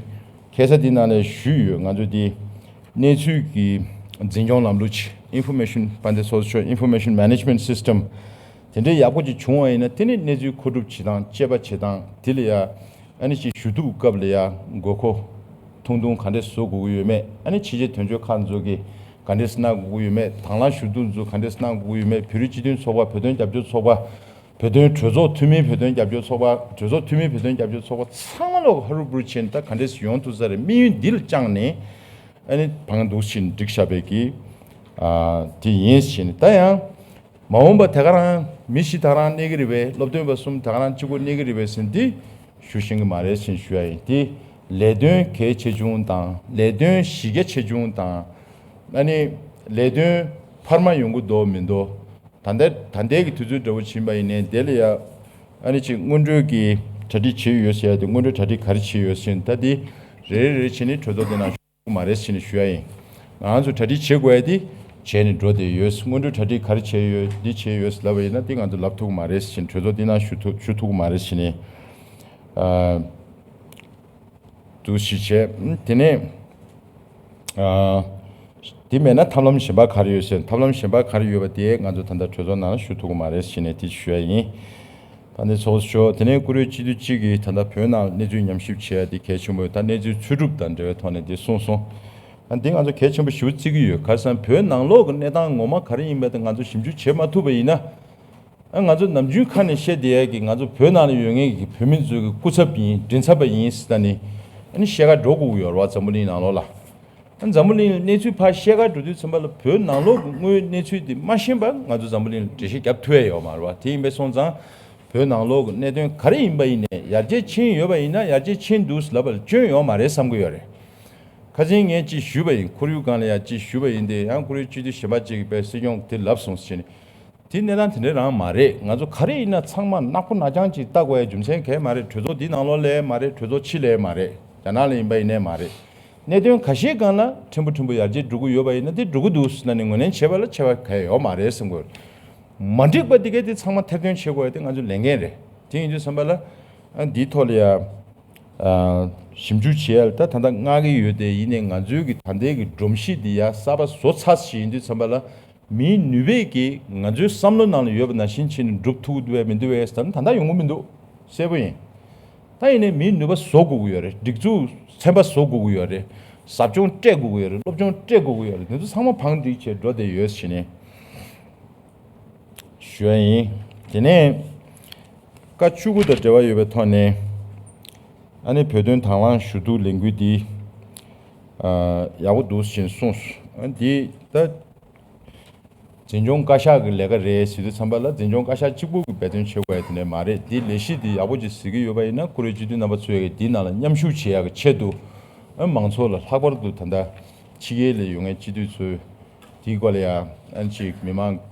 ཁ་སང་དེ་ནང་ལ་ཞུས་ཡོད། ང་ཚོ་དེ་གནས་ཚུལ་གྱི་འཛིན་སྐྱོང་ལམ་ལུགས་ཅིག། Information དཔལ་ལྡན་ཚོགས་གཙོ་མཆོག་Information Management System དེ་འདྲའི་ཡག་པོ་ཅིག་བྱུང་བ་ཡིན་ན། དེ་ནི་གནས་ཚུལ་མཁོ་སྒྲུབ་བྱེད་སྟངས། དཔྱད་པ་བྱེད་སྟངས་དེ་ལ་ཡ། ཨ་ནི་ཅིག་ཞུ་གཏུག་སྐབས་ལ་ཡ་དགོས་མཁོ་ཐུང་ཐུང་ག་འདྲས་བཟོ་དགོས་ཀྱི་ཡོད་མེད། ཨ་ནི་ཕྱི་རྒྱལ་དོན་གཅོད་ཁག་ཚོ་གིས་ག་འདྲས་གནང་དགོས་ཀྱི་ཡོད་མེད། དང་བླངས་ཞུ་གཏུག་ཚོ་ག་འདྲས་གནང་དགོས་ཀྱི་ཡོད་མེད། བོད་རིགས་སྤྱི་མཐུན་ཚོགས་པ། བོད་དོན་རྒྱབ་སྐྱོར་ཚོགས་པ། བོད་དོན་གྲོས་ཚོགས་འཐུས་མི། བོད་དོན་རྒྱབ་སྐྱོར་ཚོགས་པ། གྲོས་ཚོགས་འཐུས་མི། བོད་དོན་རྒྱབ་སྐྱོར་ཚོགས་པ་ཚང་མ་ལོག་ཧ་རུ་བུ་རུ་བྱས་ནས་ད་ག་འདྲས་ཡོང་ཐུབ་ས་རེད། དམིགས་ཡུལ་འདི་ལ་བཅངས་ནས་ཨ་ནི་བང་འདུག་བྱས་ནས་བསྒྲིགས་བཞག་པའི་གི་ཨ་དེ་ཡིན་ཟེར་ནས། ད་ཡང་ མ་འོངས་པ་དེ་ག་རང་མི་བཞི་དེ་ག་རང་གནས་ཀྱི་རེད་པས། སློབ་སྟོན་པ་གསུམ་དེ་ག་རང་གཅིག་པོ་གནས་ཀྱི་རེད་པས་ཟེར་འདི་ཞུ་ཤེས་ཀྱི་མ་རེད་ཟེར་ཞུ་ཡ་ཡིན། དེ་ལས་དོན་གལ་ཆེ་ཆུང་དང་ལས་དོན་གཞི་རྒྱ་ཆེ་ཆུང་དང་། ཨ་ནི་ལས་དོན་འཕར་མ་ཡོང་གི་འདུག་མི་འདུག་ད་ལྟ་ད་ལྟའི་གི་དུས་ཚོད་འདྲ་བོ་ཕྱིན་པ་ཡིན་ནའི་དེ་ལ་ཡ་ཨ་ནི་ཅིག་སྔོན་འགྲོའི་གི་གྲ་སྒྲིག་བྱས་ཡོད་ཟེར་ཡ་དེ། སྔོན་འགྲོའི་གྲ་སྒྲིག་ག་རེ་བྱས་ཡོད་ཟེར་ན། ད་དེ་རེ་རེ་རེ་བྱས་ནས་གྲོས་ཚོགས་དེ་ནང་མ་རེད་ཟེར་ནས་ཞུ་ཡ་ཡིན། ང་ཚོ་གྲ་སྒྲིག་བྱེད་དགོས་ཡ་དེ་བྱས་ནས་འགྲོ་བསྡད་ཡོད། སྔོན་འགྲོའི་གྲ་སྒྲིག་ག་རེ་བྱས་ཡོད་འདི་བྱས་ཡོད་ལབ་པ་ཡིན་ན་དེ་ང་ཚོ་ལབ་ཐུབ་ཀྱི་མ་རེད་ཟེར་ནས། གྲོས་ཚོགས་འདི་ནང་ཞུ་ཐུབ་ཞུ་ཐུབ་ཀྱི་མ་རེད་ཟེར་ནས་ཨ་འདུག་ཞིག་བྱས། དེ་ནས་ཨ་དེ་མེད་ན་ཐབས་ལམ་གཞན་པ་ག་རེ་ཡོད་ཟེར། ཐབས་ལམ་གཞན་པ་ག་རེ་ཡོད་པ་དེ་ང་ཚོ་ད་ལྟ་གྲོས་ཚོགས་ནང་ལ་ཞུ་ཐུབ་ཀྱི་མ་རེད་ཟེར་ནས་དེ་ཞུ་ཡ་ཡིན། ད་ནི་ཚོགས་གཙོ་མཆོག་དེ་ནས་བཀུར་འོས་སྤྱི་འཐུས་གཅིག་གིས་ད་ལྟ་བོད་ནང་གནས་ཚུལ་ཉམས་ཞིབ་བྱེད་ཡ་དེ་གལ་ཆེན་པོ་ཡོད། ད་གནས་ཚུལ་འཚོལ་སྒྲུབ་དང་འབྲེལ་བའི་ཐོག་ནས་དེ་གསུངས་སོང་། ཨ་འདི་ང་ཚོ་གལ་ཆེན་པོ་ཞེ་པོ་བརྩི་གི་ཡོད། ག་རེ་ཟེར་ན་བོད་ནང་ལོགས་ཀྱི་གནས་སྟངས་ངོ་མ་ག་རེ་ཡིན་པ་དེ་ང་ཚོ་ཞིབ་འཇུག་བྱེད་མ་ཐུབ་པ་ཡིན་ན། ཨ་ང་ཚོ་ནམ་རྒྱུན་ཁ་ནས་བཤད་བསྡད་ཡ་གི་ང་ཚོ་བོད་ནང་ལ་ཡོད་མཁན་གྱི་བོད་མི་ཚོ་གི་སྐུ་ཚབ་ཡིན་མགྲིན་ཚབ་པ་ཡིན་ཟེར་ད་ནི་ཨ་ནི་བཤད་ག་འགྲོ་དགོས་ཀྱི་ཡོད་རེད་བ། འཛམ་བུ་གླིང་ནང་ལོགས་ལ། འཛམ་བུ་གླིང་ལ་གནས་ཚུལ་ཕར་བཤད་ག་འགྲོ་དུས་ཙམ་པ་ལ་བོད་ནང་ལོགས་ཀྱི་དངོས་ཡོད་གནས་ཚུལ་དེ་མ་ཤེས་པར་ང་ཚོ་འཛམ་བུ་གླིང་ལ་འགྲེལ་བཤད་རྒྱབ་ཐུབ་ཡ་ཡོད་མ་རེད་བ། དེ་ཡིན་པས་སོང་ཙང་བོད་ནང་ལོགས་ཀྱི་གནད་དོན་ག་རེ་ཡིན་པ་ཡིན་ནའི་ཡར་རྒྱས་ཕྱིན་ཡོད་པ་ཡིན་ན་ཡར་རྒྱས་ཕྱིན་འདུག་ལབ་པ་ལ་སྐྱོན་ཡོད་མ་རེད་བསམ་གྱི་ཡོད་རེད། ཁ་སང་ངས་ཅིག་ཞུས་པ་ཡིན། ཁོར་ཡུག་སྒང་ལ་ཡང་ཅིག་ཞུས་པ་ཡིན་ཏེ། ཡང་ཁོར་ཡུག་སྤྱི་འཐུས་གཞན་པ་ཅིག་གིས་དཔེ་སྲིད་སྐྱོང་དེ་ལབ་སོང་ཟེར་ནས། དེ་གནས་སྟངས་དེ་འདྲ་རང་མ་རེད། ང་ཚོ་ག་རེ་ཡིན་ན་ཚང་མ་ནག་པོ་ནག་རྐྱང་ཅིག་ལྟ་དགོས་ཡ་རྒྱུ་མཚན་གང་ཡང་མ་རེད། གྲོས་ཚོགས་འདི་ནང་ལོགས་ལ་མ་རེད། གྲོས་ཚོགས་ཕྱི་ལ་མ་རེད། རྒྱ་ནག་ལ་ཡིན་པ་ཡིན་ནའི་མ་རེད། གནད་དོན་ཁ་ཤས་སྒང་ལ་ཕྲན་བུ་ཕྲན་བུ་ཡར་རྒྱས་འགྲོ་གི་ཡོད་པ་ཡིན་ན་དེ་འགྲོ་གི་འདུག་ཟེར་ནས་ངོས་ལེན་བྱེད་པ་ལ་ཆེ་བ་གང་ཡང་ཡོད་མ་རེད་བསམ་གྱི་ཡོད། མ་འགྲིག་པ་འདི་གས་དེ་ཚང་མ་ཐེར་འདོན་བྱེད་དགོས་ཡ་དེ་ང་ཚོ་ལས་འགན་རེད། དེ་ཡིན་དུས་ཙམ་པ་ལ་ཨ་འདིའི་ཐོག་ལ་ཡ་ཨ་ཞིབ་འཇུག་བྱེད་ཡ་ལ་ད་ད་ལྟ་མངགས་ཀྱི་ཡོད་དེ། ཡིན་ནའི་ང་ཚོའི་གི་ད་ལྟའི་གི་སྒྲོམ་གཞི་འདི་ཡ་གསར་པ་བཟོ་ཚར་ཞིག་ཡིན་དུས་ཙམ་པ་ལ། མིའི་ནུས་པས་ཀྱིས་ང་ཚོའི་བསམ་བློ་ནང་ལ་ཡོད་པ་ནང་བཞིན་བྱས་ནས་འགྲུབ་ཐུབ་ཀྱི་འདུག་བས་མི་འདུག་བས་ཟེར་ན་ད་ལྟ་ཡོང་གི་མི་འདུག་གསལ་པོ་ཡིན། ད་ཡིན་ནའི་མིའི་ནུས་པ་བཟོ་དགོས་ཀྱི་ཡོད་རེད། སྒྲིག་འཛུགས་ཚན་པ་བཟོ་དགོས་ཀྱི་ཡོད་རེད། ཟབ་སྦྱོང་སྤྲད་དགོས་ཀྱི་ཡོད་རེད། སློབ་སྦྱོང་སྤྲད་དགོས་ཀྱི་ཡོད་རེད། དེ་ཚོ་ཚང་མ་བང་སྒྲིག་བྱས་འགྲོ་བསྡད་ཡོད་ཟེར་ནས་ཞུ་ཡ་ཡིན། དེ་ནས་བཀའ་བཅུ་དགུ་དང་འབྲེལ་བ་ཡོད་པའི་ཐོག་ནས་ཨ་ནི་བོད་དོན་དང་བླངས་ཞུ་གཏུག་ལས་འགུལ་འདི་ཨ་ཡག་པོ་འདུག་ཟེར་གསུངས་སོང་། ཨ་འདི་ད་འཛིན་སྐྱོང་བཀའ་ཤག་གི་ལས་ཀ་རེད་ཟེར་དུས་ཙམ་པ་ལ་འཛིན་སྐྱོང་བཀའ་ཤག་གཅིག་པུ་གིས་འབད་བརྩོན་བྱེད་དགོས་ཡ་དེ་འདྲ་མ་རེད། འདི་ལས་གཞི་འདི་ཡག་པོ་ཅིག་གཟིགས་ཀྱི་ཡོད་པ་ཡིན་ན་བཀུར་འོས་སྤྱི་འཐུས་རྣམ་པ་ཚོས་ཀྱིས་འདིའི་ནང་ལ་མཉམ་ཞུགས་བྱེད་ཡག་གི་ཆེད་དུ། ཨ་མང་ཚོགས་ལ་ལྷག་པར་དུ་ད་ལྟ་ཕྱི་རྒྱལ་ལ་ཡོད་མཁན་སྤྱི་འཐུས་ཚོས་འདིའི་སྐོར་ལ་ཡ་ཨ་ཅིག་མི་མང་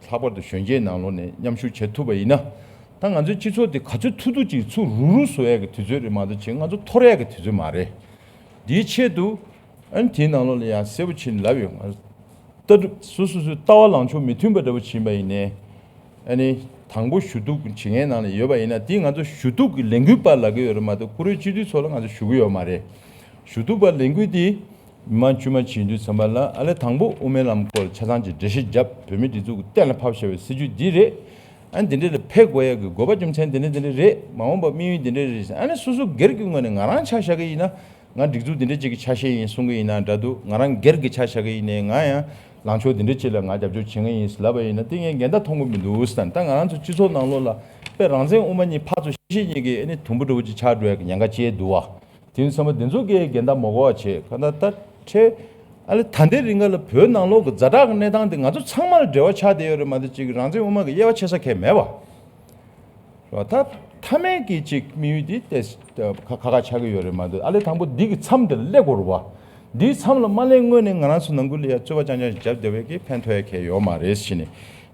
ལྷག་པར་དུ་གཞོན་སྐྱེས་ནང་ལོགས་ནས་མཉམ་ཞུགས་བྱེད་ཐུབ་པ་ཡིན་ན། ད་ང་ཚོའི་སྤྱི་ཚོགས་འདི་ག་ཚོད་ཐུབ་ཐུབ་ཅིག་ཚུར་རུག་རུག་བཟོ་ཡག་གི་དུས་ཚོད་རེད་མ་གཏོགས་ཅིག་ང་ཚོ་འཐོར་ཡག་གི་དུས་ཚོད་མ་རེད། འདིའི་ཆེད་དུ་ཨ་ནི་དེའི་ནང་ལོགས་ལ་ཡང་གསལ་པོ་བྱས་ནས་ལབ་ཡོད། ང་ལྟ་གྲུབ་སོ་སོ་སོའི་ལྟ་བ་ལངས་ཕྱོགས་མི་མཐུན་པ་འདྲ་པོ་ཕྱིན་པ་ཡིན་ནའི། ཨ་ནི་དང་པོ་ཞུ་གཏུག་བྱེད་མཁན་ནང་ལ་ཡོད་པ་ཡིན་ན་དེ་ང་ཚོ་ཞུ་གཏུག་གི་ལས་འགུལ་པ་ལབ་ཀྱི་ཡོད་རེད་མ་གཏོགས་བཀུར་འོས་སྤྱི་འཐུས་ཚོ་ལ་ང་ཚོ་ཞུ་གི་ཡོད་མ་རེད། ཞུ་གཏུག་པ་ལས་འགུལ་དེ་མི་མང་དཀྱུས་མ་ཅིག་ཡིན་དུས་ཙམ་པ་ལ་ཨ་ལས་དང་པོ་དབུ་མའི་ལམ་སྐོར་ཆ་ཚང་གི་འགྲེལ་བཤད་བརྒྱབ། བོད་མིའི་སྒྲིག་འཛུགས་ཀྱིས་གཏན་ལ་ཕབ་བཞག་པའི་སྲིད་ཇུས་འདི་རེད། ཨ་ནི་འདི་འདྲ་ལ་ཕེབས་དགོས་ཡག་གི་དགོས་པ་རྒྱུ་མཚན་འདི་འདྲ་འདི་འདྲ་རེད། མ་འོངས་པ་དམིགས་ཡུལ་འདི་འདྲ་རེད། ཨ་ནི་སོ་སོ་སྒེར་གྱི་ངོས་ནས་ང་རང་ཆ་བཞག་གི་ཡིན་ན། ང་སྒྲིག་འཛུགས་འདི་འདྲ་ཅིག་གི་ཆ་ཤས་ཡིན་གསུང་གི་ཡིན་ན་འདྲ་འདུག་ང་རང་སྒེར་གྱི་ཆ་བཞག་གི་ཡིན་ནའི་ང་ཡང་ལངས་ཕྱོགས་འདི་འདྲ་ཅིག་ལ་ང་རྒྱབ་སྐྱོར་བྱེད་ཀྱི་ཡིན་ལབ་པ་ཡིན་ན་དེ་ངས་འགལ་ཟླ་མཐོང་གི་མི་འདུག་ཟེར། ད་ང་རང་ཚོ་སྤྱི་ཚོགས་ནང་ལོགས་ལ་དཔེ་རང་བཙན་དབུ་མ་གཉིས་ཕར་ཚུར་བཤད་བཤད་གཉིས་ཀྱི་ཨ་ནི་དུམ་བུ་འདྲ་བོ་ཅིག་ཆགས་འགྲོ་ཡག་གི་ཉེན་ཁ་ཅིག་འདུག་བ། དེ་ཡིན་ཙང་མ་དེ་ཚོ་གའི་འགལ་ཟླ་མ་དགོས་པ་བྱེད་ག་ད་ད་ཁྲེ། ཨ་ལེ་ད་ལྟའི་རིང་ག་ལ་བོད་ནང་ལོགས་ཀྱི་ཛ་དྲག་གི་གནས་སྟངས་དེ་ང་ཚོ་ཚང་མ་ལ་འབྲེལ་བ་ཆགས་བསྡད་ཡོད་རེད་མ་གཏོགས་ཅིག་རང་བཙན་དབུ་མ་གི་དབྱེ་བ་ཕྱེ་ས་གང་ཡང་མེད་པ། རེད་བ། ད་མཐའ་མའི་གི་ཅིག་དམིགས་ཡུལ་འདི་ཏེ་ཁ་ཁ་ཁ་ཆགས་ཀྱི་ཡོད་རེད་མ་གཏོགས། ཨ་ལེ་དང་པོ་འདི་གི་མཚམས་འདིར་སླེབས་དགོས་རེད་བ། འདིའི་མཚམས་ལ་མ་སླེབས་སྔོན་ནས་ང་རང་ཚོ་ནང་ཁུལ་ལ་ཡ་རྩོད་པ་རྐྱང་རྐྱང་ཞིག་བརྒྱབ་བསྡད་པའི་གི་ཕན་ཐོགས་ཡ་གང་ཡང་ཡོད་མ་རེད་ཟེར་ནས།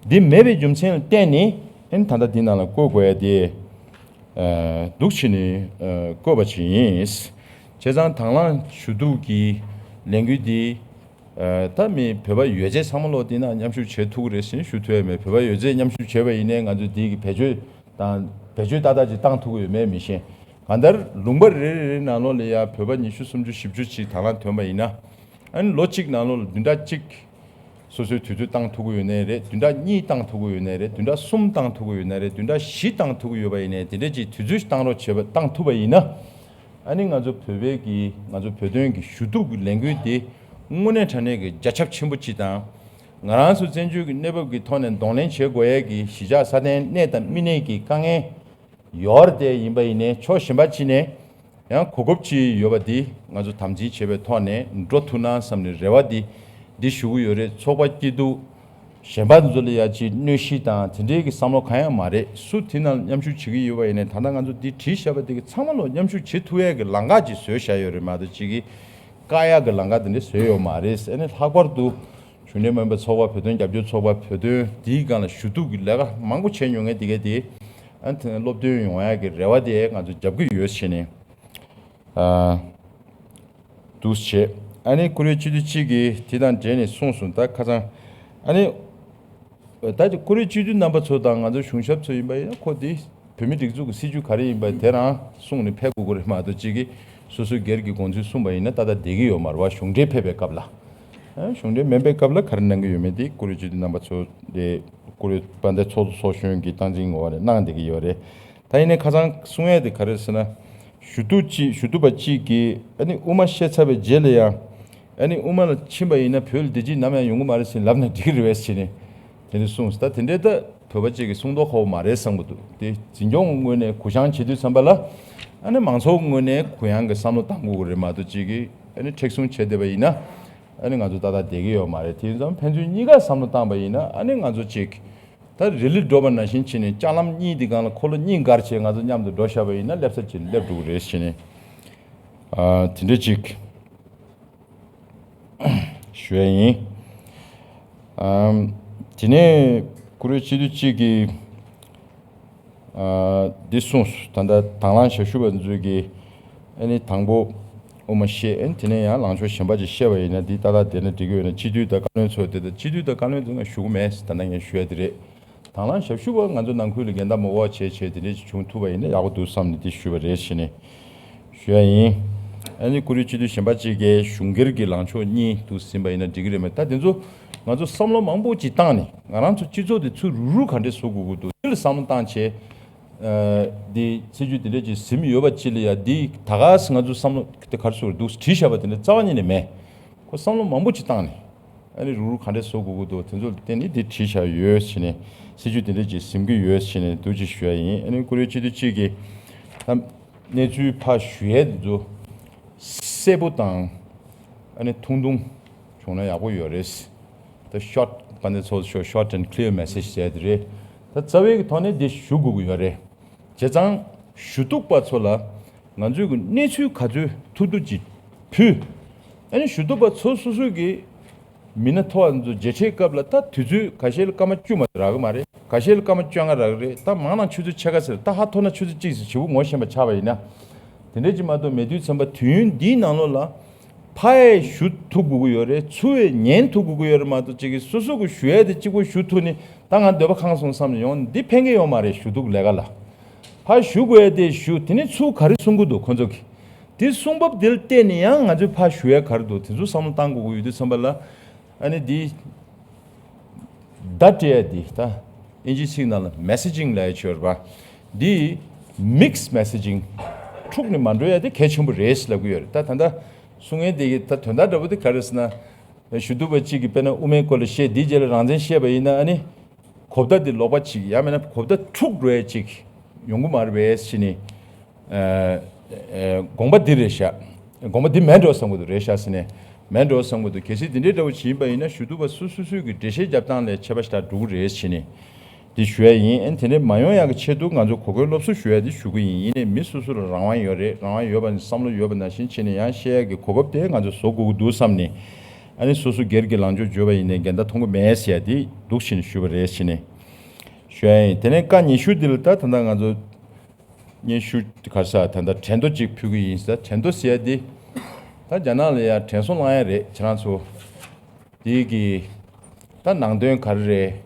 འདི་མེད་པའི་རྒྱུ་མཚན་ལ་བརྟེན་ནས་ཨ་ནི་ད་ལྟ་འདི་ནང་ལ་བཀོད་དགོས་ཡ་དེ་ཨ་འདུག་བྱས་ནས་ཨ་བཀོད་པ་ཞིག་ཡིན། བྱས་ཙང་དང་བླངས་ཞུ་གཏུག་གི་ལས་འགུལ་འདི། ཨ་ད་མི་བོད་པ་ཡོད་ཚད་ཚང་མ་ལོག་དེ་ན་མཉམ་ཞུགས་བྱེད་ཐུབ་ཀྱི་རེད་ཟེར་ཞུ་ཐུབ་ཡ་མེད། བོད་པ་ཡོད་ཚད་མཉམ་ཞུགས་བྱས་པ་ཡིན་ནའི་ང་ཚོས་དེ་གི་བེད་སྤྱོད་དང་བེད་སྤྱོད་ཏག་ཏག་ཅིག་བཏང་ཐུབ་ཀྱི་ཡོད་མེད་མི་ཤེས། གང་ལྟར་ལུང་པ་རེ་རེ་རེ་ནང་ལོགས་ལ་ཡ་བོད་པ་ཉི་ཤུ་སུམ་ཅུ་བཞི་བཅུ་ཅིག་དང་བླངས་ཐོན་པ་ཡིན་ན། ཨ་ནི་ལོ་གཅིག་ནང་ལོགས་ལ་བདུན་ཕྲག་གཅིག་སོ་སོའི་དུས་ཚོད་བཏང་ཐུབ་ཀྱི་ཡོད་ནའི་རེད། བདུན་ཕྲག་གཉིས་བཏང་ཐུབ་ཀྱི་ཡོད་ནའི་རེད། བདུན་ཕྲག་གསུམ་བཏང་ཐུབ་ཀྱི་ཡོད་ནའི་རེད། བདུན་ཕྲག་བཞི་བཏང་ཐུབ་ཀྱི་ཡོད་པ་ཡིན་ནའི་དེ་འདྲ་ཅིག་དུས་ཚོད་ཞིག་བཏང་རོགས་བྱེད་པ་བཏང་ཐུབ་པ་ཡིན་ན། ཨ་ནི་ང་ཚོ་བོད་པའི་གི་ང་ཚོ་བོད་དོན་གི་ཞུ་གཏུག་གི་ལས་འགུལ་དེ་དངོས་གནས་དྲང་གནས་ཀྱི་རྒྱ་ཁྱབ་ཆེན་པོ་ཅིག་དང་། ང་རང་ཚོ་བཙན་བྱོལ་གྱི་གནས་བབ་ཀྱི་ཐོག་ནས་གདོང་ལེན་བྱེད་དགོས་ཡས་ཀྱི་གཞིས་ཆགས་སྲ་བརྟན་གནས་དང་མི་གནས་ཀྱི་དཀའ་ངལ་ཡོད་རེད་དེ། ཡིན་པ་ཡིན་ནའི་ཕྱོགས་གཞན་པ་ཅིག་ནས་ཡང་གོ་སྐབས་ཅིག་ཡོད་པ་འདི་ང་ཚོ་དམ་འཛིན་བྱེད་པའི་ཐོག་ནས་འགྲོ་ཐུབ་ན་བསམ་ནས་རེ་བ་འདི་འདི་ཞུ་གི་ཡོད་རེད། ཚོགས་པ་སྐྱིད་སྡུག་ གཞན་པ་ཚོ་ལ་ཡ་ཅིག་གནོད་གཞི་དང་དེ་འདྲའི་གི་བསམ་བློ་གང་ཡང་མ་རེད། སུ་དེ་ནང་མཉམ་ཞུགས་བྱེད་ཀྱི་ཡོད་པ་ཡིན་ནའི་ད་ལྟ་ང་ཚོ་འདི་བྲིས་བཞག་པ་དེ་གི་ཚང་མ་ལོ་མཉམ་ཞུགས་བྱེད་ཐུབ་ཡས་ཀྱི་ལམ་ཁ་ཅིག་བཟོས་བཞག་ཡོད་རེད་མ་གཏོགས་ཅིག་གི་བཀག་ཡག་གི་ལམ་ཁ་དེ་འདྲ་བཟོས་ཡོད་མ་རེད། ཨ་ནི་ལྷག་པར་དུ་གཞུང་འབྲེལ་མིན་པའི་ཚོགས་པ་བོད་དོན་རྒྱབ་སྐྱོར་ཚོགས་པ་བོད་དོན་འདིའི་སྒང་ལ་ཞུ་གཏུག་གི་ལས་ཀ་མང་པོ་བྱས་མྱོང་མཁན་དེ་གས་དེ་ཨ་ནི་སློབ་སྟོན་ཡོང་ཡག་གི་རེ་བ་དེ་ང་ཚོ་རྒྱབ་ཀྱི་ཡོད་བྱས་ནས། ཨ། འདུག་བྱས། ཨ་ནི་ཀུ་རེ་སྤྱི་འཐུས་གཅིག་གིས་དེ་དང་འབྲེལ་ནས་གསུངས་སོང་། ད་ཁ་སང་། ཨ་ནི། ད་ཀུ་རེ་སྤྱི་འཐུས་རྣམ་པ་ཚོ་དང་ང་ཚོ་གཞུང་ཞབས་ཚོ་ཡིན་པ་ཡིན་ན་ཁོ་དེ་བོད་མི་སྒྲིག་འཛུགས་ཀྱི་སྲིད་ཇུས་ག་རེ་ཡིན་པ་དེ་རང་གསུངས་ནས་ཕེབས་དགོས་ཀྱི་རེད་མ་གཏོགས་གཅིག་གིས་སོ་སོའི་སྒེར་གྱི་དགོངས་ཚུལ་གསུངས་པ་ཡིན་ན་ཏག་ཏག་བསྡད་ཀྱི་ཡོད་མ་རེད་བ། གཞུང་འབྲེལ་ཕེབས་པའི་སྐབས་ལ། ཨ། གཞུང་འབྲེལ་མིན་པའི་སྐབས་ལ་ག་རེ་གནང་གི་ཡོད་མེད་དེ་ཀུ་རེ་སྤྱི་འཐུས་རྣམ་པ་ཚོ་དེ་ཀུ་རེ་དཔལ་ལྡན་ཚོགས་གཙོ་ཚོགས་གཞོན་གྱིས་སྟངས་འཛིན་ངོ་བ་ནས་གནང་བསྡད་ཀྱི་ཡོད་རེད། ད་ཡིན་ནའི་ཁ་སང་གསུང་ཡས་དེ་ག་རེ་ཟེར་ན། ཞུ་གཏུག་ཅིག་ཞུ་གཏུག་པ་གཅིག་གིས་ཨ་ནི་དབུ་མ་བཤད་ཚར་བའི་རྗེས་ལ་ཡང་། ཨ་ནི་དབུ་མ་ལ་ཕྱིན་པ་ཡིན་ན་བོད་ལ་བདེ་སྐྱིད་ནམ་ཡང་ཡོང་གི་མ་རེད་ཟེར་ལབ་ན་འགྲིག་གི་རེད་པས་ཟེར་ནས་དེ་འདྲ་གསུངས། ད་དེ་འདྲའི་ད་བོད་པ་གཅིག་གིས་གསུང་མདོག་ཁ་པོ་མ་རེད་བསམ་གྱི་འདུག་དེ་འཛིན་སྐྱོང་གི་ངོས་ནས་གུ་བཤངས་བྱེད་དུས་ཙམ་པ་ལ་ཨ་ནི་མང་ཚོགས་ཀྱི་ངོས་ནས་གུ་ཡངས་ཀྱི་བསམ་བློ་གཏང་དགོས་ཀྱི་རེད་མ་གཏོགས་གཅིག་གིས་ཨ་ནི་མཁྲེགས་བཟུང་བྱས་བསྡད་པ་ཡིན་ན་ཨ་ནི་ང་ཚོ་ཏག་ཏག་བསྡད་ཀྱི་ཡོད་མ་རེད། དེ་ཡིན་ཙང་ཕན་ཚུན་གཉིས་ཀ་བསམ་བློ་བཏང་པ་ཡིན་ན་ཨ་ནི་ང་ཚོ་གཅིག་ད་རི་ལི་འགྲོ་བ་ནང་བཞིན་བྱས་ནས་ལྕགས་ལམ་གཉིས་འདི་སྒང་ལ་འཁོར་ལོ་གཉིས་བསྒར་བྱས་ང་ཚོ་མཉམ་དུ་འགྲོ་བཞག་པ་ཡིན་ན་སླེབས་ས་ཅིག་སླེབས་འགྲོ་གི་རེད་བྱས་ནས། ཨ། དེ་འདྲ་ཅིག་ཞུ་ཡ་ཡིན། ཨམ། དེ་ནས་ཀུ་རེ་སྤྱི་འཐུས་གཅིག་གིས། ཨ། འདི་གསུངས་སོང་། ད་ལྟ་དང་བླངས་ཞབས་ཞུ་བ་ཚོས་ཀྱིས་ཨ་ནི་དང་པོ་དབུ་མ་བཤད། ཨ་ནི་དེ་ནས་ཡང་ལངས་ཕྱོགས་གཞན་པ་ཅིག་བཤད་པ་ཡིན་ན་འདི་ཏག་ཏག་བསྡད་ན་འགྲིག་གི་ཡོད་ན། སྤྱི་འཐུས་དང་བཀའ་བློན་ཚོ་དེ་དང་སྤྱི་འཐུས་དང་བཀའ་བློན་ཚོ་ང་ཞུ་གི་མེད། ད་ལྟ་ངས་ཞུ་ཡ་དེ་རེད། དང་བླངས་ཞབས་ཞུ་བ་ང་ཚོ་ནང་ཁུལ་ལ་འགལ་ཟླ་མ་དགོས་པ་བྱས་བྱས་དེ་འདྲས་ཅིག་བྱུང་ཐུབ་པ་ཡིན་ན་ཡག་པོ་འདུག་བསམ་ནས་དེ་ཞུས་པ་རེད་བྱས་ནས་ཞུ་ཡ་ཡིན། ཨ་ནི་ཀུ་རེ་སྤྱི་འཐུས་གཞན་པ་གཅིག་གིས་གཞུང་སྒེར་གྱི་ལངས་ཕྱོགས་གཉིས་འདུག་ཟིན་པ་ཡིན་ན་འགྲིག་གི་རེད་མེད། ད་དེ་ཚོ་ང་ཚོ་བསམ་བློ་མང་པོ་ཅིག་བཏང་ནས་ང་རང་ཚོ་སྤྱི་ཚོགས་དེ་ཚུར་རུག་རུག་ག་འདྲས་བཟོ་དགོས་ཀྱི་འདུག་དེ་ལ་བསམ་བློ་བཏང་བྱས། ཨ། འདི་སྲིད་ཇུས་དེ་འདྲས་ཅིག་ཟིན་ཡོད་པ་ཅིག་ལ་ཡ་འདི་ད་ག་སེ་ང་ཚོ་བསམ་བློ་དེ་ག་རེ་ཟེར་དགོས་རེད། འདུག་བྲིས་བཞག་པ་དེ་འདྲས་རྩ་བ་ཉིད་ནས་མེད། ཁོ་བསམ་བློ་མང་པོ་ཅིག་བཏང་ནས། ཨ་ནི་རུག་རུག་ག་འདྲས་བཟོ་དགོས་ཀྱི་འདུག་དེ་ཚོ་ལ་བརྟེན་ནས་འདི་བྲིས་བཞག་ཡོད་ཟེར་ནས་སྲིད་ཇུས་དེ་འདྲས་ཅིག་ཟིན་གྱི་ཡོད་ཟེར་ནས་འདུག་ཅིག་ཞུ་ཡ་ཡིན། ཨ་ནི་ཀུ་རེ་སྤྱི་འཐུས་གཅིག་གིས་ད་གནས་ཚུལ་ཕར་ཞུ་ཡས་དེ་ཚོ་གསལ་པོ་དང་ཨ་ནི་ཐུང་ཐུང་བྱུང་ན་ཡག་པོ་ཡོད་རེད། ད་ཤོཊ་དཔལ་ལྡན་ཚོགས་གཙོ་མཆོག་short and clear message་ཟེར་ཡ་དེ་རེད། ད་རྩ་བའི་གི་ཐོག་ནས་འདི་ཞུ་དགོས་ཀྱི་ཡོད་རེད། བྱས་ཙང་ཞུ་གཏུག་པ་ཚོ་ལ་ང་ཚོས་ཀྱི་གནས་ཚུལ་ག་ཚོད་ཐུབ་ཐུབ་ཅིག་ཕུལ། ཨ་ནི་ཞུ་གཏུག་པ་ཚོ་སོ་སོ་གི་མི་སྣ་མཐོ་བ་ཚོ་མཇལ་འཕྲད་སྐབས་ལ་ད་དུས་ཚོད་ཁ་ཤས་ལ་སྐར་མ་བཅུ་མ་རག་གི་མ་རེད། ཁ་ཤས་ལ་སྐར་མ་བཅོ་ལྔ་རག་གི་རེད། ད་མང་ན་ཆུ་ཚོད་ཕྱེད་ཀ་ཟེར། ད་ཧ་མཐོ་ན་ཆུ་ཚོད་གཅིག་ཟེར་བྱེད་པོ་ངོ་ཤེས་པ་ཆགས་པ་ཡིན་ན། དེ་འདྲས་ཅིག་མ་གཏོགས་མེད་དུས་ཙམ་པ་དུས་ཡུན་འདིའི་ནང་ལོགས་ལ། ཕར་ཡས་ཞུ་ཐུབ་དགོས་ཀྱི་ཡོད་རེད། ཚུར་ཡས་ཉན་ཐུབ་དགོས་ཀྱི་ཡོད་རེད་མ་གཏོགས་གཅིག་གིས་སོ་སོ་གི་ཞུ་ཡས་དེ་གཅིག་པོ་ཞུ་ཐུབ་ནས་ད་ང་འདོད་པ་ཁེངས་སོང་བསམ་ནས་ཡོང་འདི་ཕན་གྱི་ཡོད་མ་རེད། ཞུ་གཏུག་ལས་ཀ་ལ་ཕར་ཞུ་དགོས་ཡས་དེ་ཞུ། དེ་ནས་ཚུར་ག་རེ་གསུང་གི་འདུག་ཁོ་ཚོ་གིས། དེ་གསུང་བབ་དེ་ལ་བལྟས་ནས་ཡང་ང་ཚོས་ཕར་ཞུ་ཡས་ག་རེ་འདུག་དེ་ཚོ་བསམ་བློ་བཏང་དགོས་ཀྱི་ཡོད་དུས་ཙམ་པ་ལ། ཨ་ནི་འདི་བརྡ་སྤྲད་ཡ་འདི་ད་ཨིན་ཇི་ཚིག་ནང་ལ་messaging་ལབ་ཡ་ཅིག་ཡོད་རེད་པ། འདི་mixed messaging་འཁྲུག་ནས་མ་འགྲོ་ཡ་དེ་གལ་ཆེན་པོ་རེད་ལབ་ཀྱི་ཡོད་རེད། ད་ད་ལྟ་གསུང་མཁན་དེ་གི་ད་དོན་དག་འདྲ་པོ་དེ་ག་རེ་ཟེར་ན། ཞུ་གཏུག་པ་གཅིག་གིས་དཔེར་ན་དབུ་མའི་སྐོར་ལ་བཤད། དེའི་རྗེས་ལ་རང་བཙན་བཤད་པ་ཡིན་ན་ཨ་ནི། གོ་བརྡ་འདི་ལོག་པ་ཅིག་ཡང་མིན་ན་གོ་བརྡ་འཁྲུག་འགྲོ་ཡ་ཅིག་ཡོང་གི་མ་རེད་པས་ཟེར་ནས། ཨ། ཨ། དགོངས་པ་འདི་རེད་ཤག་དགོངས་པ་འདི་མེད་འགྲོ་བསམ་གྱི་འདུག་རེད་ཤག་ཟེར་ནས། མེད་འགྲོ་བསམ་གྱི་འདུག་གལ་སྲིད་འདི་འདྲའི་འདྲ་བོ་ཞིག་ཡིན་པ་ཡིན་ན་ཞུ་གཏུག་པ་སུ་སུ་སུ་གི་འགྲེལ་བཤད་རྒྱབ་སྟངས་ལས་ཁྱད་པར་ཞེ་དྲག་འགྲོ་གི་རེད་ཟེར་ནས། འདི་ཞུ་ཡ་ཡིན། ཨ་ནི་དེ་འདྲའི་མ་ཡོང་ཡག་གི་ཆེད་དུ་ང་ཚོ་གོ་སྐོན་སློབ་གསོ་ཞུ་ཡ་འདི་ཞུ་གི་ཡིན། ཡིན་ནའི་མི་སོ་སོ་ལ་རང་དབང་ཡོད་རེད། རང་དབང་ཡོད་པ་ནི་བསམ་བློ་ཡོད་པ་ནང་བཞིན་བྱས་ནས་ཡང་བཤད་ཡ་གི་གོ་སྐབས་དེ་ང་ཚོས་བཟོ་དགོས་ཀྱི་འདུག་བསམ་ནས། ཨ་ནི་སོ་སོ་སྒེར་གྱི་ལངས་ཕྱོགས་བརྗོད་པ་ཡིན་ནའི་འགལ་ཟླ་མཐོང་གི་མེད་ཟེར་ཡ་འདི་འདུག་བྱས་ནས་ཞུས་པ་རེད་ཟེར་ནས་ཞུ་ཡ་ཡིན། དེ་ནས་ཀ་ཉི་ཤུ་འདི་ལ་ད་ད་ལྟ་ང་ཚོ་སྙན་ཞུ་ག་རེ་ཟེར། ད་ལྟ་གྲོས་འདོད་ཅིག་ཕུལ་གི་ཡིན་ཟེར། གྲོས་འདོད་ཟེར་ཡ་འདི་ད་རྒྱ་ནག་ལ་ཡ་དྲན་གསོ་བསླང་ཡ་རེད། ཁྱེད་རང་ཚོ་འདི་གི་ད་ནང་དོན་ག་རེ་རེད།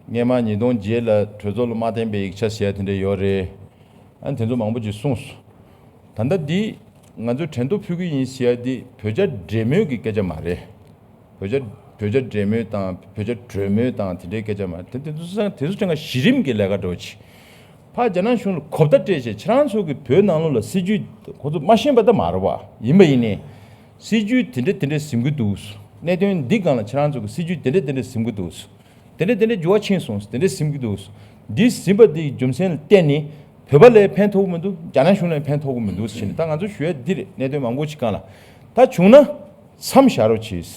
སྔས་མ་ཉིས་སྟོང་བརྒྱད་ལ་གྲོས་ཚོགས་ལ་མ་བརྟེན་པའི་ཡིག་ཆ་ཟེར་ཡ་དེ་འདྲ་ཡོད་རེད། ཨ་ནི་དེ་ཚོ་མང་པོ་ཅིག་གསུངས་སོང་། ད་ལྟ་འདི་ང་ཚོས་གྲོས་འདོད་ཕུལ་གི་ཡིན་ཟེར་ཡ་འདི་བོད་རྒྱ་འབྲེལ་མོལ་གྱི་སྐད་ཆ་མ་རེད། བོད་རྒྱ་བོད་རྒྱ་འབྲེལ་མོལ་དང་བོད་རྒྱ་གྲོས་མོལ་དང་དེ་འདྲའི་སྐད་ཆ་མ་རེད། དེ་དེ་ཚོ་དེ་ཚོ་ཅང་ག་གཞི་རིམ་གྱི་ལས་ཀ་འགྲོ་ཆེ། ཕར་རྒྱ་ནག་གཞུང་ལ་གོ་བརྡ་སྤྲད་བྱས་ཁྱེད་རང་ཚོ་གི་བོད་ནང་ལོགས་ལ་སྲིད་ཇུས་ཁོ་ཚོ་མ་ཤེས་པ་ད་མ་རེད་བ། ཡིན་པ་ཡིན་ནའི་སྲིད་ཇུས་དེ་འདྲ་དེ་འདྲ་ཟིན་གི་འདུག་གནད་དོན་འདི་སྒང་ལ་ཁྱེད་རང་ཚོ་གི་སྲིད་ཇུས་དེ་འདྲ་དེ་འདྲ་ཟིན་གི་འདུག་དེ་འདྲ་དེ་འདྲ་འགྱུར་བ་ཕྱིན་སོང་། དེ་འདྲ་ཟིན་གི་འདུག་འདི་ཟིན་པ་འདིའི་རྒྱུ་མཚན་ལ་བརྟེན་ནས་བོད་པ་ལ་ཕན་ཐོགས་གི་མི་འདུག་རྒྱ་ནག་གཞུང་ལ་ཕན་ཐོགས་གི་མི་འདུག་ཟེར་ནས་ད་ང་ཚོ་ཞུ་ཡ་འདི་རེད། གནད་དོན་མང་པོ་ཅིག་སྒང་ལ་ད་བྱུང་ན་མཚམས་བཞག་རོགས་གྱིས།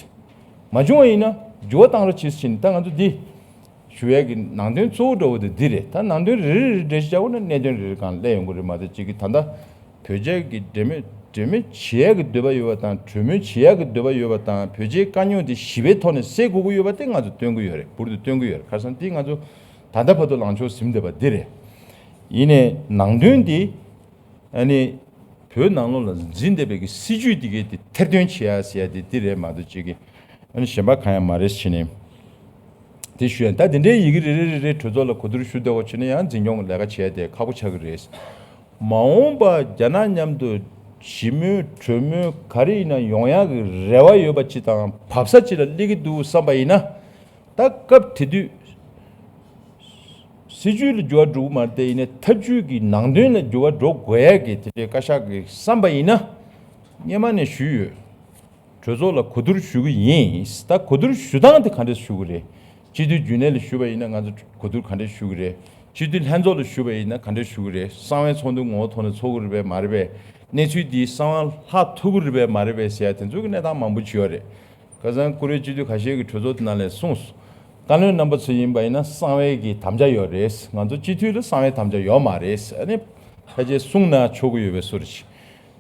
མ་བྱུང་བ་ཡིན་ན་ འགྱུར་བ་བཏང་རོགས་བྱེད་ཟེར་ནས། ད་ང་ཚོ་འདི་ཞུ་ཡས་ཀྱི་ནང་དོན་གཙོ་བོ་འདྲ་བོ་དེ་འདི་རེད། ད་ནང་དོན་རེ་རེ་རེ་འགྲེལ་བཤད་བྱ་དགོས་ན་གནད་དོན་རེ་རེ་སྒང་སླེབས་ཡོང་གི་རེད་མ་གཏོགས། གཅིག་གིས་ད་ལྟ་བོད་རྒྱ་གི་འབྲེལ་མོལ་འབྲེལ་མོལ་བྱེད་ཡས་ཀྱི་འདོད་པ་ཡོད་པ་དང་། གྲོས་མོལ་བྱེད་ཡས་ཀྱི་འདོད་པ་ཡོད་པ་དང་། བོད་རྒྱའི་དཀའ་རྙོག་དེ་ཞི་བའི་ཐོག་ནས་སེལ་དགོས་ཀྱི་ཡོད་པ་དེ་ང་ཚོ་སྟོན་གྱི་ཡོད་རེད། འབུར་དུ་སྟོན་གྱི་ཡོད་རེད། ཁ་སང་འདི་ང་ཚོ་ད་ལྟ་བར་དུ་ལངས་ཕྱོགས་ཟིན་བསྡད་པ་འདི་རེད། ཡིན་ནའི་ནང་དོན་འདི་ཨ་ནི་བོད་ནང་ལོགས་ལ་འཛིན་བསྡད་པའི་གི་སྲིད་བྱུས་འདི་གའི་དེ་ཐེར་འདོན་བྱེད་ཡ་ཟེར་ཡ་དེ་འདི་རེད་མ་གཏོགས། གཅིག་གིས་ཨ་ནི་གཞན་པ་གང་ཡང་མ་རེད་ཟེར་ནས་དེ་ཞུ་ཡ། ད་དེ་འདྲའི་ཡི་གེ་རེ་རེ་རེ་རེ་གྲོས་ཚོགས་ལ་གོ་བསྡུར་ཞུ་བསྡད་པ་བྱས་ན་ཡང་འཛིན་སྐྱོང་གི་ལས་ཀ་བྱས་ཏེ་ཁག་པོ་ཆགས་ཀྱི་རེད། མ་འོངས་པ་རྒྱ་ནག་མཉམ་དུ་ཞི་མོལ་གྲོས་མོལ་ག་རེ་ཡིན་ན་ཡོང་ཡག་གི་རེ་བ་ཡོད་པ་ཅིག་དང་བབ་ས་ཅིག་ལ་སླེབས་ཀྱི་འདུག་བསམ་པ་ཡིན་ན། ད་སྐབས་དེ་དུས་སྲིད་བྱུས་ལ་འགྱུར་བ་འགྲོ་གི་མ་རེད་དེ། ཡིན་ནའི་ཐབས་ཇུས་ཀྱི་ནང་དོན་ལ་འགྱུར་བ་འགྲོ་དགོས་ཡག་གི་དེ་འདྲའི་བཀའ་ཤག་གིས་བསམ་པ་ཡིན་ན། སྔོན་མ་ནས་ཞུས་ཡོད། གྲོས་ཚོགས་ལ་གོ་བསྡུར་ཞུ་གི་ཡིན། ད་གོ་བསྡུར་ཞུ་སྟངས་དེ་ག་འདྲས་ཞུ་གི་རེད། སྤྱི་འཐུས་རྒྱུན་ལས་ལ་ཞུས་པ་ཡིན་ན་ང་ཚོ་གོ་བསྡུར་ག་འདྲས་ཞུ་གི་རེད། སྤྱི་འཐུས་ལྷན་ཚོགས་ལ་ཞུས་པ་ཡིན་ན་ག་འདྲས་ཞུ་གི་རེད། གསང་བའི་ཚོགས་འདུ་ངོ་བོ་ཐོག་ནས་ཚོགས་ཀྱི་རེད་པས་མ་རེད་པས། གནས་ཚུལ་འདི་གསང་བ་ལྷག་ཐུབ་ཀྱི་རེད་པས་མ་རེད་པས་ཟེར་ཡ་དེ་ཚོ་གི་གནས་སྟངས་མང་པོ་ཅིག་ཡོད་རེད། ཁ་སང་ཀུ་རེ་སྤྱི་འཐུས་ཁ་ཤས་ཀྱིས་གྲོས་ཚོགས་དེ་ནང་ལ་གསུངས་སོང་། བཀའ་བློན་རྣམ་པ་ཚོ་ཡིན་པ་ཡིན་ན་གསང་བའི་གི་དམ་བཅའ་ཡོད་རེད། ང་ཚོ་སྤྱི་འཐུས་ལ་གསང་བའི་དམ་བཅའ་ཡོད་མ་རེད། ཨ་ནི་ཕལ་ཆེར་གསུངས་ན་ཆོག་གི་ཡོད་པའི་བཟོ་འདྲ་ཅིག་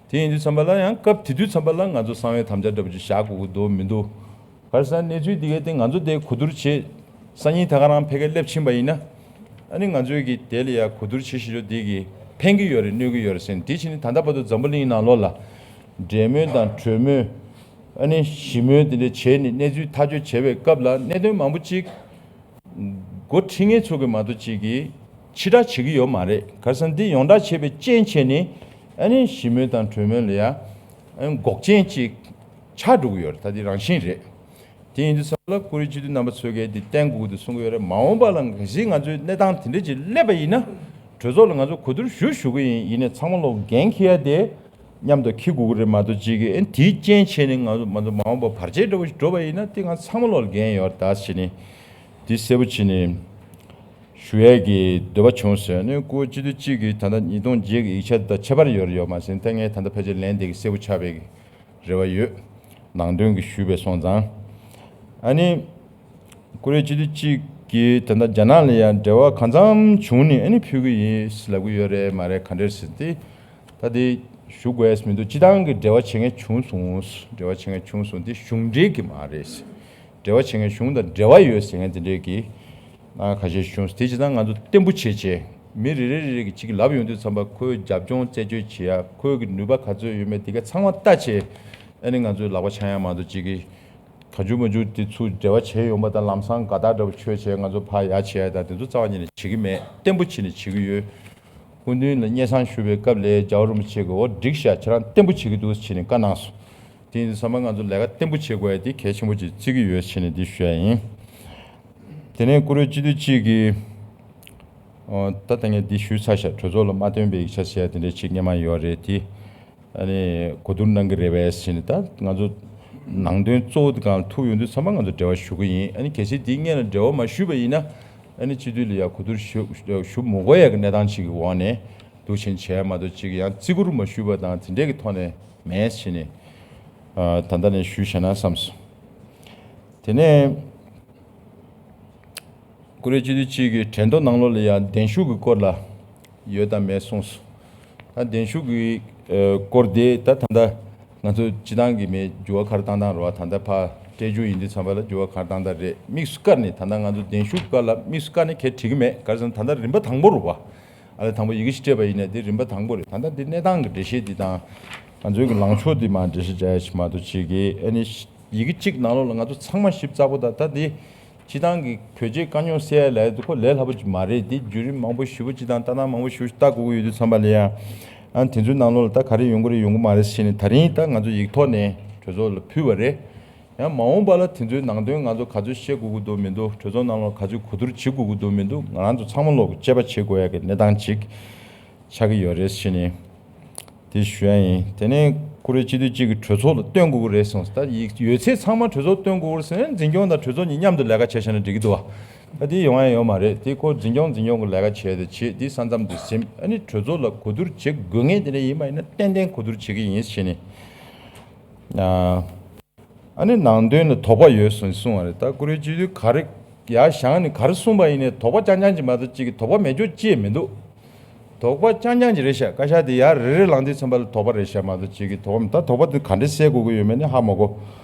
དེ་ཡིན་དུས་ཙམ་པ་ལ་ཡང་སྐབས་དེ་དུས་ཙམ་པ་ལ་ང་ཚོ་གསང་བའི་དམ་བཅའ་འདྲ་པོ་ཅིག་བཞག་དགོས་ཀྱི་འདུག་མི་འདུག་ག་རེ་ཟེར་ན་གནས་ཚུལ་འདི་གའི་སྟེང་ང་ཚོ་དེ་གོ་བསྡུར་བྱེད། སང་ཉིན་ད་ག་རང་ཕ་གིར་སླེབས་ཕྱིན་པ་ཡིན་ན། ཨ་ནི་ང་ཚོའི་གི་དེ་ལ་ཡ་གོ་བསྡུར་བྱེད་བཞིན་ཡོད་དེ་གི་ཕན་གྱི་ཡོད་རེད་གནོད་ཀྱི་ཡོད་རེད་ཟེར་ནས། དེ་བྱས་ནས་ད་ལྟ་བར་དུ་འཛམ་བུ་གླིང་ནང་ལོགས་ལ་འབྲེལ་མོལ་དང་གྲོས་མོལ། ཨ་ནི་ཞི་མོལ་དེ་འདྲ་བྱས་ནས་གནས་ཚུལ་ཐག་གཅོད་བྱེད་པའི་སྐབས་ལ་གནད་དོན་མང་པོ་ཅིག་འགོ་ཁྲིད་མཁན་ཚོ་གི་མ་གཏོགས་ཅིག་གིས་ཕྱིར་བསྒྲགས་བྱེད་ཀྱི་ཡོད་མ་རེད། ག་རེ་ཟེར་ན་འདི་ཡོངས་བསྒྲགས་བྱས་པའི་རྐྱེན་བྱས་ནས་ཨ་ནི་ཞི་མོལ་དང་གྲོས་མོལ་ལ་ཡ་ཨ་ནི་འགོག་རྐྱེན་ཅིག་ཆགས་འགྲོ་གི་ཡོད་རེད། ད་འདི་རང་བཞིན་རེད། དེ་ཡིན་དུས་ཙམ་ལ་ཀུ་རེ་སྤྱི་འཐུས་རྣམ་པ་ཚོས་གལ་ཏེ་བསྟན་དགོས་ཀྱི་འདུག་གསུང་གི་ཡོད་རེད། མ་འོངས་པ་ལ་གལ་སྲིད་ང་ཚོའི་གནས་སྟངས་དེ་འདྲ་ཅིག་སླེབས་པ་ཡིན་ན། གྲོས་ཚོགས་ལ་ང་ཚོ་གོ་བསྡུར་ཞུ་ཞུ་གི་ཡིན། ཡིན་ནའི་ཚང་མ་ལོག་འགན་འཁྱེར་ཡ་དེ་མཉམ་དུ་འཁྱེར་དགོས་ཀྱི་རེད་མ་གཏོགས་ཅིག་གིས་ཨེ་དེའི་རྐྱེན་བྱས་ནས་ང་ཚོ་ང་ཚོ་མ་འོངས་པ་བར་ཆད་འདྲ་བོ་ཞིག་འགྲོ་བ་ཡིན་ན་དེ་ང་ཚང་མ་ལོག་ལ་འགན་ཡོད་རེད་ད་ཟེར་ནས་དེ་གསལ་པོ་བྱས་ནས་ཞུ་ཡས་ཀྱི་འདོད་པ་བྱུང་ཟེར་ནས། ཀུ་རེ་སྤྱི་འཐུས་གཅིག་གིས་ད་ལྟ་ཉིས་སྟོང་བརྒྱད་ཀྱི་ཡིག་ཆ་དེ་དང་ཁྱད་པར་ཡོད་རེད་ཡོད་མ་ཟེར་ནས། ད་ངས་ད་ལྟ་ཕལ་ཆེར་ལན་དེ་གི་གསལ་པོ་ཆགས་པའི་རེ་བ་ཡོད། ནང་དོན་གྱི་ཞུས་པའི་སོང་ཙང་། ཨ་ནི། ཀུ་རེ་སྤྱི་འཐུས་གཅིག་གིས་ད་ལྟ་རྒྱ་ནག་ལ་ཡང་འབྲེལ་བ་གང་འཚམ་བྱུང་ནས་ཨ་ནི་ཕུལ་གྱི་ཡིན་ལབ་ཀྱི་ཡོད་རེད་མ་རེད་ག་འདྲ་ཟེར་ཏེ། ད་དེ་ཞུ་དགོས་མི་འདུག་སྤྱི་བཏང་གི་འབྲེལ་བ་བྱེད་མཁན་བྱུང་སོང་། འབྲེལ་བ་བྱེད་མཁན་བྱུང་སོང་། དེ་གཞུང་འབྲེལ་གྱི་མ་རེད། འབྲེལ་བ་བྱེད་མཁན་གཞུང་དང་འབྲེལ་བ་ཡོད་ཟེར་མཁན་དེ་འདྲས་ཀྱི་ང་ཁ་ཤས་བྱུང་སོང་། དེ་བྱས་ཙང་ང་ཚོ་བརྟན་པོ་བྱས་བྱས། མི་རེ་རེ་རེ་རེ་གིས་གཅིག་ལབ་ཡོང་དུས་ཙམ་པ་ཁོའི་རྒྱབ་ལྗོངས་རྩད་གཅོད་བྱེད་ཡ། ཁོའི་གི་ནུས་པ་ག་ཚོད་ཡོད་མེད་དེ་ག་ཚང་མ་ལྟ་བྱས། ཨ་ནི་ང་ཚོའི་ལག་པ་འཆང་ཡ་མ་གཏོགས་གཅིག་གིས་གང་བྱུང་མང་བྱུང་དེ་ཚུར་འབྲེལ་བ་བྱས་ཡོང་པ་དང་། ལམ་སང་དགའ་རྟགས་འདྲ་པོ་ཆོད་བྱས་ང་ཚོ་ཕར་ཡ་བྱེད་ཡ་དང་དེ་ཚོ་རྩ་བ་ཉིད་ནས་བྱེད་ཀྱི་མེད། བརྟན་པོ་བྱས་ནས་བྱེད་ཀྱི་ཡོད། སྐུ་མདུན་ལ་སྙན་སེང་ཞུ་བའི་སྐབས་ལ་རྒྱལ་བ་རིན་པོ་ཆེ་གིས་འོ་འགྲིག་ཤག་ཁྱེད་རང་བརྟན་པོ་བྱེད་ཀྱི་འདུག་ཟེར་ནས་བཀའ་གནང་སོང་། དེ་ཡིན་དུས་ཙམ་པ་ང་ཚོ་ལས་ཀ་བརྟན་པོ་བྱེད་དགོས་ཡ་དེ་གལ་ཆེན་པོ་ཅིག་བརྩི་གི་ཡོད་ཟེར་ནས་འདི་ཞུ་ཡ་ཡིན། དེ་ནས་ཀུ་རེ་སྤྱི་འཐུས་གཅིག་གིས། ཨོ། ད་ལྟ་ངས་འདི་ཞུས་ཚར་ཤག་གྲོས་ཚོགས་ལ་མ་བཏོན་པའི་ཡིག་ཆ་ཟེར་ཡ་དེ་འདྲ་ཅིག་སྔོན་མ་ཡོད་རེད་དེ། ཨ་ནི་གོ་བསྡུར་གནང་གི་རེད་པས་ཟེར་ནས། ད་ང་ཚོ་ནང་དོན་གཙོ་བོ་དེ་སྒང་ཐུག་ཡོང་དུས་ཙམ་པ་ང་ཚོ་འབྲེལ་བ་ཞུ་གི་ཡིན། ཨ་ནི་གལ་སྲིད་དེའི་སྔོན་ལ་འབྲེལ་བ་མ་ཞུས་པ་ཡིན་ན། ཨ་ནི་སྤྱི་འཐུས་ལ་ཡ་གོ་བསྡུར་ཞུ་ཞུ་མི་དགོས་ཡ་གི་གནས་སྟངས་ཅིག་གི་འོག་ནས་འདུག་བྱས་བྱས་མ་གཏོགས་ཅིག་ཡང་བརྩི་བཀུར་མ་ཞུས་པ་དང་དེ་འདྲས་ཀྱི་ཐོག་ནས་མེད་ཟེར་ནས། ཨ། ད་ལྟ་ནས་ཞུས་བཞག་ན་བསམ་སོང་། དེ་ནས། ཀུ་རེ་སྤྱི་འཐུས་གཅིག་གིས་དྲན་ཐོ་ནང་ལོགས་ལ་ཡང་གདན་ཞུ་གི་སྐོར་ལ་ཡོད་དམ་མེད་གསུངས་སོང་། ད་གདན་ཞུ་གི་ཨ་སྐོར་དེ་ད་ད་ལྟ་ང་ཚོ་སྤྱི་བཏང་གི་མི་འགྱུར་བ་ག་རེ་བཏང་བཏང་རེད་པ། ད་ལྟ་ཕར་སྤྲད་རྒྱུ་ཡིན་དུས་ཙམ་པ་ལ་འགྱུར་བ་ག་རེ་བཏང་བཏང་རེད། དམིགས་སུ་བཀར་ནས། ད་ལྟ་ང་ཚོ་གདན་ཞུ་སྐབས་ལ་དམིགས་སུ་བཀར་ནས་གང་ཡང་བྲིས་ཀྱི་མེད། ག་རེ་ཟེར་ན་ད་ལྟ་རིམ་པ་དང་པོ་རེད་པ། ཨ་ལས་དང་པོ་ཡི་གེ་ཞིག་སྤྲད་པ་ཡིན་ན་དེ་རིམ་པ་དང་པོ་རེད། ད་ལྟ་འདི་གནས་སྟངས་ཀྱི་འགྲེལ་བཤད་འདི་དང་། ང་ཚོའི་གི་ལངས་ཕྱོགས་འདི་མར་འགྲེལ་བཤད་རྒྱག་ཡ་ཞིག་མ་གཏོགས་ཅིག་གི་ཨ་ནི་ཡི་གེ་གཅིག་ནང་ལོགས་ལ་ང་ཚོ་ཚང་མ་ཞིབ་ཚགས་པོ་དང་། ད་འདི་སྤྱི་བཏང་གི་བོད་རྒྱའི་དཀའ་རྙོག་སེལ་ཡ་ལས་དེ་ཁོ་ལས་སླ་པོ་ཅིག་མ་རེད། འདི་བརྒྱུད་རིམ་མང་པོ་ཞེ་པོ་ཅིག་དང་ལྟ་སྟངས་མང་པོ་ཞེ་པོ་ཅིག་ལྟ་དགོས་ཀྱི་ཡོད་དུས་ཙམ་པ་ལ་ཡང་། ཨ་ནི་དེ་ཚོའི་ནང་ལོགས་ལ་ད་ག་རེ་ཡོང་གི་རེད་ཡོང་གི་མ་རེད་ཟེར་ནས་ད་རིང་ད་ང་ཚོ་ཡིག་ཐོག་ནས་གྲོས་ཚོགས་ལ་ཕུལ་བ་རེད། ཡང་མ་འོངས་པ་ལ་དེ་ཚོའི་ནང་དོན་ང་ཚོ་ག་ཚོད་བཤད་དགོས་ཀྱི་འདུག་མི་འདུག་གྲོས་ཚོགས་ནང་ལོགས་ག་ཚོད་གོ་བསྡུར་བྱེད་དགོས་ཀྱི་འདུག་མི་འདུག་ང་རང་ཚོ་ཚང་མ་ལོག་གི་དཔྱད་པ་བྱེད་དགོས་ཡ་གི་གནས་སྟངས་ཅིག་ཆགས་ཀྱི་ཡོད་རེད་ཟེར་ནས་དེ་ཞུ་ཡ་ཡིན། དེ་ནས་ཀུ་རེ་སྤྱི་འཐུས་གཅིག་གིས་གྲོས་ཚོགས་ལ་སྟོན་དགོས་ཀྱི་རེད་གསུངས། ད་ཡིག་ཡོད་ཚད་ཚང་མ་གྲོས་ཚོགས་སྟོན་དགོས་ཀྱི་རེད་ཟེར་ན་འཛིན་སྐྱོང་དང་གྲོས་ཚོགས་གཉིས་མཉམ་དུ་ལས་ཀ་བྱས་བཞག་ན་འགྲིག་གི་འདུག་བ། ད་དེ་ཡོང་ཡ་ཡོད་མ་རེད། དེ་ཁོ་འཛིན་སྐྱོང་འཛིན་སྐྱོང་གི་ལས་ཀ་བྱས་ཏེ་བྱས། དེ་ས་མཚམས་དེ་ཟིན། ཨ་ནི་གྲོས་ཚོགས་ལ་གོ་བསྡུར་བྱེད་དགོས་ངེས་དེ་འདྲ་ཡིན་པ་ཡིན་ན་ཏན་ཏན་གོ་བསྡུར་བྱེད་ཀྱི་ཡིན་ཟེར་ནས། ཨ། ཨ་ནི་ནང་དོན་ལ་དོགས་པ་ཡོད་གསུངས་གསུངས་པ་རེད། ད་ཀུ་རེ་སྤྱི་འཐུས་ག་རེ་ཡར་བཞེངས་ནས་ག་རེ་གསུངས་པ་ཡིན་ནའི་དོགས་པ་རྐྱང་རྐྱང་ཅིག་མ་གཏོགས་གཅིག་གི་དོགས་པ་མེད་ཆོག་ཅི་ཡང་མི་འདུག་དོགས་པ་རྐྱང་རྐྱང་ཅིག་རེད་ཤག་བཀའ་ཤག་དེ་ཡར་རེ་རེ་ལངས་དུས་ཙམ་པ་ལ་དོགས་པ་རེད་ཤག་མ་གཏོགས་གཅིག་གི་དོགས་པ་མེད། ད་དོགས་པ་དེ་ག་འདྲས་སེལ་དགོས་ཀྱི་ཡོད་མེད་ནི་ཧ་མ་གོ།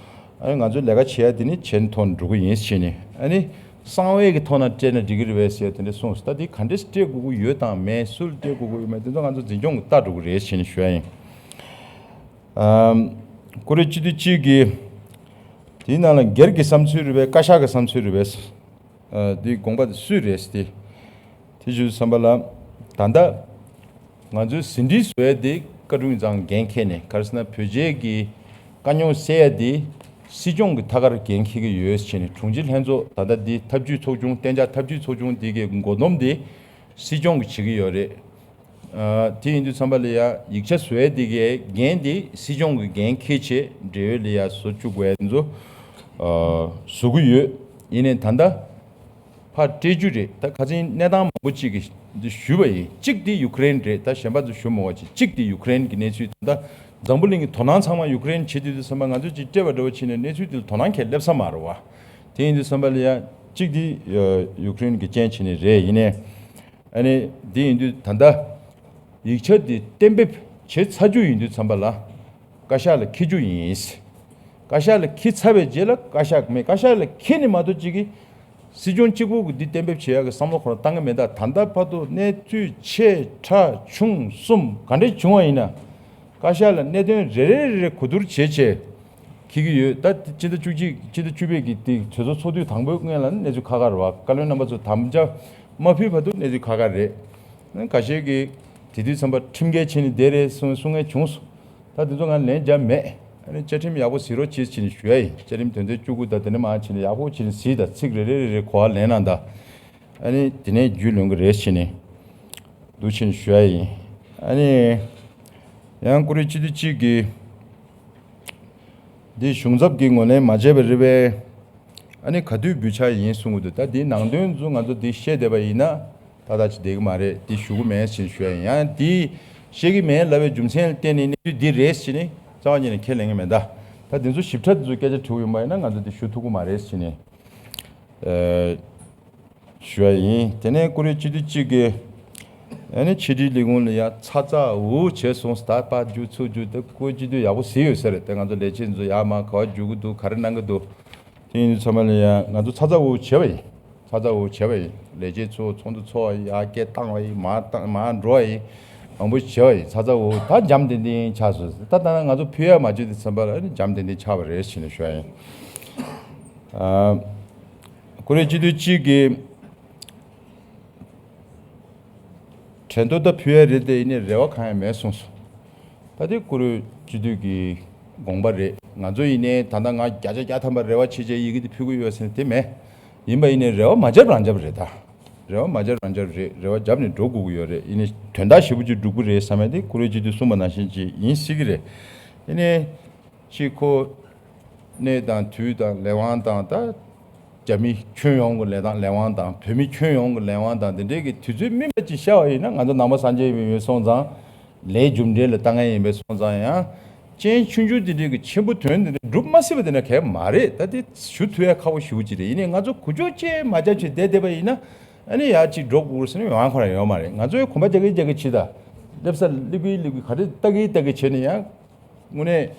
ཨ་ནི་ང་ཚོས་ལས་ཀ་བྱེད་ཡ་དེ་ནི་བྱེད་ཐོག་ནས་འགྲོ་གི་ཡིན་ཟེར་ནས། ཨ་ནི་གསང་བའི་གི་ཐོག་ན་སྤྲད་ན་འགྲིག་གི་རེད་པས་ཟེར་དེ་འདྲས་གསུངས་སོང་། ད་དེ་ག་འདྲས་སྤྲད་དགོས་ཀྱི་ཡོད་དང་མེད། སུ་ལ་སྤྲད་དགོས་ཀྱི་ཡོད་མེད་དེ་ཚོ་ང་ཚོ་འཛིན་སྐྱོང་གི་ལྟ་འགྲོ་གི་རེད་ཟེར་ནས་ཞུ་ཡ་ཡིན། ཨམ། ཀུ་རེ་སྤྱི་འཐུས་གཅིག་གིས་དེའི་ནང་ལ་སྒེར་གྱི་བསམ་ཚུལ་རེད་པས། བཀའ་ཤག་གི་བསམ་ཚུལ་རེད་པས། ཨ། དེའི་དགོངས་པ་དེ་སུའི་རེད་ཟེར་ཏེ། དེ་ཞུ་བསམ་པ་ལ། ད་ལྟ་ང་ཚོའི་ཟིན་བྲིས་བཟོ་ཡ་དེ་བཀའ་དྲུང་ཡིག་ཚང་འགན་འཁྱེར་ནས། ག་རེ་ཟེར་ན་བོད་རྒྱའི་གི་དཀའ་རྙོག་སེལ་ཡ་དེ་སྲིད་སྐྱོང་གི་ཐད་ཀར་འགན་འཁྱེར་གྱི་ཡོད་ཟེར་ནས། དྲུང་ཆེ་ལྷན་ཚོགས་ད་ལྟ་འདི་ཐབས་ཇུས་ཚོགས་ཆུང་། གཏན་འཇགས་ཐབས་ཇུས་ཚོགས་ཆུང་འདི་གའི་མགོ་འདོམས་དེ་སྲིད་སྐྱོང་གིས་བྱེད་ཀྱི་ཡོད་རེད། ཨ། དེ་ཡིན་དུས་ཙམ་པ་ལ་ཡ་ཡིག་ཆ་བཟོ་ཡ་དེ་གའི་འགན་དེ་སྲིད་སྐྱོང་གི་འགན་འཁྱེར་བྱས། འབྲེལ་ཡོད་ལ་ཡ་བཟོ་བཅུག་དགོས་ཡ་དེ་ཚོ། ཨ། བཟོ་གི་ཡོད། ཡིན་ནའི་ད་ལྟ་ཕར་སྤྲད་རྒྱུ་རེད། ད་ཁ་སང་གནས་སྟངས་མང་པོ་གཅིག་གི་འདི་ཞུས་པ་ཡིན། གཅིག་དེ་ཡུ་ཀེ་རེན་རེད། ད་གཞན་པ་ཚོ་ཞུ་མི་དགོས་པ་བྱས། གཅིག་དེ་ཡུ་ཀེ་རེན་གྱི་གནས་ཚུལ། ད་ལྟ་འཛམ་བུ་གླིང་གི་དོ་སྣང་ཚང་མ་ཡུ་ཀེ་རེན་བྱེད་དུས་དུས་ཙམ་པ་ང་ཚོས་ཅིག་སྤྲད་པ་འདྲ་བོ་བྱས་ནས་གནས་ཚུལ་དེ་ལ་དོ་སྣང་གང་ཡང་སླེབས་ས་མ་རེད་བ། དེ་ཡིན་དུས་ཙམ་པ་ལ་ཡ་གཅིག་དེ་ཡུ་ཀེ་རེན་གྱི་རྐྱེན་བྱས་ནས་རེད། ཡིན་ནའི། ཨ་ནི་འདི་ཡིན་དུས་ད་ལྟ་ཡིག་ཆ་འདི་གཏན་འབེབས་བྱས་ཚར་རྒྱུ་ཡིན་དུས་ཙམ་པ་ལ་བཀའ་ཤག་ལ་འཁྱེར་རྒྱུ་ཡིན། བཀའ་ཤག་ལ་འཁྱེར་ཚར་བའི་རྗེས་ལ་བཀའ་ཤག་མེད། བཀའ་ཤག་ལ་འཁྱེར་ནས་མ་གཏོགས་གཅིག་གིས་སྲིད་སྐྱོང་གཅིག་པུ་གིས་འདི་གཏན་འབེབས་བྱེད་ཡག་གི་བསམ་བློ་ཁོ་རང་བཏང་གི་མེད། ད་ད་ལྟ་བར་དུ་གནས་ཚུལ་ཆེ་ཕྲ་ཆུང་གསུམ་ག་འདྲས་བྱུང་བ་ཡིན་ན། བཀའ་ཤག་ལ་གནད་དོན་རེ་རེ་རེ་རེ་གོ་བསྡུར་བྱས་བྱས་འཁྱེར་གྱི་ཡོད། ད་སྤྱི་ཟླ་བཅུ་གཅིག་སྤྱི་ཟླ་བཅུ་པའི་གི་དེ་གྲོས་ཚོགས་ཚོགས་དུས་དང་པོའི་སྔོན་ལ་ནི་གནས་ཚུལ་ཁག་ཁག་རེད་བ། བཀའ་བློན་རྣམ་པ་ཚོ་དམ་བཅའ་མ་ཕུལ་བར་དུ་གནས་ཚུལ་ཁག་ཁག་རེད། ཁ་ཤས་ཀྱིས་དེ་དུས་ཙམ་པ་ཁྲིམས་འགལ་བྱས་ནས་བསྡད་རེད་གསུང་གསུང་མཁན་བྱུང་སོང་། ད་དེ་ཚོ་ང་ལན་རྒྱབ་མེད། ཨ་ནི་བཅའ་ཁྲིམས་ཡག་པོ་གཟིགས་རོགས་བྱེད་ཟེར་ནས་ཞུ་ཡ་ཡིན། བཅའ་ཁྲིམས་དོན་ཚན་བཅུ་དགུ་དང་དེ་འདྲ་མང་བྱས་ནས་ཡག་པོ་བྱས་ནས་གཟིགས་དང་། ཚིག་རེ་རེ་རེ་རེ་གོ་བ་ལེན་གནང་དང་། ཨ་ནི་དེ་ནས་རྒྱུས་ལོན་གྱི་རེད་ཟེར་ནས་འདུག་བྱས་ནས་ཞུ་ཡ་ཡིན། ཨ་ནི་ཡང་ཀུ་རེ་སྤྱི་འཐུས་གཅིག་གིས་འདི་གཞུང་ཚབ་ཀྱིས་ངོས་ལེན་མ་བྱས་པ་རེད་པས། ཨ་ནི་ག་དུས་འབུལ་འཆར་ཡིན་གསུང་གི་འདུག་ད་འདིའི་ནང་དོན་ཚོ་ང་ཚོ་འདི་བཤད་བསྡད་པ་ཡིན་ན་ཏག་ཏག་ཅིག་བསྡད་ཀྱི་མ་རེད། འདི་ཞུ་གི་མེད་ཟེར་ཞུ་ཡ་ཡིན། ཡང་འདི་བཤད་ཀྱི་མེད་ལབ་པའི་རྒྱུ་མཚན་ལ་བརྟེན་ནས་གནས་ཚུལ་འདི་རེད་ཟེར་ནས་རྩ་བ་ཉིད་ནས་ཁས་ལེན་གྱི་མེད། ད་ད་འདི་ཚོ་ཞིབ་ཕྲ་འདི་ཚོ་སྐད་ཆ་དྲི་བ་ཡོང་པ་ཡིན་ན་ང་ཚོ་འདི་ཞུ་ཐུབ་ཀྱི་མ་རེད་ཟེར་ནས། ཨ། ཞུ་བ་ཡིན། དེ་ནས་ཀུ་རེ་སྤྱི་འཐུས་གཅིག་གིས་ཨ་ནི་ཕྱི་དྲིལ་ལས་ཁུངས་ལ་ཡ་ཚ་ཚ་འུར་འུར་བྱས་སོང་། ད་ཕར་རྒྱུག་ཚུར་རྒྱུག་ད་ཀུ་རེ་སྤྱི་འཐུས་ཡག་པོ་གཟིགས་ཡོད་ས་རེད། དེ་ང་ཚོ་ལས་བྱེད་ཚོ་ཡར་མར་ག་པར་རྒྱུག་གི་འདུག་ག་རེ་གནང་གི་འདུག་དེ་ཡིན་དུས་ཚང་མ་ལ་ཡ་ང་ཚོ་ཚ་ཚ་འུར་འུར་བྱས་པ་ཡིན། ཚ་ཚ་འུར་འུར་བྱས་པ་ཡིན། ལས་བྱེད་ཚོ་ཚོགས་འདུ་ཚོགས་པ་ཡིན། ཡར་སྐད་བཏང་བ་ཡིན། མར་བཏང་མར་འགྲོ་བ་ཡིན། མང་པོ་བྱས་པ་ཡིན། ཚ་ཚ་འུར་འུར། ད་འཇམ་ཏན་ཏན་ཆགས་སོང་། ད་ད་ང་ཚོ་ཕུལ་ཡ་མ་བྱུང་དུས་ཙམ་པ་ལ་ཨ་ནི་འཇམ་ཏན་ཏན་ཆགས་པ་རེད་ཟེར་ནས་ཞུ་ཡ་ཡིན། ཨ། ཀུ་རེ་སྤྱི་འཐུས་གཅིག་གིས་གྲོས་འདོད་ད་ཕུལ་ཡ་རེད་དེ། ཡིན་ནའི་རེ་བ་གང་ཡང་མེད་གསུངས་སོང་། ད་དེ་ཀུ་རེ་སྤྱི་འཐུས་ཀྱི་དགོངས་པ་རེད། ང་ཚོ་ཡིན་ནའི་ད་ལྟ་ང་བརྒྱ་ཆ་བརྒྱ་ཐམ་པ་རེ་བ་བྱེད་བྱེད་ཡི་གེ་དེ་ཕུལ་གི་ཡོད་ཟེར་ནས་དེ་མེད། ཡིན་པ་ཡིན་ནའི་རེ་བ་མ་བརྒྱབ་རང་བརྒྱབ་རེད། ད་རེ་བ་མ་བརྒྱབ་རང་བརྒྱབ་རེད། རེ་བ་བརྒྱབ་ནས་འགྲོ་དགོས་ཀྱི་ཡོད་རེད། ཡིན་ནའི་དོན་དག་ཞེ་པོ་ཅིག་སྒྲུབ་ཀྱི་རེད་བསམ་ཡ་དེ་ཀུ་རེ་སྤྱི་འཐུས་གསུངས་པ་ནང་བཞིན་ཅིག་ཡིན་སྲིད་ཀྱི་རེད། ཡིན་ནའི། གཅིག་ཁོ་གནས་དང་དུས་དང་ལས་དབང་དང་། ད་རྒྱ་མི་ཁྱོན་ཡོངས་ཀྱི་ལས་དང་ལས་དབང་དང་། བོད་མི་ཁྱོན་ཡོངས་ཀྱི་ལས་དབང་དང་། འདི་འདྲའི་གི་དུས་ཚོད་སྨིན་པ་ཅིག་ཤར་བ་ཡིན་ན། ང་ཚོ་ནང་པ་སངས་རྒྱས་པའི་ཡུལ་སོང་ཙང་། ལས་རྒྱུ་འབྲས་ལ་ལྟ་མཁན་ཡིན་པའི་སོང་ཙང་། ཡང་རྐྱེན་ཆུང་ཆུང་འདི་འདྲའི་གི་ཆེན་པོ་དོན་འདི་འདྲ་སྒྲུབ་མ་སྲིད་པ་དེ་འདྲ་གང་ཡང་མ་རེད། ད་དེ་ཞུ་ཐུབ་ཡ་ཁག་པོ་ཞེ་པོ་ཅིག་རེད། ཡིན་ནའི་ང་ཚོ་གོ་ཆོད་ཅིག་མ་རྒྱབ་བྱས་བསྡད་བསྡད་པ་ཡིན་ན། ཨ་ནི་ཡར་ཅིག་འགྲོ་དགོས་ཟེར་ནས་ཡོང་ཡ་ཁོ་རང་ཡོད་མ་རེད། ང་ཚོས་གོམ་པ་རྒྱག་གི་རྒྱག་གི་བྱེད། ད་སླེབས་ས་སླེབས་ཀྱི་སླེབས་ཀྱི། ག་རེ་ལྟ་གི་ལྟ་གི་བྱས་ནས་ཡང་། དངོས་གནས་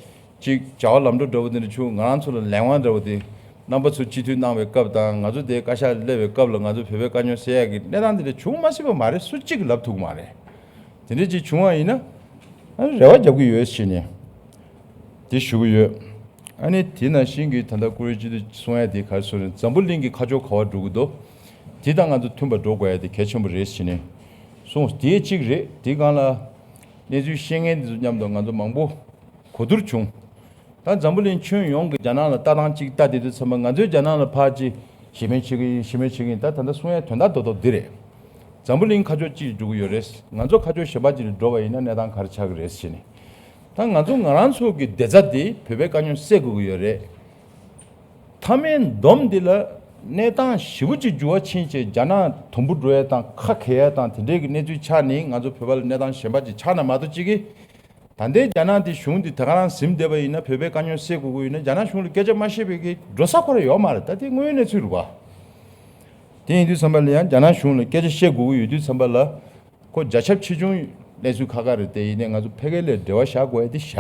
ཅིག་བྱ་བ་ལམ་འགྲོ་འདྲ་བོ་འདི་འདྲ་བྱུང་། ང་རང་ཚོ་ལ་ལས་དབང་འདྲ་བོ་དེ་རྣམ་པ་ཚོ་སྤྱི་འཐུས་གནང་བའི་སྐབས་དང་། ང་ཚོ་དེ་བཀའ་ཤག་སླེབས་པའི་སྐབས་ལ་ང་ཚོ་བོད་པའི་དཀའ་རྙོག་སེལ་ཡག་གི་གནས་སྟངས་འདི་འདྲ་བྱུང་མ་སྲིད་པ་མ་རེད། སུ་གཅིག་གིས་ལབ་ཐུབ་ཀྱི་མ་རེད། དེ་འདྲ་ཅིག་བྱུང་བ་ཡིན་ན། ཨ་ནི་རེ་བ་རྒྱབ་ཀྱི་ཡོད་ཟེར་ནས་དེ་ཞུ་གི་ཡོད། ཨ་ནི་དེ་ནང་བཞིན་གྱི་ད་ལྟ་ཀུ་རེ་སྤྱི་འཐུས་གསུང་ཡ་དེ་ག་རེ་ཟེར་ན། འཛམ་བུ་གླིང་གི་ཁ་ཕྱོགས་ག་པར་འགྲོ་གི་འདུག་དེ་དང་ང་ཚོ་མཐུན་པར་འགྲོ་དགོས་ཡ་དེ་གལ་ཆེན་པོ་རེད་ཟེར་ནས་གསུངས། དེ་གཅིག་རེད། དེ་སྒང་ལ་གནས་ཚུལ་ཤེས་མཁན་དེ་ཚོ་མཉམ་དུ་ང་ཚོ་མང་པོ་གོ་བསྡུར་བྱུང་། ད་འཛམ་བུ་གླིང་ཁྱོན་ཡོངས་ཀྱི་རྒྱ་ནག་ལ་ལྟ་སྟངས་གཅིག་ལྟ་བསྡད་དུས་ཙམ་པ། ང་ཚོས་རྒྱ་ནག་ལ་ཕར་ཅིག་ཞེ་མེར་བྱེད་ཀྱི་ཡིན། ཞེ་མེར་བྱེད་ཀྱི་ཡིན། ད་ད་ལྟ་གསུང་ཡ་དོན་དག་རྡོག་རྡོག་འདི་རེད། འཛམ་བུ་གླིང་ཁ་ཕྱོགས་གཅིག་འགྲོ་གི་ཡོད་རེད། ང་ཚོ་ཁ་ཕྱོགས་གཞན་པ་ཅིག་ལ་འགྲོ་བ་ཡིན་ན་གནས་སྟངས་ག་རེ་ཆགས་ཀྱི་རེད་ཟེར་ནས། ད་ང་ཚོ་ང་རང་ཚོ་གི་བདེ་རྩ་དེ། བོད་པའི་དཀའ་རྙོག་སེལ་དགོས་ཀྱི་ཡོད་རེད། མཐའ་མའི་བསྡོམས་འདི་ལ་གནས་སྟངས་ཞེ་པོ་ཅིག་འགྱུར་བ་ཕྱིན་བྱས་རྒྱ་ནག་དུམ་བུ་འགྲོ་ཡ་དང་ཁ་གས་ཡ་དང་དེ་འདྲའི་གི་གནས་ཚུལ་ཆགས་ནས། ང་ཚོ་བོད་པ་ལ་གནས་སྟངས་གཞན་པ་ཅིག་ཆགས་ན་མ་གཏོགས་གཅིག་གི་ད་ལྟའི་རྒྱ་ནག་དེ་གཞུང་དེ་ད་ག་རང་ཟིན་བསྡད་པ་ཡིན་ན། བོད་པའི་དཀའ་རྙོག་སེལ་དགོས་ཀྱི་ཡོད་ན། རྒྱ་ནག་གཞུང་ལ་སྐད་ཆ་མ་བཤད་པའི་གི་འགྲོ་ས་ཁོ་རང་ཡོད་མ་རེད། ད་དེ་དངོས་ཡོད་གནས་ཚུལ་རེད་པ། དེ་ཡིན་དུས་ཙམ་པ་ལ་ཡང་རྒྱ་ནག་གཞུང་ལ་སྐད་ཆ་བཤད་དགོས་ཀྱི་ཡོད་དུས་ཙམ་པ་ལ། ཁོ་རྒྱ་ཁྱབ་ཆེ་ཆུང་གནས་ཚུལ་ཁག་ཁག་རེད། དེ་ཡིན་ནའི་ང་ཚོ་ཕ་གི་ལ་འབྲེལ་བ་བཞག་དགོས་ཡ་དེ་བཞག་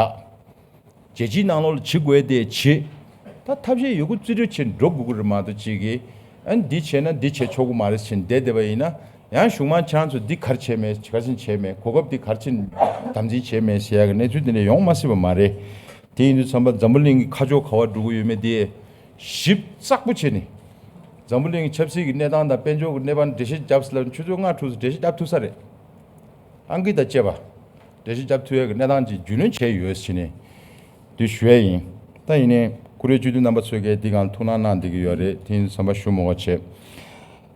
རྒྱལ་སྤྱིའི་ནང་ལོགས་ལ་བྱེད་དགོས་ཡ་དེ་བྱེད། ད་ཐབས་ཤེས་ཡོད་རྒུ་རྩིས་སྤྲོད་བྱེད་འགྲོ་དགོས་ཀྱི་རེད་མ་གཏོགས། ཅིག་གིས་ཨ་ནི་འདི་བྱས་ན་འདི་བྱེད་ཆོག་གི་མ་རེད་ཟེར་བསྡད་བསྡད་པ་ཡིན་ན། ཡང་གཞུག་མ་ཁྱེད་རང་ཚོ་འདི་ག་རེ་བྱས་མེད། ག་རེ་བྱས་མེད། གོ་སྐབས་འདི་ག་རེ་བྱས་དམ་འཛིན་བྱས་མེད་ཟེར་ཡ་གི་གནས་ཚུལ་དེ་འདྲ་ཡོང་མ་སྲིད་པ་མ་རེད། དེ་ཡིན་དུས་ཙམ་པ་འཛམ་བུ་གླིང་གི་ཁ་ཕྱོགས་ག་པར་འགྲོ་གི་ཡོད་མེད་དེ་ཞིབ་ཚགས་པོ་བྱས་ནས། འཛམ་བུ་གླིང་གི་ཆབ་སྲིད་ཀྱི་གནས་སྟངས་དང་དཔལ་འབྱོར་གྱི་གནས་བབ་འགྲེལ་བཤད་རྒྱབ་ཟེར་ལབ་ན། ཆུ་ཚོད་ལྔ་དྲུག་ཙམ་འགྲེལ་བཤད་རྒྱབ་ཐུབ་ས་རེད། ཨང་ཀི་དང་བཅས་པ་འགྲེལ་བཤད་རྒྱབ་ཐུབ་ཡ་གི་གནས་སྟངས་ཅིག་རྒྱུས་ལོན་བྱས་ཡོད་ཟེར་ནས་འདི་ཞུ་ཡ་ཡིན། ད་ཡིན་ནའི་ཀུ་རེ་སྤྱི་འཐུས་རྣམ་པ་ཚོས་ཀྱིས་འདི་སྒང་ཐུགས་སྣང་གནང་བསྡད་ཀྱི་ཡོད་རེད། དེ་ཡིན་དུས་ཙམ་པ་ཞུ་མི་དགོས་བྱས།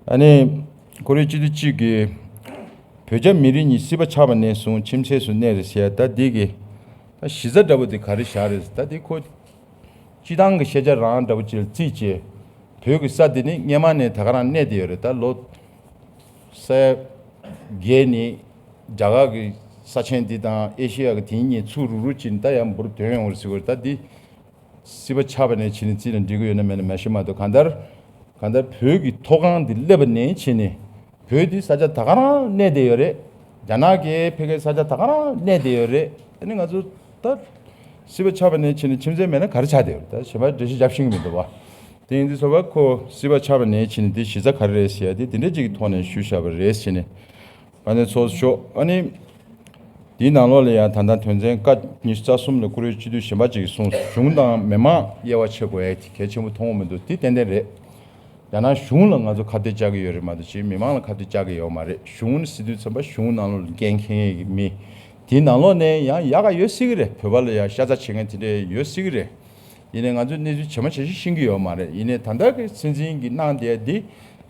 ཨ་ནི་ཀུ་རེ་སྤྱི་འཐུས་གཅིག་གིས་བོད་རྒྱ་མི་རིགས་གཉིས་སྲིད་པ་ཆགས་པ་ནས་བཟུང་ཁྱིམ་མཚེས་སུ་གནས་རེད་ཟེར་ཡ། ད་འདི་གི་ད་གཞི་རྩ་འདྲ་པོ་འདི་ག་རེ་བཞག་རེད། ད་འདི་ཁོ་སྤྱི་བཏང་གི་ཤེས་བྱ་རང་འདྲ་པོ་ཅིག་ལ་བརྩིས་བྱས། བོད་ཀྱི་ས་འདི་ནི་སྔས་མ་ནས་ད་ག་རང་གནས་བསྡད་ཡོད་རེད། ད་ལོ་ས་ཡ་བརྒྱད་ནས་རྒྱ་གར་གྱི་ས་ཆེན་འདི་དང་ཨེ་ཤེ་ཡ་གི་དེ་གཉིས་ཚུར་རུག་རུག་བྱས་ནས་ད་ཡང་འབུར་དོན་ཡོང་བ་རེད་ཟེར་གྱི་ཡོད་རེད། ད་འདི་སྲིད་པ་ཆགས་པ་ནས་བྱས་ནས་རྩིས་ལ་འགྲིག་གི་ཡོད་ན་མེད་ན་མ་ཤེས་མ་གཏོགས། གང་ལྟར་གང་ལྟར་བོད་ཀྱི་མཐོ་སྒང་འདི་སླེབས་པ་ནས་བྱས་ནས་བོད་འདི་ས་ཆ་ད་ག་རང་གནས་བསྡད་ཡོད་རེད། རྒྱ་ནག་གིས་ཕ་གིའི་ས་ཆ་ད་ག་རང་གནས་བསྡད་ཡོད་རེད། ཨ་ནི་ང་ཚོ་ད་སྲིད་པ་ཆགས་པ་ནས་བྱས་ནས་ཁྱིམ་མཚེས་མེད་ན་ག་རེ་ཆགས་བསྡད་ཡོད་རེད། ད་གཞན་པ་འགྲེལ་བཤད་རྒྱབ་ཤེས་ཀྱི་མི་འདུག་བ། དེ་ཡིན་དུས་ཙམ་པ་ཁོ་སྲིད་པ་ཆགས་པ་ནས་བྱས་ནས་འདི་གཞི་རྩ་ག་རེ་རེད་ཟེར་ཡ་དེ་དེ་འདྲ་ཅིག་གི་ཐོག་ནས་ཞུས་བཞག་པ་རེད་ཟེར་ནས། ཨ་ནི་ཚོགས་གཙོ་མཆོག་ཨ་ནི་འདིའི་ནང་ལོགས་ལ་ཡང་ད་ལྟ་དོན་ཚན་ཀ་ཉི་ཤུ་རྩ་གསུམ་ལ་ཀུ་རེ་སྤྱི་འཐུས་གཞན་པ་ཅིག་གིས་གསུངས་སོང་། གཞུང་དང་མི་མང་དབྱེ་བ་ཕྱེ་དགོས་ཡ་དེ་གལ་ཆེན་པོ་མཐོང་གི་མི་འདུག་དེ་ཏན་ཏན་རེད། རྒྱ་ནག་གཞུང་ལ་ང་ཚོ་ཁ་གཏད་བཅག་གི་ཡོད་རེད་མ་གཏོགས་ཅིག་མི་མང་ལ་ཁ་གཏད་བཅག་གི་ཡོད་མ་རེད། གཞུང་ཟེར་དུས་ཙམ་པ་གཞུང་ནང་ལོགས་ལ་འགན་འཁྱེར་མཁན་གྱི་མི་དེའི་ནང་ལོགས་ནས་ཡང་ཡག་ག་ཡོད་སྲིད་ཀྱི་རེད། བོད་པ་ལ་ཡང་ཤ་ཚ་བྱེད་མཁན་དེ་འདྲ་ཡོད་སྲིད་ཀྱི་རེད། ཡིན་ནའི་ང་ཚོས་གནས་ཚུལ་ཇི་མ་ཇི་བཞིན་ཤེས་ཀྱི་ཡོད་མ་རེད། ཡིན་ནའི་ད་ལྟ་གི་སྲིད་འཛིན་གྱིས་གནང་བསྡད་ཡ་འདི་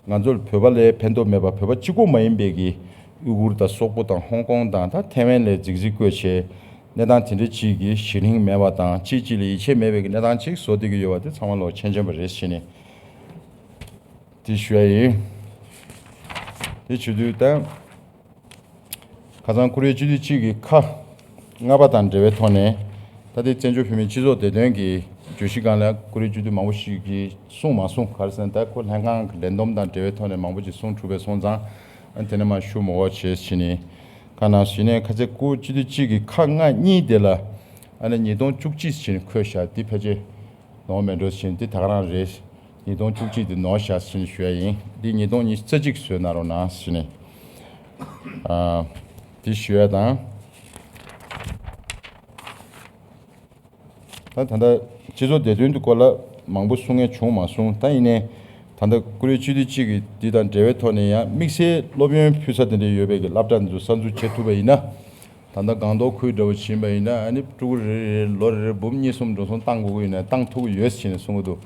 ང་ཚོར་བོད་པ་ལ་ཕན་ཐོགས་མེད་པ། བོད་པ་གཅིག་པོ་མ་ཡིན་པའི་གི་ཨུ་གུར་དང་སོག་པོ་དང་ཧོང་ཀོང་དང་ད་ཐའེ་ཝན་ལ་རྫིག་རྫིག་བཀོད་བྱས་གནས་སྟངས་དེ་འདྲ་ཅིག་གི་གཞི་རིམ་མེད་པ་དང་གཅིག་གཅིག་ལ་ཡིད་ཆེས་མེད་པའི་གི་གནས་སྟངས་ཅིག་བཟོ་བསྡད་ཀྱི་ཡོད་པ་དེ་ཚང་མ་ལོག་མཁྱེན་མཁྱེན་པ་རེད་ཟེར་ནས་དེ་ཞུ་ཡ་ཡིན། དེ་བྱེད་དུས་ད། ཁ་སང་ཀུ་རེ་སྤྱི་འཐུས་གཅིག་གིས་ཁ་ལྔ་པ་དང་འབྲེལ་བའི་ཐོག་ནས། ད་ལྟའི་བཙན་བྱོལ་བོད་མིའི་སྤྱི་ཚོགས་བདེ་དོན་གྱི་བརྗོད་གཞི་སྒང་ལ་ཀུ་རེ་སྤྱི་འཐུས་མང་པོ་ཞིག་གིས་གསུངས་མ་སོང་། ག་རེ་ཟེར་ན་ད་ཁོ་ལྷན་ཁང་གི་ལས་བསྡོམས་དང་འབྲེལ་བའི་ཐོག་ནས་མང་པོ་ཅིག་གསུངས་གྲུབ་པའི་སོང་ཙང་། ཨ་དེ་ནས་མར་ཞུ་མི་དགོས་བྱས་བྱས་ནས་ཁ་ནང་ཞུས་ནས། ཁ་ཚེ་སྐུ་སྤྱི་འཐུས་གཅིག་གིས་ཁ་ལྔ་གཉིས་དེ་ལ་ཨ་ནི་ཉིས་སྟོང་བཅུ་གཅིག་བྱས་ནས་འཁོད་བཞག་དེ་ཕལ་ཆེར་ནོར་མེད་འགྲོ་བཞིན་དེ་ད་ག་རང་རེད། ཉིས་སྟོང་བཅུ་གཅིག་དེ་ནོར་བཞག་ཟེར་ནས་ཞུ་ཡ་ཡིན། འདི་ཉིས་སྟོང་ཉི་ཤུ་རྩ་གཅིག་བཟོས་གནང་རོགས་གནང་ཟེར་ནས། ཨ། དེ་ཞུ་ཡ་དང་། ད་ད་ལྟ་སྤྱི་ཚོགས་བདེ་དོན་གྱི་སྐོར་ལ་མང་པོ་གསུང་མཁན་བྱུང་མ་སོང་། ད་ཡིན་ནའི་ད་ལྟ་ཀུ་རེ་སྤྱི་འཐུས་གཅིག་གིས་འདི་དང་འབྲེལ་བའི་ཐོག་ནས་ཡང་དམིགས་བསལ་སློབ་ཡོན་ཕུལ་ས་དེ་འདྲ་ཡོད་པའི་གི་སློབ་གྲྭ་འདི་ཚོ་གསར་འཛུགས་བྱེད་ཐུབ་པ་ཡིན་ན། ད་ལྟ་སྒང་ཏོག་ཁུལ་འདྲ་བོ་ཕྱིན་པ་ཡིན་ན་ཨ་ནི་ཕྲུ་གུ་རེ་རེ་ལོ་རེ་རེ་འབུམ་གཉིས་གསུམ་འགྲོ་སོང་བཏང་དགོས་ཀྱི་ཡོད་ན་བཏང་ཐུབ་ཀྱི་ཡོད་ཟེར་ནས་གསུང་གི་འདུག་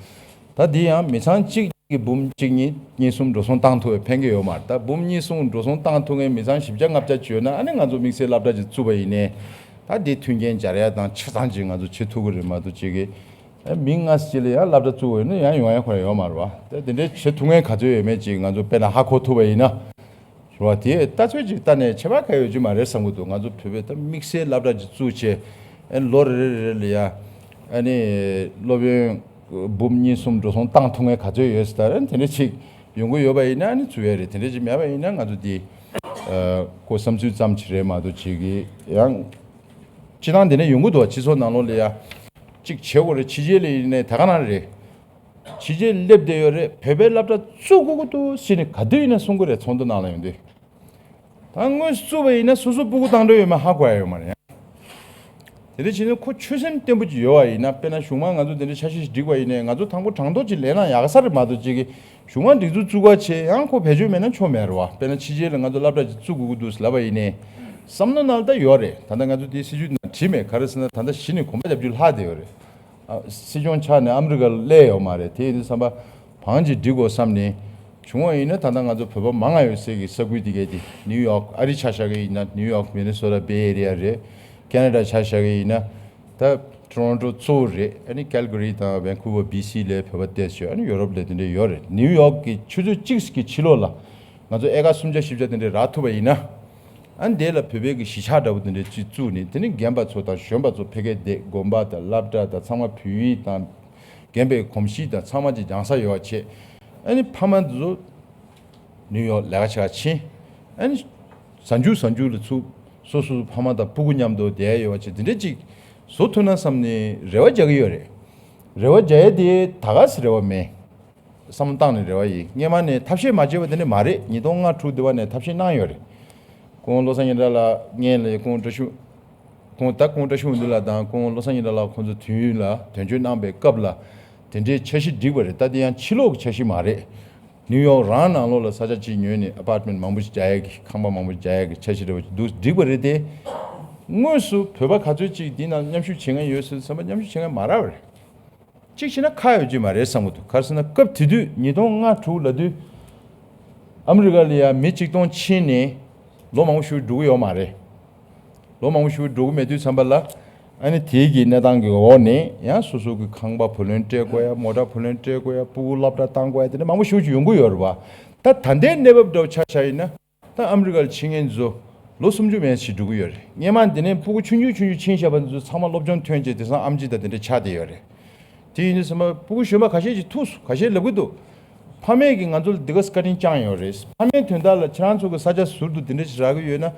ད་འདི་ཡང་མི་ཚང་གཅིག་གིས་འབུམ་གཅིག་གཉིས་གཉིས་གསུམ་འགྲོ་སོང་བཏང་ཐུབ་པའི་ཕན་གྱི་ཡོད་མ་རེད། ད་འབུམ་གཉིས་གསུམ་འགྲོ་སོང་བཏང་ཐུབ་མཁན་མི་ཚང་བཞི་བརྒྱ་ལྔ་བརྒྱ་ཅིག་ཡོད་ན་ཨ་ནི་ང་ཚོ་དམིགས་བསལ་སློབ་གྲྭ་ཅིག་བཙུགས་པ་ཡིན་ནའི་ད་འདི་མཐུན་རྐྱེན་སྦྱར་ཡ་དང་ཆ་ཚང་ཅིག་ང་ཚོ་བྱེད་ཐུབ་ཀྱི་རེད་མ་གཏོགས་ཅིག་གི་མི་ལྔ་ཅིག་ལ་ཡང་སློབ་གྲྭ་བཙུགས་པ་ཡིན་ན་ཡང་ཡོང་ཡ་ཁོ་རང་ཡོད་མ་རེད་བ། ད་དེ་འདྲའི་བྱེད་ཐུབ་མཁན་ག་ཚོད་ཡོད་མེད་ཅིག་ང་ཚོ་དཔེར་ན་ཧ་གོ་ཐུབ་པ་ཡིན་ན། རེད་བ། དེ་ལྟ་ཚུལ་ཅིག་ལྟ་ནས་ཁྱད་པར་གང་ཡོད་ཀྱི་མ་རེད་བསམ་གྱི་འདུག་ང་ཚོ་བོད་པའི་ད་དམིགས་བསལ་སློབ་གྲྭ་ཅིག་བཙུགས་བྱས་ཨ་ནི་ལོ་རེ་རེ་རེ་ལ་ཡ་ཨ་ནི་སློབ་ཡོན་འབུམ་གཉིས་གསུམ་འགྲོ་སོང་བཏང་ཐུབ་མཁན་ག་ཚོད་ཡོད་ཟེར། ད་དེ་འདྲ་ཅིག་ཡོང་གི་ཡོད་པ་ཡིན་ན་ཨ་ནི་བཙུགས་ཡ་རེད། དེ་འདྲ་ཅིག་མེད་པ་ཡིན་ན་ང་ཚོ་འདི་ཨ་ཁོ་བསམ་ཚུལ་ཙམ་ཅིག་རེད་མ་གཏོགས་ཅིག་གི་ཡང་སྤྱི་བཏང་དེ་ནས་ཡོང་གི་འདུག་བ། སྤྱི་ཚོགས་ནང་ལོགས་ལ་ཡ་ཅིག་བྱེད་དགོས་རེད། ཕྱི་རྒྱལ་ལ་ཡིན་ནའི་ད་ག་ནང་རེད། ཕྱི་རྒྱལ་སླེབས་བསྡད་ཡོད་རེད། བོད་པའི་སློབ་གྲྭ་བཙུགས་དགོས་ཀྱི་འདུག་ཟེར་ནས་ག་དུས་ཡིན་ན་གསུང་གི་རེད། ཚོགས་འདུ་ནང་ལ་ཡོང་དུས། ད་དངོས་སུ་བཙུགས་པ་ཡིན་ན་སོ་སོ་སྤུ་གུ་བཏང་འདོད་ཡོད་མེད་ཧ་གོ་ཡ་ཡོད་མ་རེད་ཡ། དེ་འདྲ་བྱས་ན་ཁོ་ཆོད་སེམས་བརྟན་པོ་ཅིག་ཡོད་པ་ཡིན་ན། དཔེར་ན་གཞུག་མ་ང་ཚོ་དེ་འདྲ་འཆར་གཞི་ཞིག་བསྒྲིགས་པ་ཡིན་ནའི་ང་ཚོ་དང་པོ་དྲང་ཐོག་ཅིག་ལས་ན་ཡག་ས་རེད་མ་གཏོགས་ཅིག་གི་གཞུག་མ་སྒྲིག་འཛུགས་བཙུགས་པ་བྱས་ཡང་ཁོ་བེད་སྤྱོད་མེད་ན་ཆོ་མེད་རེད་བ། དཔེར་ན་ཕྱི་རྒྱལ་ལ་ང་ཚོ་སློབ་གྲྭ་ཅིག་བཙུགས་དགོས་ཀྱི་འདུག་ཟེར་ལབ་པ་ཡིན་ནའི་བསམ་བློ་ནང་ལ་ད་ཡོད་རེད། ད་ལྟ་ང་ཚོ་དེའི་སྲིད་ཇུས་ནང་བྲིས་མེད། ག་རེ་ཟེར་ན་ད་ལྟ་གཞི་ནས་གོམ་པ་རྒྱབ་རྒྱུ་ལྷག་བསྡད་ཡོད་རེད། ཨ། སྲིད་སྐྱོང་ཆགས་ནས་ཨ་མི་རི་ཀ་ལ་སླེབས་ཡོད་མ་རེད། དེ་ཡིན་དུས་ཙམ་པ་བང་ཅིག་སྒྲིག་དགོས་བསམ་ནས་བྱུང་བ་ཡིན་ན། ད་ལྟ་ང་ཚོ་བོད་པ་མང་ང་ཡོད་སའི་གི་ས་ཁུལ་དེ་གས་དེ་ནིའུ་ཡོག་ཨ་རི་ཆ་བཞག་གི་ཡིན་ན་ནིའུ་ཡོག་མི་ནི་སོ་ཊ་བྷེ་ཨེ་རི་ཡ་རེད། ཁེ་ན་ཌ་ཆ་བཞག་གི་ཡིན་ན་ད་ཊོ་རོན་ཊོ་གཙོ་བོ་རེད། ཨ་ནི་ཀལ་ག་རི་དང་ཝན་ཀུ་ཝར་བྷི་སི་ལ་བོད་པ་བསྡད་ཡོད། ཨ་ནི་ཡོ་རོབ་ལ་དེ་འདྲ་ཡོད་རེད། ནིའུ་ཡོག་གི་ཆུ་ཚོད་གཅིག་གི་ཕྱི་ལོགས་ལ་ང་ཚོ་ཨེ་ཀར་སུམ་བརྒྱ་བཞི་བརྒྱ་དེ་འདྲ་རག་ཐུབ་པ་ཡིན་ན། ཨ་ནི་དེ་ལ་བོད་པའི་གི་གཞིས་ཆགས་འདྲ་པོ་དེ་འདྲ་ཅིག་བཙུགས་ནས། དེ་ནི་རྒན་པ་ཚོ་དང་གཞོན་པ་ཚོ་ཕ་གིར་བསྡད། དགོན་པ་དང་སློབ་གྲྭ་དང་ཚང་མ་བོད་ཡིག་དང་རྒན་པའི་གོམས་གཤིས་དང་ཚང་མ་ཅིག་སྦྱང་ས་ཡོད་པ་བྱས། ཨ་ནི་ཕ་མ་ཚོ་ནིའུ་ཡོག་ལས་ཀ་བྱེད་ག་ཕྱིན། ཨ་ནི་གཟའ་མཇུག་གཟའ་མཇུག་ལ་ཚུར་སོ་སོ་ཕ་མ་དང་སྤུ་གུ་མཉམ་དུ་བསྡད་ཡོད་པ་བྱས། དེ་འདྲ་ཅིག་བཟོ་ཐུབ་ན་བསམ་ནས་རེ་བ་རྒྱག་གི་ཡོད་རེད། རེ་བ་རྒྱག་ཡས་དེ་ད་ག་སེ་རེ་བ་མེད། བསམ་བློ་བཏང་ནས་རེ་བ་ཡིན། སྔོན་མ་ནས་ཐབས་ཤེས་མ་བྱས་པ་དེ་འདྲ་མ་རེད། ཉིས་སྟོང་ལྔ་དྲུག་དེ་བ་ནས་ཐབས་ཤེས་གནང་ཡོད་རེད། སྐུ་ངོ་བློ་བཟང་སྙན་གྲགས་ལགས་སྔོན་ལ་སྐུ་ངོ་བཀྲ་ཤིས། ཁོང་ད་སྐུ་ངོ་བཀྲ་ཤིས་དབང་འདུས་ལགས་དང་སྐུ་ངོ་བློ་བཟང་སྙན་གྲགས་ལགས་ཁོང་ཚོ་དུས་ཡུན་ལ་དོན་གཅོད་གནང་པའི་སྐབས་ལ་དེ་འདྲའི་འཆར་གཞི་བསྒྲིགས་པ་རེད། ད་དེ་ཡང་ཕྱི་ལོགས་ཀྱི་འཆར་གཞི་མ་རེད། ནིའུ་ཡོག་རང་ནང་ལོགས་ལ་ས་ཆ་གཅིག་ཉོས་ནས་ཨ་པར་ཊི་མེན་ཊི་མང་པོ་ཞིག་རྒྱག་ཡས་ཀྱི། ཁང་པ་མང་པོ་རྒྱག་ཡས་ཀྱི་འཆར་གཞི་འདྲ་པོ་ཞིག་འདུག་བསྒྲིགས་པ་རེད་དེ། དངོས་སུ་བོད་པ་ག་ཚོད་ཅིག་འདི་ནང་མཉམ་ཞུགས་བྱེད་མཁན་ཡོད་ཟེར་བསམ་པ། མཉམ་ཞུགས་བྱེད་མཁན་མ་རག་པ་རེད། གཅིག་བྱས་ན་ཁག་ཡོད་ཀྱི་མ་རེད་བསམ་གྱི་འདུག་ག་རེ་ཟེར་ན་སྐབས་དེ་དུས་ཉིས་སྟོང་ལྔ་དྲུག་ལབ་དུས་ཨ་མི་རི་ཀ་ལ་ཡ་མི་གཅིག་སྟོང་ཕྱིན་ནས་ལོ་མང་པོ་ཞིག་འགྲོ་གི་ཡོད་མ་རེད། ལོ་མང་པོ་ཞིག་འགྲོ་གི་མེད་དུས་ཙམ་པ་ལ། ཨ་ནི་དེའི་གི་གནས་སྟངས་ཀྱི་འོག་ནས་ཡང་སོ་སོ་གི་ཁང་པ་བུ་ལོན་སྤྲད་དགོས་ཡ། མོ་ཊ་བུ་ལོན་སྤྲད་དགོས་ཡ། སྤུ་གུ་སློབ་གྲྭ་བཏང་དགོས་ཡ། དེ་འདྲ་མང་པོ་ཞིག་ཡོང་གི་ཡོད་རེད་པ། ད་ད་ལྟའི་གནས་བབ་འདྲ་པོ་ཆ་བཞག་ཡིན་ན། ད་ཨ་མི་རི་ཀ་ལ་ཕྱིན་མཁན་ཚོ་ལོ་སུམ་ཅུ་མན་ཞིག་འགྲོ་གི་ཡོད་རེད། སྔོན་མ་འདི་ནས་སྤུ་གུ་ཆུང་ཆུང་ཆུང་ཆུང་ཕྱིན་བཞག་པ་ཚོ་ཚང་མ་སློབ་སྦྱོང་ཐོན་བྱས། དེང་སང་ཨེམ་ཆི་དང་དེ་འདྲ་ཆགས་བསྡད་ཡོད་རེད། དེ་ཡིན་དུས་ཙམ་པ་སྤུ་གུ་གཞོན་པ་ཁ་ཤས་ཅིག་ཐུག་སོང་། ཁ་ཤས་ལབ་གི་འདུག་ཕ་མས་ཀྱིས་ང་ཚོ་ལ་འདི་ག་བཀའ་དྲིན་བསྐྱངས་ཡོད་རེད། ཕ་མའི་དོན་དག་ལ་ཁྱེད་རང་ཚོ་གི་ས་ཆ་ཟུར་དུ་འདི་འདྲ་ཞིག་རག་གི་ཡོད་ན།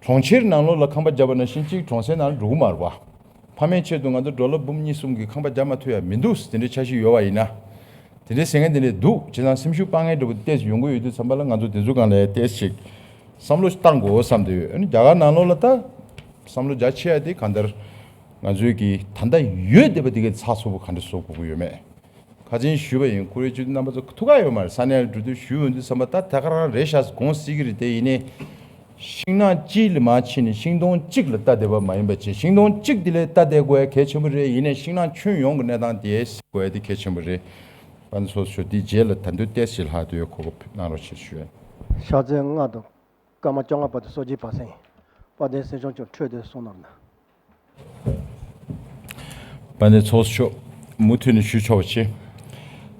གྲོང་ཁྱེར་ནང་ལོགས་ལ་ཁང་པ་བརྒྱབ་པ་ནང་བཞིན་གཅིག་གྲོང་གསེབ་ནང་ལ་འགྲོ་གི་མ་རེད་པ། ཕ་མའི་ཆེད་དུ་ང་ཚོ་ཌོ་ལར་འབུམ་གཉིས་གསུམ་གྱི་ཁང་པ་རྒྱག་མ་ཐུབ་ཡ་མི་འདུག་དེ་འདྲའི་འཆར་གཞི་ཡོད་པ་ཡིན་ན། དེ་འདྲའི་ཟེར་མཁན་དེ་འདྲ་འདུག་བྱས་ཙང་སེམས་ཤུགས་སྤར་མཁན་འདྲ་པོ་ཏོག་ཙམ་ཡོང་གི་ཡོད་དུས་ཙམ་པ་ལ། ང་ཚོ་དེ་ཚོའི་སྒང་ལ་ཏོག་ཙམ་ཅིག་བསམ་བློ་ཞིག་བཏང་དགོས་བསམ་བསྡད་ཡོད། ཨ་ནི་རྒྱ་གར་ནང་ལོགས་ལ་ད་བསམ་བློ་རྒྱ་ཆེ་ཡ་དེ་གང་ལྟར་ང་ཚོའི་གི་ད་ལྟ་ཡོད་བསྡད་པ་དེ་གའི་ཚགས་ཚུད་པོ་ག་འདྲ་བཟོ་དགོས་ཀྱི་ཡོད་མེད། ཁ་སང་ཞུས་པ་ཡིན། བཀུར་འོས་སྤྱི་འཐུས་རྣམ་པ་ཚོ་ཐུགས་ཁག་ཡོད་མ་རེད། ས་གནས་ལ་འགྲོ་དུས་ཞུས་ཡོང་དུས་ཙམ་པ། ད་ད་ག་རང་རེད་ཤག་དགོངས་སྲིད་ཀྱི་རེད། དེ་ཡིན་ནའི་ཤིང་ནགས་གཅིག་ལ་མར་ཕྱིན་ནས་ཤིང་སྡོང་གཅིག་ལ་ལྟ་བསྡད་པ་མ་ཡིན་པ་བྱས། ཤིང་སྡོང་གཅིག་དེ་ལ་ལྟ་བསྡད་དགོས་ཡ་གལ་ཆེན་པོ་རེད། ཡིན་ནའི་ཤིང་ནགས་ཁྱོན་ཡོངས་ཀྱི་གནས་སྟངས་དེ་གཟིགས་དགོས་ཡ་དེ་གལ་ཆེན་པོ་རེད། དཔལ་ལྡན་ཚོགས་གཙོ་མཆོག་དེའི་རྗེས་ལ་ད་དུང་ཏོག་ཙམ་ལྷག་དུས་གོ་སྐབས་གནང་རོགས་ཞེས་ཞུ། ཕྱག་འཚལ་ལྔ་དང་། ཀརྨ་བཅོ་ལྔ་པ་དང་སོགས་ཀྱི་བར་གསེང་། དཔལ་ལྡན་སེང་ལྕམ་མཆོག་འཕྲོས་ཏེ་གསུང་གནང་ན། དཔལ་ལྡན་ཚོགས་གཙོ་མཆོག་མུ་མཐུད་ནས་ཞུ་ཆོག་པ་བྱེད།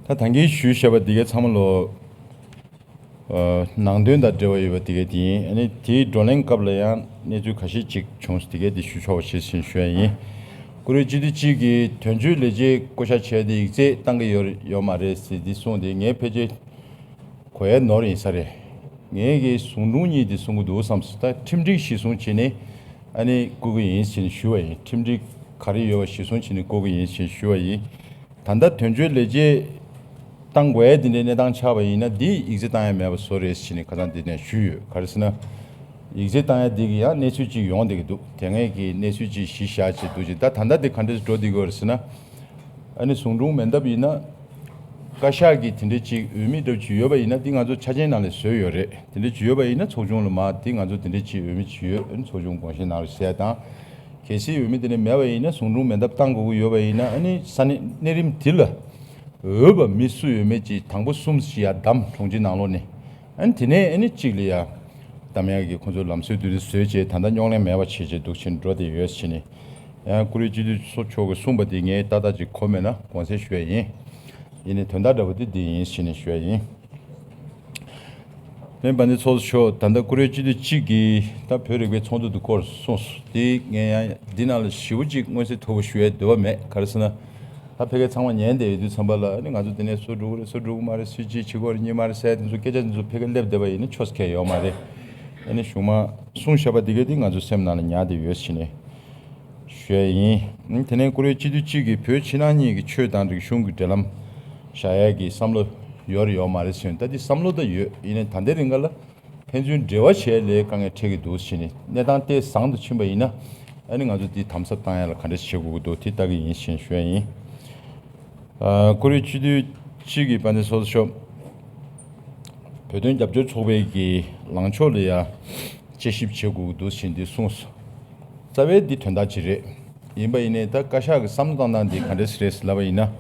ད་ད་གིན་ཞུས་བཞག་པ་འདི་གའི་ཚང་མ་ལོ། ཨ། ནང་དོན་དང་འབྲེལ་བ་ཡོད་པ་འདི་གའི་དེ་ཡིན། ཨ་ནི་དེའི་བགྲོ་གླེང་སྐབས་ལ་ཡང་གནས་ཚུལ་ཁ་ཤས་ཅིག་བྱུང་སོང་། འདི་གའི་དེ་ཞུ་ཆོག་པ་བྱེད་ཟེར་ཞུ་ཡ་ཡིན། བཀུར་འོས་སྤྱི་འཐུས་གཅིག་གིས་དོན་གཅོད་ལས་བྱེད་བསྐོ་བཞག་བྱས་ཏེ་ཡིག་ཚད་བཏང་གི་ཡོད་ཡོད་མ་རེད་ཟེར་འདི་གསུངས་ཏེ། ངས་ཕལ་ཆེར་གོ་ཡ་ནོར་ཡིན་ས་རེད། ངས་གི་ཟུང་དྲུང་གཉིས་དེ་གསུང་གི་འདུག་བསམ་སོང་། ད་ཁྲིམས་སྒྲིག་གཞིར་བཟུང་བྱས་ནས་ཨ་ནི་བསྐོ་གི་ཡིན་ཟེར་ནས་ཞུ་བ་ཡིན། ཁྲིམས་སྒྲིག་ག་རེ་ཡོད་པ་གཞིར་བཟུང་བྱས་ནས་བསྐོ་གི་ཡིན་ཟེར་ནས་ཞུ་བ་ཡིན། ད་ལྟ་དོན་གཅོད་ལས་བྱེད་བཏང་དགོས་ཡ་དེ་འདྲའི་གནས་སྟངས་ཆགས་པ་ཡིན་ན། འདི་ཡིག་ཚད་བཏང་ཡ་མེད་པ་བཟོ་རེད་ཟེར་ནས་ཁ་སང་འདི་ནས་ཞུས་ཡོད། ག་རེ་ཟེར་ན། ཡིག་ཚད་བཏང་ཡ་འདི་གི་ཡང་གནས་ཚུལ་གཅིག་ཡོང་བསྡད་ཀྱི་འདུག་དེ་སྔའི་གི་གནས་ཚུལ་གཅིག་གཞི་བཞག་བྱས་འདུག་ཅིང་། ད་ད་ལྟ་འདི་ག་འདྲས་འགྲོ་བསྡད་ཀྱི་ཡོད་རེད་ཟེར་ན། ཨ་ནི་ཟུང་དྲུང་མེན་ཐབས་ཡིན་ན། བཀའ་ཤག་གིས་དེ་འདྲའི་ཅིག་འོས་མི་འདྲ་ཅིག་ཡོད་པ་ཡིན་ན། དེ་ང་ཚོ་ཆ་རྐྱེན་ནང་ལ་བཟོས་ཡོད་རེད། དེ་འདྲའི་ཅིག་ཡོད་པ་ཡིན་ན་ཚོགས་ཆུང་ལ་མར་དེ་ང་ཚོ་དེ་འདྲའི་ཅིག་འོས་མི་ཅིག་ཡོད། ཨ་ནི་ཚོགས་ཆུང་དགོངས་བཞེས་གནང་རོགས་ཟེར་དང་། གལ་སྲིད་འོས་མི་དེ་འདྲ་མེད་པ་ཡིན་ན་ཟུང་དྲུང་མེན་ཐབས་བཏང་དགོས་ཀྱི་ཡོད་པ་ཡིན་ན། ཨ་ནི་ས་གནས་གནས་རིམ་དེ་ལ་འོས་པ་མི་སུ་ཡོད་མེད་ཅིག་དང་པོ་གསུམ་ཞིག་ཡར་བདམས། གྲོང་སྤྱི་ནང་ལོགས་ནས། ཨ་ནི་དེ་ནས་ཨ་ནི་གཅིག་ལ་ཡར་བདམས་ཡག་གི་ཁོང་ཚོ་ལམ་སྲོལ་དེ་འདྲ་བཟོས་བྱས། ད་ལྟ་རྙོག་གླེང་མེད་པ་བྱས་བྱས་འདུག་ཕྱིན་འགྲོ་བསྡད་ཡོད་ཟེར་ནས། ཡང་བཀུར་འོས་སྤྱི་འཐུས་ཚོགས་མཆོག་གིས་གསུངས་པ་དེ་ངས་ཏག་ཏག་ཅིག་གོ་མེད་ན་དགོངས་སེལ་ཞུ་ཡ་ཡིན། ཡིན་ནའི་དོན་དག་འདྲ་པོ་དེ་འདི་ཡིན་ཟེར་ནས་ཞུ་ཡ་ཡིན། དཔལ་ལྡན་ཚོགས་གཙོ་མཆོག་ད་ལྟ་བཀུར་འོས་སྤྱི་འཐུས་གཅིག་གིས་ད་བོད་རིག་པའི་ཚོགས་འདུ་དེ་སྐོར་གསུངས་སོང་། དེ་ངས་ཡང་འདི་ནང་ལ་ཞེ་པོ་ཅིག་མངོན་གསལ་དོད་པོ་ཞུ་ཡའི་འདོད་པ་མེད། ག་རེ་ཟེར་ན། ད་ཕ་གིར་ཚང་མ་ཉན་བསྡད་ཡོད་དུས་ཙམ་པ་ལ། ཨ་ནི་ང་ཚོ་འདི་ནས་སུ་འགྲོ་གི་རེད། སུ་འགྲོ་གི་མ་རེད། སུ་གཅིག་བྱེད་དགོས་རེད། གཉིས་མ་རེད་ཟེར་དེ་ཚོ་སྐད་ཆ་དེ་ཚོ་ཕ་གིར་སླེབས་བསྡད་པ་ཡིན་ན་ཆོ་ཁེ་ཡོད་མ་རེད། ཨ་ནི་གཞུག་མ་གསུངས་བཞག་པ་དེ་ག་དེ་ང་ཚོ་སེམས་ནང་ལ་ཉར་བསྡད་ཡོད་ཟེར་ནས་ཞུ་ཡ་ཡིན། དེ་ནས་བཀུར་འོས་སྤྱི་འཐུས་གཅིག་གིས་བོད་ཕྱི་ནང་གཉིས་ཀྱི་ཆོས་དང་རིག་གཞུང་གི་འབྲེལ་ལམ་བཞག་ཡ་གི་བསམ་བློ་ཡོད་རེད་ཡོད་མ་རེད་ཟེར་ན། ད་དེ་བསམ་བློ་ད་ཡོད། ཡིན་ནའི་ད་ལྟའི་རིང་ག་ལ་ཕན་ཚུན་འབྲེལ་བ་བྱེད་ཡ་ལ་དཀའ་ངལ་འཕྲད་ཀྱི་འདུག་ཟེར་ནས། གནས་སྟངས་དེ་བཟང་དུ་ཕྱིན་པ་ཡིན་ན། ཨ་ནི་ང་ཚོ་དེ་དམ་ཟབ་བཏང་ཡ་ལ་ག་འདྲ་བྱེད་དགོས་ཀྱི་འདུག་དེ་ལྟ་གི་ཡིན་ཟེར་ནས་ཞུ་ཡ་ཡིན། ཨ། བཀུར་འོས་སྤྱི་འཐུས་གཅིག་གིས་དཔལ་ལྡན་ཚོགས་གཙོ་མཆོག་བོད་དོན་རྒྱབ་སྐྱོར་ཚོགས་པའི་གི་ལངས་ཕྱོགས་ལ་ཡ་དཔྱད་ཞིབ་བྱེད་དགོས་ཀྱི་འདུག་ཟེར་འདི་གསུངས་སོང་། རྩ་བའི་འདི་དོན་དག་ཅིག་རེད། ཡིན་པ་ཡིན་ནའི་ད་བཀའ་ཤག་གི་བསམ་བློ་བཏང་སྟངས་འདི་ག་འདྲས་རེད་ཟེར་ལབ་པ་ཡིན་ན།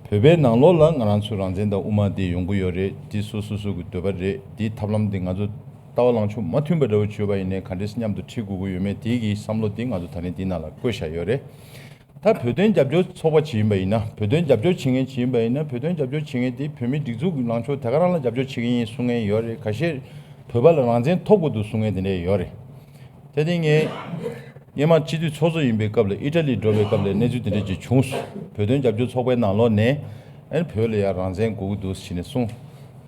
བོད་པའི་ནང་ལོགས་ལ་ང་རང་ཚོའི་རང་བཙན་དང་དབུ་མ་འདི་ཡོང་གི་ཡོད་རེད། འདི་སོ་སོ་སོ་གི་འདོད་པ་རེད། འདིའི་ཐབས་ལམ་འདི་ང་ཚོ་ལྟ་བ་ལངས་ཕྱོགས་མ་མཐུན་པ་འདྲ་བོ་བྱུང་བ་ཡིན་ནའི་ག་འདྲས་མཉམ་དུ་ཁྲིད་དགོས་ཀྱི་ཡོད་མེད་དེ་གི་བསམ་བློ་འདི་ང་ཚོ་ད་རིང་འདི་ནང་ལ་བཀོད་བཞག་ཡོད་རེད། ད་བོད་དོན་རྒྱབ་སྐྱོར་ཚོགས་པ་ཅིག་ཡིན་པ་ཡིན་ན། བོད་དོན་རྒྱབ་སྐྱོར་བྱེད་མཁན་ཅིག་ཡིན་པ་ཡིན་ན། བོད་དོན་རྒྱབ་སྐྱོར་བྱེད་མཁན་དེ་བོད་མིའི་སྒྲིག་འཛུགས་ཀྱི་ལངས་ཕྱོགས་དེ་ག་རང་ལ་རྒྱབ་སྐྱོར་བྱེད་ཀྱི་ཡིན་གསུང་མཁན་ཡོད་རེད། ཁ་ཤས་ བོད་པ་ལ་རང་བཙན་ཐོབ་དགོས་འདུག་གསུང་མཁན་དེ་འདྲ་ཡོད་རེད། དེ་དེ་ངས་སྔོན་མ་སྤྱི་འཐུས་ཚོགས་གཙོ་ཡིན་པའི་སྐབས་ལ་ཨི་ཊ་ལི་འགྲོ་བའི་སྐབས་ལ་གནས་ཚུལ་དེ་འདྲ་ཅིག་བྱུང་སོང་། བོད་དོན་རྒྱབ་སྐྱོར་ཚོགས་པའི་ནང་ལོགས་ནས་ཨ་ནི་བོད་ལ་ཡང་རང་བཙན་དགོས་ཀྱི་འདུག་ཟེར་ནས་གསུངས།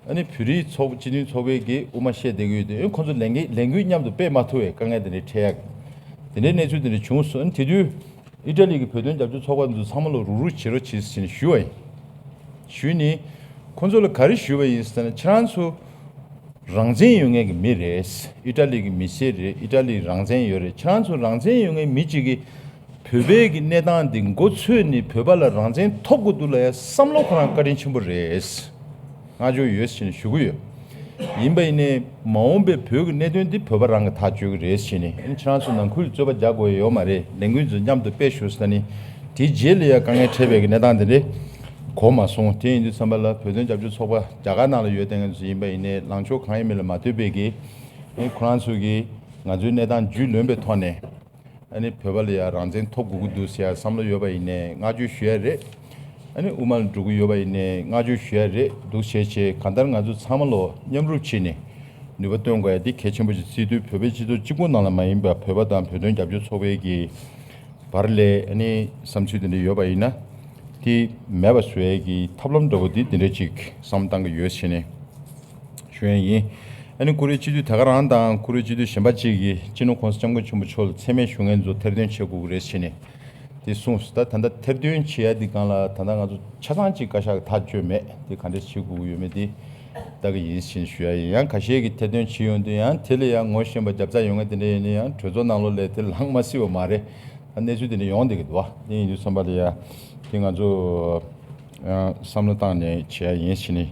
ཨ་ནི་བོད་རིགས་ཚོགས་སྤྱི་མཐུན་ཚོགས་པའི་གི་དབུ་མ་བཤད་བསྡད་ཀྱི་ཡོད་དེ། ཨ་ནི་ཁོང་ཚོ་ལས་འགན་ལས་འགུལ་མཉམ་དུ་སྤེལ་མ་ཐུབ་པའི་དཀའ་ངལ་དེ་འདྲ་འཕྲད་ཡག་དེ་འདྲའི་གནས་ཚུལ་དེ་འདྲ་བྱུང་སོང་། ཨ་ནི་དེ་དུས་ཨི་ཊ་ལི་གི་བོད་དོན་རྒྱབ་སྐྱོར་ཚོགས་པ་འདི་ཚོ་ཚང་མ་ལ་རུག་རུག་བྱེད་རོགས་བྱེད་ཟེར་ནས་ཞུས་པ་ཡིན། ཞུས་ནས་ཁོང་ཚོ་ལ་ག་རེ་ཞུས་པ་ཡིན་ཟེར་ན། ཁྱེད་རང་ཚོ་རང་བཙན་ཡོད་མཁན་གྱི་མི་རེད། ཨི་ཊ་ལི་གི་མི་སེར་རེད། ཨི་ཊ་ལི་རང་བཙན་ཡོད་རེད། ཁྱེད་རང་ཚོ་རང་བཙན་ཡོད་མཁན་མི་གཅིག་གིས་བོད་པའི་གི་གནས་སྟངས་འདི་མགོ་ཚོས་ནས་བོད་པ་ལ་རང་བཙན་ཐོབ་དགོས་འདུག་ལབ་ཡ་བསམ་བློ་ཁོ་རང་བཀའ་དྲིན་ཆེན་པོ་རེད། བསྔགས་བརྗོད་ཡོད་ཟེར་ནས་ཞུ་གི་ཡོད། ཡིན་པ་ཡིན་ནའི་མ་འོངས་པའི་བོད་ཀྱི་གནད་དོན་འདི་བོད་པ་རང་གིས་ཐག་གཅོད་ཀྱི་རེད་ཟེར་ནས། ཨ་ནི་ཁྱེད་རང་ཚོ་ནང་ཁུལ་རྩོད་པ་རྒྱག་དགོས་ཡོད་མ་རེད། ལས་འགུལ་ཚོ་མཉམ་དུ་སྤེལ་ཤོག་ཟེར་ནས། དེའི་རྗེས་ལ་ཡང་དཀའ་ངལ་འཕྲད་པའི་གི་གནས་སྟངས་དེ་འདྲ་གོ་མ་སོང་། དེ་ཡིན་དུས་ཙམ་པ་ལ་བོད་དོན་རྒྱབ་སྐྱོར་ཚོགས་པ་རྒྱ་གར་ནང་ལ་ཡོད་བསྡད་མཁན་ཚོ་ཡིན་པ་ཡིན་ནའི་ལངས་ཕྱོགས་གང་ཡིན་མིན་ལ་མ་ལྟོས་པའི་གི། ཨ་ནི་ཁོ་རང་ཚོ་གིས་ང་ཚོའི་གནས་སྟངས་རྒྱུས་ལོན་པའི་ཐོག་ནས། ཨ་ནི་བོད་པ་ལ་ཡང་རང་བཙན་ཐོབ་དགོས་ཀྱི་འདུག་ཟེར་ཡ་བསམ་བློ་ཡོད་པ་ཡིན་ནའི་བསྔགས་བརྗོད་ཞུ་ཡ་རེད། ཨ་ནི་དབུ་མ་ལ་འགྲོ་གི་ཡོད་པ་ཡིན་ནའི་བསྔགས་བརྗོད་ཞུ་ཡ་རེད། འདུག་བྱས་བྱས་གང་ལྟར་ང་ཚོ་ཚང་མ་ལོ་མཉམ་རུབ་བྱས་ནས་ནུས་པ་བཏོན་དགོས་ཡ་འདི་གལ་ཆེན་པོ་ཞིག་བརྩིས་དུས། བོད་པའི་སྤྱི་ཚོགས་གཅིག་པུ་ནང་ལ་མ་ཡིན་པ། བོད་པ་དང་བོད་དོན་རྒྱབ་སྐྱོར་ཚོགས་པའི་གི་བར་ལ་ཨ་ནི་བསམ་ཚུལ་དེ་འདྲ་ཡོད་པ་ཡིན་ན། དེ་མེད་པ་བཟོ་ཡ་གི་ཐབས་ལམ་འདྲ་བོ་འདི་དེ་འདྲ་ཅིག་བསམ་བཏང་གི་ཡོད་ཟེར་ནས་ཞུ་ཡ་ཡིན། ཨ་ནི་ཀུ་རེ་སྤྱི་འཐུས་ད་ག་རང་དང་ཀུ་རེ་སྤྱི་འཐུས་གཞན་པ་གཅིག་གིས་སྤྱི་ནོར་༸གོང་ས་༸སྐྱབས་མགོན་ཆེན་པོ་མཆོག་ལ་མཚན་སྨད་ཞུ་མཁན་ཚོ་ཐེར་འདོན་བྱེད་དགོས་ཀྱི་རེད་ཟེར་ནས་དེ་གསུངས་སོང་། ད་ད་ལྟ་ཐེར་འདོན་བྱེད་ཡ་འདི་སྒང་ལ་ད་ལྟ་ང་ཚོ་ཆ་ཚང་གཅིག་བཀའ་ཤག་གིས་ཐག་གཅོད་མེད། དེ་ག་འདྲས་བྱེད་དགོས་ཀྱི་ཡོད་མེད་དེ་ལྟ་གི་ཡིན་ཟེར་ནས་ཞུ་ཡ་ཡིན། ཡང་ཁ་ཤས་ཀྱིས་ཐེར་འདོན་བྱེད་ཡོང་དུས་ཡང་དེ་ལ་ཡང་ངོ་ཤེས་པ་རྒྱབ་རྩ་ཡོད་མཁན་དེ་འདྲ་ཡིན་ན་ཡང་གྲོས་ཚོགས་ནང་ལོགས་ལ་དེ་ལངས་མ་སྲིད་པ་མ་རེད། ད་གནས་ཚུལ་དེ་འདྲ་ཡོང་བསྡད་ཀྱི་འདུག་བ། དེ་ཡིན་དུས་ཙམ་པ་ལ་ཡ་དེ་ང་ཚོ་ཡང་བསམ་བློ་བཏང་ནས་བྱེད་ཡ་ཡིན་ཟེར་ནས་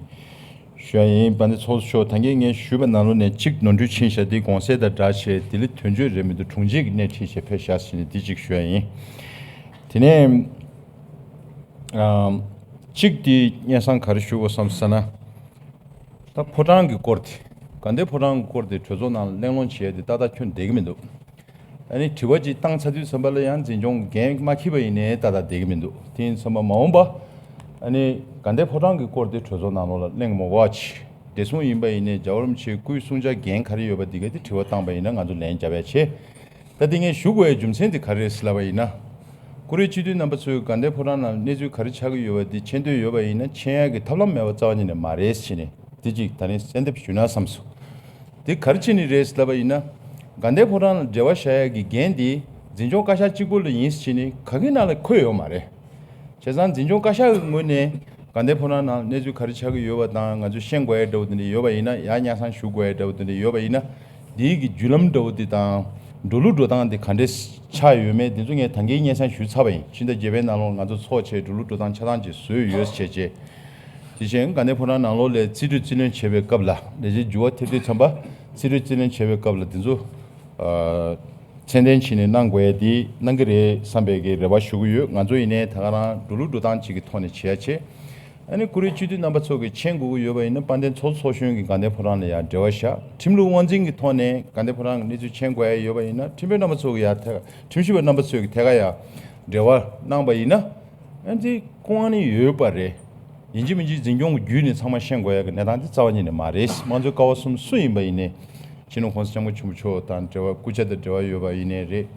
ཞུ་ཡ་ཡིན། དཔལ་ལྡན་ཚོགས་གཙོ་མཆོག་ད་གིན་ངས་ཞུས་པ་ནང་ལོགས་ནས་གཅིག་ནོར་འཁྲུལ་ཕྱིན་བཞག་དེ་དགོངས་སེལ་དང་སྦྲགས་བྱས་ལྡི་ལི་དོན་གཅོད་རེད་མི་འདུག་དྲུང་ཆེ་གི་སྣེ་ཁྲིད་བྱས་ཕེབས་བཞག་ཟེར་ནས་དེ་གཅིག་ཞུ་ཡ་ཡིན། དེ་ནས་ཨམ། གཅིག་དེ་སྙན་སེང་ག་རེ་ཞུ་དགོས་བསམ་ཟེར་ན། ད་ཕོ་བྲང་གི་སྐོར་དེ། དགའ་ལྡན་ཕོ་བྲང་གི་སྐོར་དེ་གྲོས་ཚོགས་ནང་ལ་གླེང་སློང་བྱས་ཏེ་ཏག་ཏག་ཁྱོན་བསྡད་ཀྱི་མི་འདུག་ཨ་ནི་དྲི་བ་ཅིག་བཏང་ཚར་དུས་ཙམ་པ་ལ་ཡང་འཛིན་སྐྱོང་འགན་མ་འཁྱེར་བ་ཡིན་ནའི་ཏག་ཏག་བསྡད་ཀྱི་མི་འདུག་དེ་ཡིན་ཙམ་པ་མ་འོངས་པ་ཨ་ནི་དགའ་ལྡན་ཕོ་བྲང་གི་སྐོར་དེ་གྲོས་ཚོགས་ནང་ལོགས་ལ་གླེང་མི་དགོས་པ་ཅིག་བདེ་སྲུང་ཡིན་པ་ཡིན་ནའི་རྒྱལ་བ་རིན་པོ་ཆེའི་སྐུའི་གསུང་ཆོས་འགན་ག་རེ་ཡོད་པ་འདི་ག་དེ་དྲི་བ་བཏང་པ་ཡིན་ན་ང་ཚོ་ལན་རྒྱབ་ཡ་བྱེད། ད་དེ་ངས་ཞུ་དགོས་པའི་རྒྱུ་མཚན་དེ་ག་རེ་རེད་ཟེར་ལབ་པ་ཡིན་ན། ཀུ་རེ་སྤྱི་འཐུས་རྣམ་པ་ཚོས་དགའ་ལྡན་ཕོ་བྲང་ནང་གནས་ཚུལ་ག་རེ་ཆགས་ཀྱི་ཡོད་པ་འདི་མཁྱེན་འདོད་ཡོད་པ་ཡིན་ན་མཁྱེན་ཡག་གི་ཐབས་ལམ་མེད་པ་རྩ་བ་ཉིད་ནས་མ་རེད་ཟེར་ནས་དེ་གཅིག་ད་རིང་གསལ་འདེབས་ཞུས་ན་བསམ་སོང་། དེ་ག་རེ་བྱས་ནས་རེད་ཟེར་ལབ་པ་ཡིན་ན། དགའ་ལྡན་ཕོ་བྲང་ལ་འབྲེལ་བ་བཞག་ཡག་གི་འགན་དེ་འཛིན་སྐྱོང་བཀའ་ཤག་གཅིག་པུ་ལ་ཡིན་ཟེར་ནས་ག་གི་ནང་ལ་འཁོད་ཡོད་མ་རེད། བྱས་ཙང་འཛིན་སྐྱོང་བཀའ་ཤག་གི་ངོས་ནས་དགའ་ལྡན་ཕོ་བྲང་ནང་གནས་ཚུལ་ག་རེ་ཆགས་ཀྱི་ཡོད་པ་དང་ང་ཚོས་ཤེས་དགོས་ཡ་འདྲ་བོ་དེ་འདྲ་ཡོད་པ་ཡིན་ན། ཡང་སྙན་སེང་ཞུ་དགོས་ཡ་འདྲ་བོ་དེ་འདྲ་ཡོད་པ་ཡིན་ན། འདིའི་གི་བརྒྱུད་ལམ་འདྲ་བོ་དེ་དང་འགྲོ་ལུགས་འགྲོ་སྟངས་དེ་ག་འདྲས་ཆགས་ཡོད་མེད་དེ་ཚོ་ངས་ད་གིན་སྙན་སེང་ཞུས་ཚར་བ་ཡིན། ཕྱི་ཟླ་བརྒྱད་པའི་ནང་ལོགས་ང་ཚོ་ཚོགས་བྱས་འགྲོ་ལུགས་འགྲོ་སྟངས་ཆ་ཚང་ཅིག་བཟོས་ཡོད་ཟེར་བྱས། དེ་བཞིན་དགའ་ལྡན་ཕོ་བྲང་ནང་ལོགས་ལ་རྩིས་སྤྲོད་རྩིས་ལེན་བྱེད་པའི་སྐབས་ལ་ལས་བྱེད་འགྱུར་བ་ཐེབས་དུས་ཙམ་པ་རྩིས་སྤྲོད་རྩིས་ལེན་བྱེད་པའི་སྐབས་ལ་དེ་ཚོ། ཨ། ཚད་ལྡན་བྱས་ནས་གནང་དགོས་ཡ་དེ་གནང་གི་རེད་བསམ་པའི་གི་རེ་བ་ཞུ་གི་ཡོད། ང་ཚོ་ཡིན་ནའི་ད་ག་རང་འགྲོ་ལུགས་འགྲོ་སྟངས་གཅིག་གི་ཐོག་ནས་བྱེད་ཡ་བྱེད། ཨ་ནི་ཀུ་རེ་སྤྱི་འཐུས་རྣམ་པ་ཚོ་གིས་མཁྱེན་དགོས་ཀྱི་ཡོད་པ་ཡིན་ན་དཔལ་ལྡན་ཚོགས་གཙོ་ཚོགས་གཞོན་གྱིས་དགའ་ལྡན་ཕོ་བྲང་ལ་ཡང་འབྲེལ་བ་བཞག་ཁྲིམས་ལུགས་དབང་འཛིན་གྱི་ཐོག་ནས་དགའ་ལྡན་ཕོ་བྲང་གི་གནས་ཚུལ་མཁྱེན་དགོས་ཡ་ཡོད་པ་ཡིན་ན་ཁྲིམས་དཔོན་རྣམ་པ་ཚོ་གིས་ཡང་ཐད་ཁྲིམས་ཞིབ་པ་རྣམ་པ་ཚོ་གིས་ཐད་ཀར་ཡང་འབྲེལ་བ་གནང་པ་ཡིན་ན། ཨ་ནི་དེ་ཁོང་ཨ་ནི་ཡོད་པ་རེད། ཡིན་གཅིག་མིན་གཅིག་འཛིན་སྐྱོང་གི་བརྒྱུད་ནས་ཚང་མ་ཤེས་དགོས་ཡ་གི་གནས་སྟངས་དེ་རྩ་བ་ཉིད་ནས་མ་རེད། དམངས་གཙོའི་ཀ་བ་གསུམ་སུ་ཡིན་པ་ཡིན་ནའི། སྤྱི་ནོར་༸གོང་ས་༸སྐྱབས་མགོན་ཆེན་པོ་མཆོག་དང་འབྲེལ་བ་སྐུ་ཕྱྭ་དང་འབྲེལ་བ་ཡོད་པ་ཡིན་ནའི་རེད།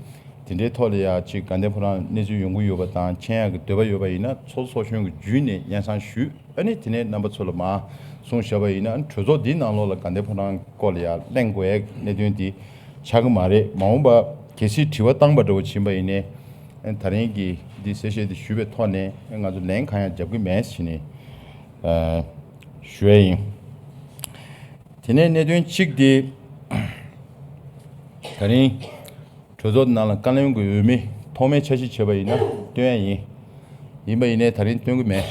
དེ་འདྲའི་ཐོག་ལ་ཡ་གཅིག་དགའ་ལྡན་ཕོ་བྲང་གནས་ཚུལ་ཡོང་གི་ཡོད་པ་དང་མཁྱེན་ཡ་གི་འདོད་པ་ཡོད་པ་ཡིན་ན་ཚོགས་གཙོ་ཚོགས་གཞོན་གྱི་བརྒྱུད་ནས་སྙན་སེང་ཞུས། ཨ་ནི་དེ་ནས་རྣམ་པ་ཚོ་ལ་མར་གསུངས་བཞག་པ་ཡིན་ན། ཨ་ནི་གྲོས་ཚོགས་འདིའི་ནང་ལོགས་ལ་དགའ་ལྡན་ཕོ་བྲང་སྐོར་ལ་ཡ་གླེང་དགོས་ཡ་གནད་དོན་འདི་ཆགས་ཀྱི་མ་རེད། མ་འོངས་པ་གལ་སྲིད་དྲི་བ་བཏང་པ་འདྲ་བོ་ཕྱིན་པ་ཡིན་ནའི། ཨ་ནི་ད་རིང་གི་འདི་གསལ་བཤད་འདི་ཞུས་པའི་ཐོག་ནས་ཨ་ནི་ང་ཚོ་ལན་གང་ཡང་རྒྱབ་ཀྱི་མེད་ཟེར་ནས་ཨ་ཞུ་ཡ་ཡིན། དེ་ནས་གནད་དོན་གཅིག་དེ་ད་རིང་གྲོས་ཚོགས་ནང་ལ་བཀའ་བློན་གྱི་འོས་མི་ཐོག་མའི་འཆར་གཞི་བྱས་པ་ཡིན་ན་བཏོན་ཡ་ཡིན། ཡིན་པ་ཡིན་ནའི་ད་རིང་བཏོན་གྱི་མེད།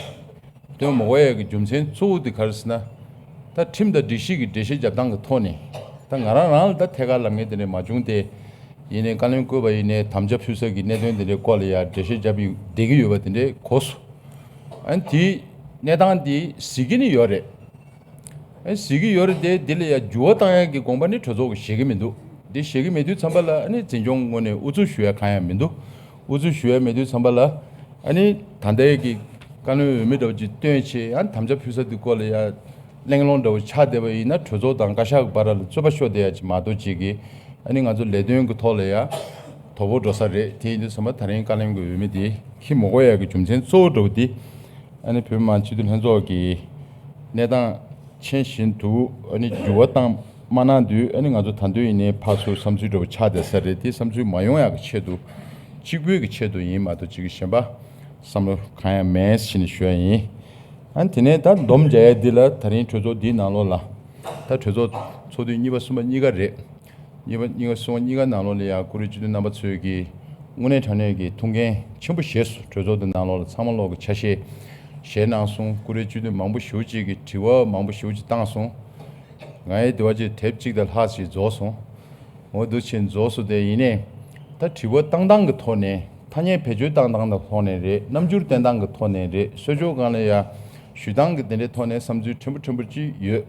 བཏོན་མ་དགོས་ཡ་གི་རྒྱུ་མཚན་གཙོ་བོ་དེ་ག་རེ་ཟེར་ན། ད་ཁྲིམས་དང་སྒྲིག་གཞི་གི་འགྲེལ་བཤད་རྒྱབ་སྟངས་ཀྱི་ཐོག་ནས་ད་ང་རང་རང་ལ་ད་ཐད་ཀར་ལབ་མཁན་དེ་འདྲ་མ་བྱུང་སྟེ། ཡིན་ནའི་བཀའ་བློན་བསྐོས་པ་ཡིན་ནའི་དམ་བཅའ་ཕུལ་ས་གི་གནད་དོན་དེ་འདྲའི་སྐོར་ལ་ཡ་འགྲེལ་བཤད་རྒྱབ་ཡོད་བསྡད་ཀྱི་ཡོད་པ་དེ་འདྲའི་གོ་སོང་། ཨ་ནི་དེའི་གནས་སྟངས་དེ་གཟིགས་ཀྱི་ནི་ཡོད་རེད། ཨ་གཟིགས་ཀྱི་ཡོད་རེད་དེ། འདི་ལ་ཡ་འགྱུར་བ་བཏང་ཡ་གི་དགོངས་པ་ནི་གྲོས་ཚོགས་ཀྱིས་བཞེས་ཀྱི་མི་འདུག་འདི་བཞེས་ཀྱི་མེད་དུས་ཙམ་པ་ལ་ཨ་ནི་འཛིན་སྐྱོང་ངོས་ནས་ཨུ་ཚུགས་ཞུ་ཡ་གང་ཡང་མི་འདུག་ཨུ་ཚུགས་ཞུ་ཡ་མེད་དུས་ཙམ་པ་ལ་ཨ་ནི་ད་ལྟའི་གི་བཀའ་བློན་འོས་མི་འདྲ་བོ་ཅིག་བཏོན་བྱས། ཨ་ནི་དམ་བཅའ་ཕུལ་ས་འདི་སྐོར་ལ་ཡ་ གླེང་སློང་འདྲ་བོ་ཆགས་བསྡད་པ་ཡིན་ན། གྲོས་ཚོགས་དང་བཀའ་ཤག་གི་བར་ལ་རྩོད་པ་ཤོར་བསྡད་ཡ་ཅིག་མ་གཏོགས་ཅིག་གིས། ཨ་ནི་ང་ཚོ་ལས་དོན་གྱི་ཐོག་ལ་ཡ་དོ་ཕོག་འགྲོ་ས་རེད། དེ་ཡིན་དུས་ཙམ་པ་ད་རིང་བཀའ་བློན་གྱི་འོས་མི་དེ་འཁྱེར་མི་དགོས་ཡ་གི་རྒྱུ་མཚན་གཙོ་བོ་འདྲ་བོ་དེ། ཨ་ནི་བོད་མི་མང་སྤྱི་འཐུས་ལྷན་ཚོགས་ཀྱི་གནས་སྟངས་ཆེན་བཞིན་དུ། ཨ་ནི་འགྱུར་བ་བཏང་མ་གནང་དུས། ཨ་ནི་ང་ཚོ་ད་དུང་ཡིན་ནའི་ཕར་ཚུར་བསམ་ཚུལ་འདྲ་བོ་ཆགས་བསྡད་ས་རེད། དེ་བསམ་ཚུལ་མ་ཡོང་ཡག་གི་ཆེད་དུ། གཅིག་པུའི་གི་ཆེད་དུ་ཡིན་མ་གཏོགས་ཅིག་གི་གཞན་པ་བསམ་བློ་གང་ཡང་མེད་ཟེར་ནས་ཞུ་ཡ་ཡིན། ཨ་ནི་དེ་ནས་ད་སྡོམ་རྒྱག་ཡ་འདི་ལ། ད་རིང་གྲོས་ཚོགས་འདིའི་ནང་ལོགས་ལ། ད་གྲོས་ཚོགས་ཚོགས་དུས་གཉིས་པ་གསུམ་པ་གཉིས་ཀ་རེད། གཉིས་པ་གཉིས་ཀ་གསུམ་པ་གཉིས་ཀ་ནང་ལོགས་ལ་ཡང་བཀུར་འོས་སྤྱི་འཐུས་རྣམ་པ་ཚོས་ཀྱིས་དངོས་གནས་དྲང་གནས་ཀྱི་ཐུགས་འགན་ཆེན་པོ་བཞེས་སོང་། གྲོས་ཚོགས་འདི་ནང་ལོགས་ལ་ཚང་མ་ལོག་གི་ཆ་ཤས་བཞེས་གནང་སོང་། བཀུར་འོས་སྤྱི་འཐུས་མང་པོ་ཞེ་པོ་ཅིག་གིས་དྲི་བ་མང་པོ་ཞེ་པོ་ཅིག་བཏང་སོང་། ང་ཡི་དེ་བ་ཅིག་དེབ་གཅིག་དང་ལྷག་ཅིག་རྫོགས་སོང་། འོ་འདུག་ཕྱིན་རྫོགས་སོང་། དེ་ཡིན་ནའི་ད་དྲི་བ་བཏང་སྟངས་ཀྱི་ཐོག་ནས། ཐ་སྙད་བེད་སྤྱོད་བཏང་སྟངས་ཀྱི་ཐོག་ནས་རེད། རྣམ་འགྱུར་བསྟན་སྟངས་ཀྱི་ཐོག་ནས་རེད། གསོལ་ལྕོག་སྒང་ལ་ཡ་ཞུ་སྟངས་ཀྱི་དེ་འདྲའི་ཐོག་ནས་བསམ་ཚུལ་ཕྲན་བུ་ཕྲན་བུ་ཅིག་ཡོད།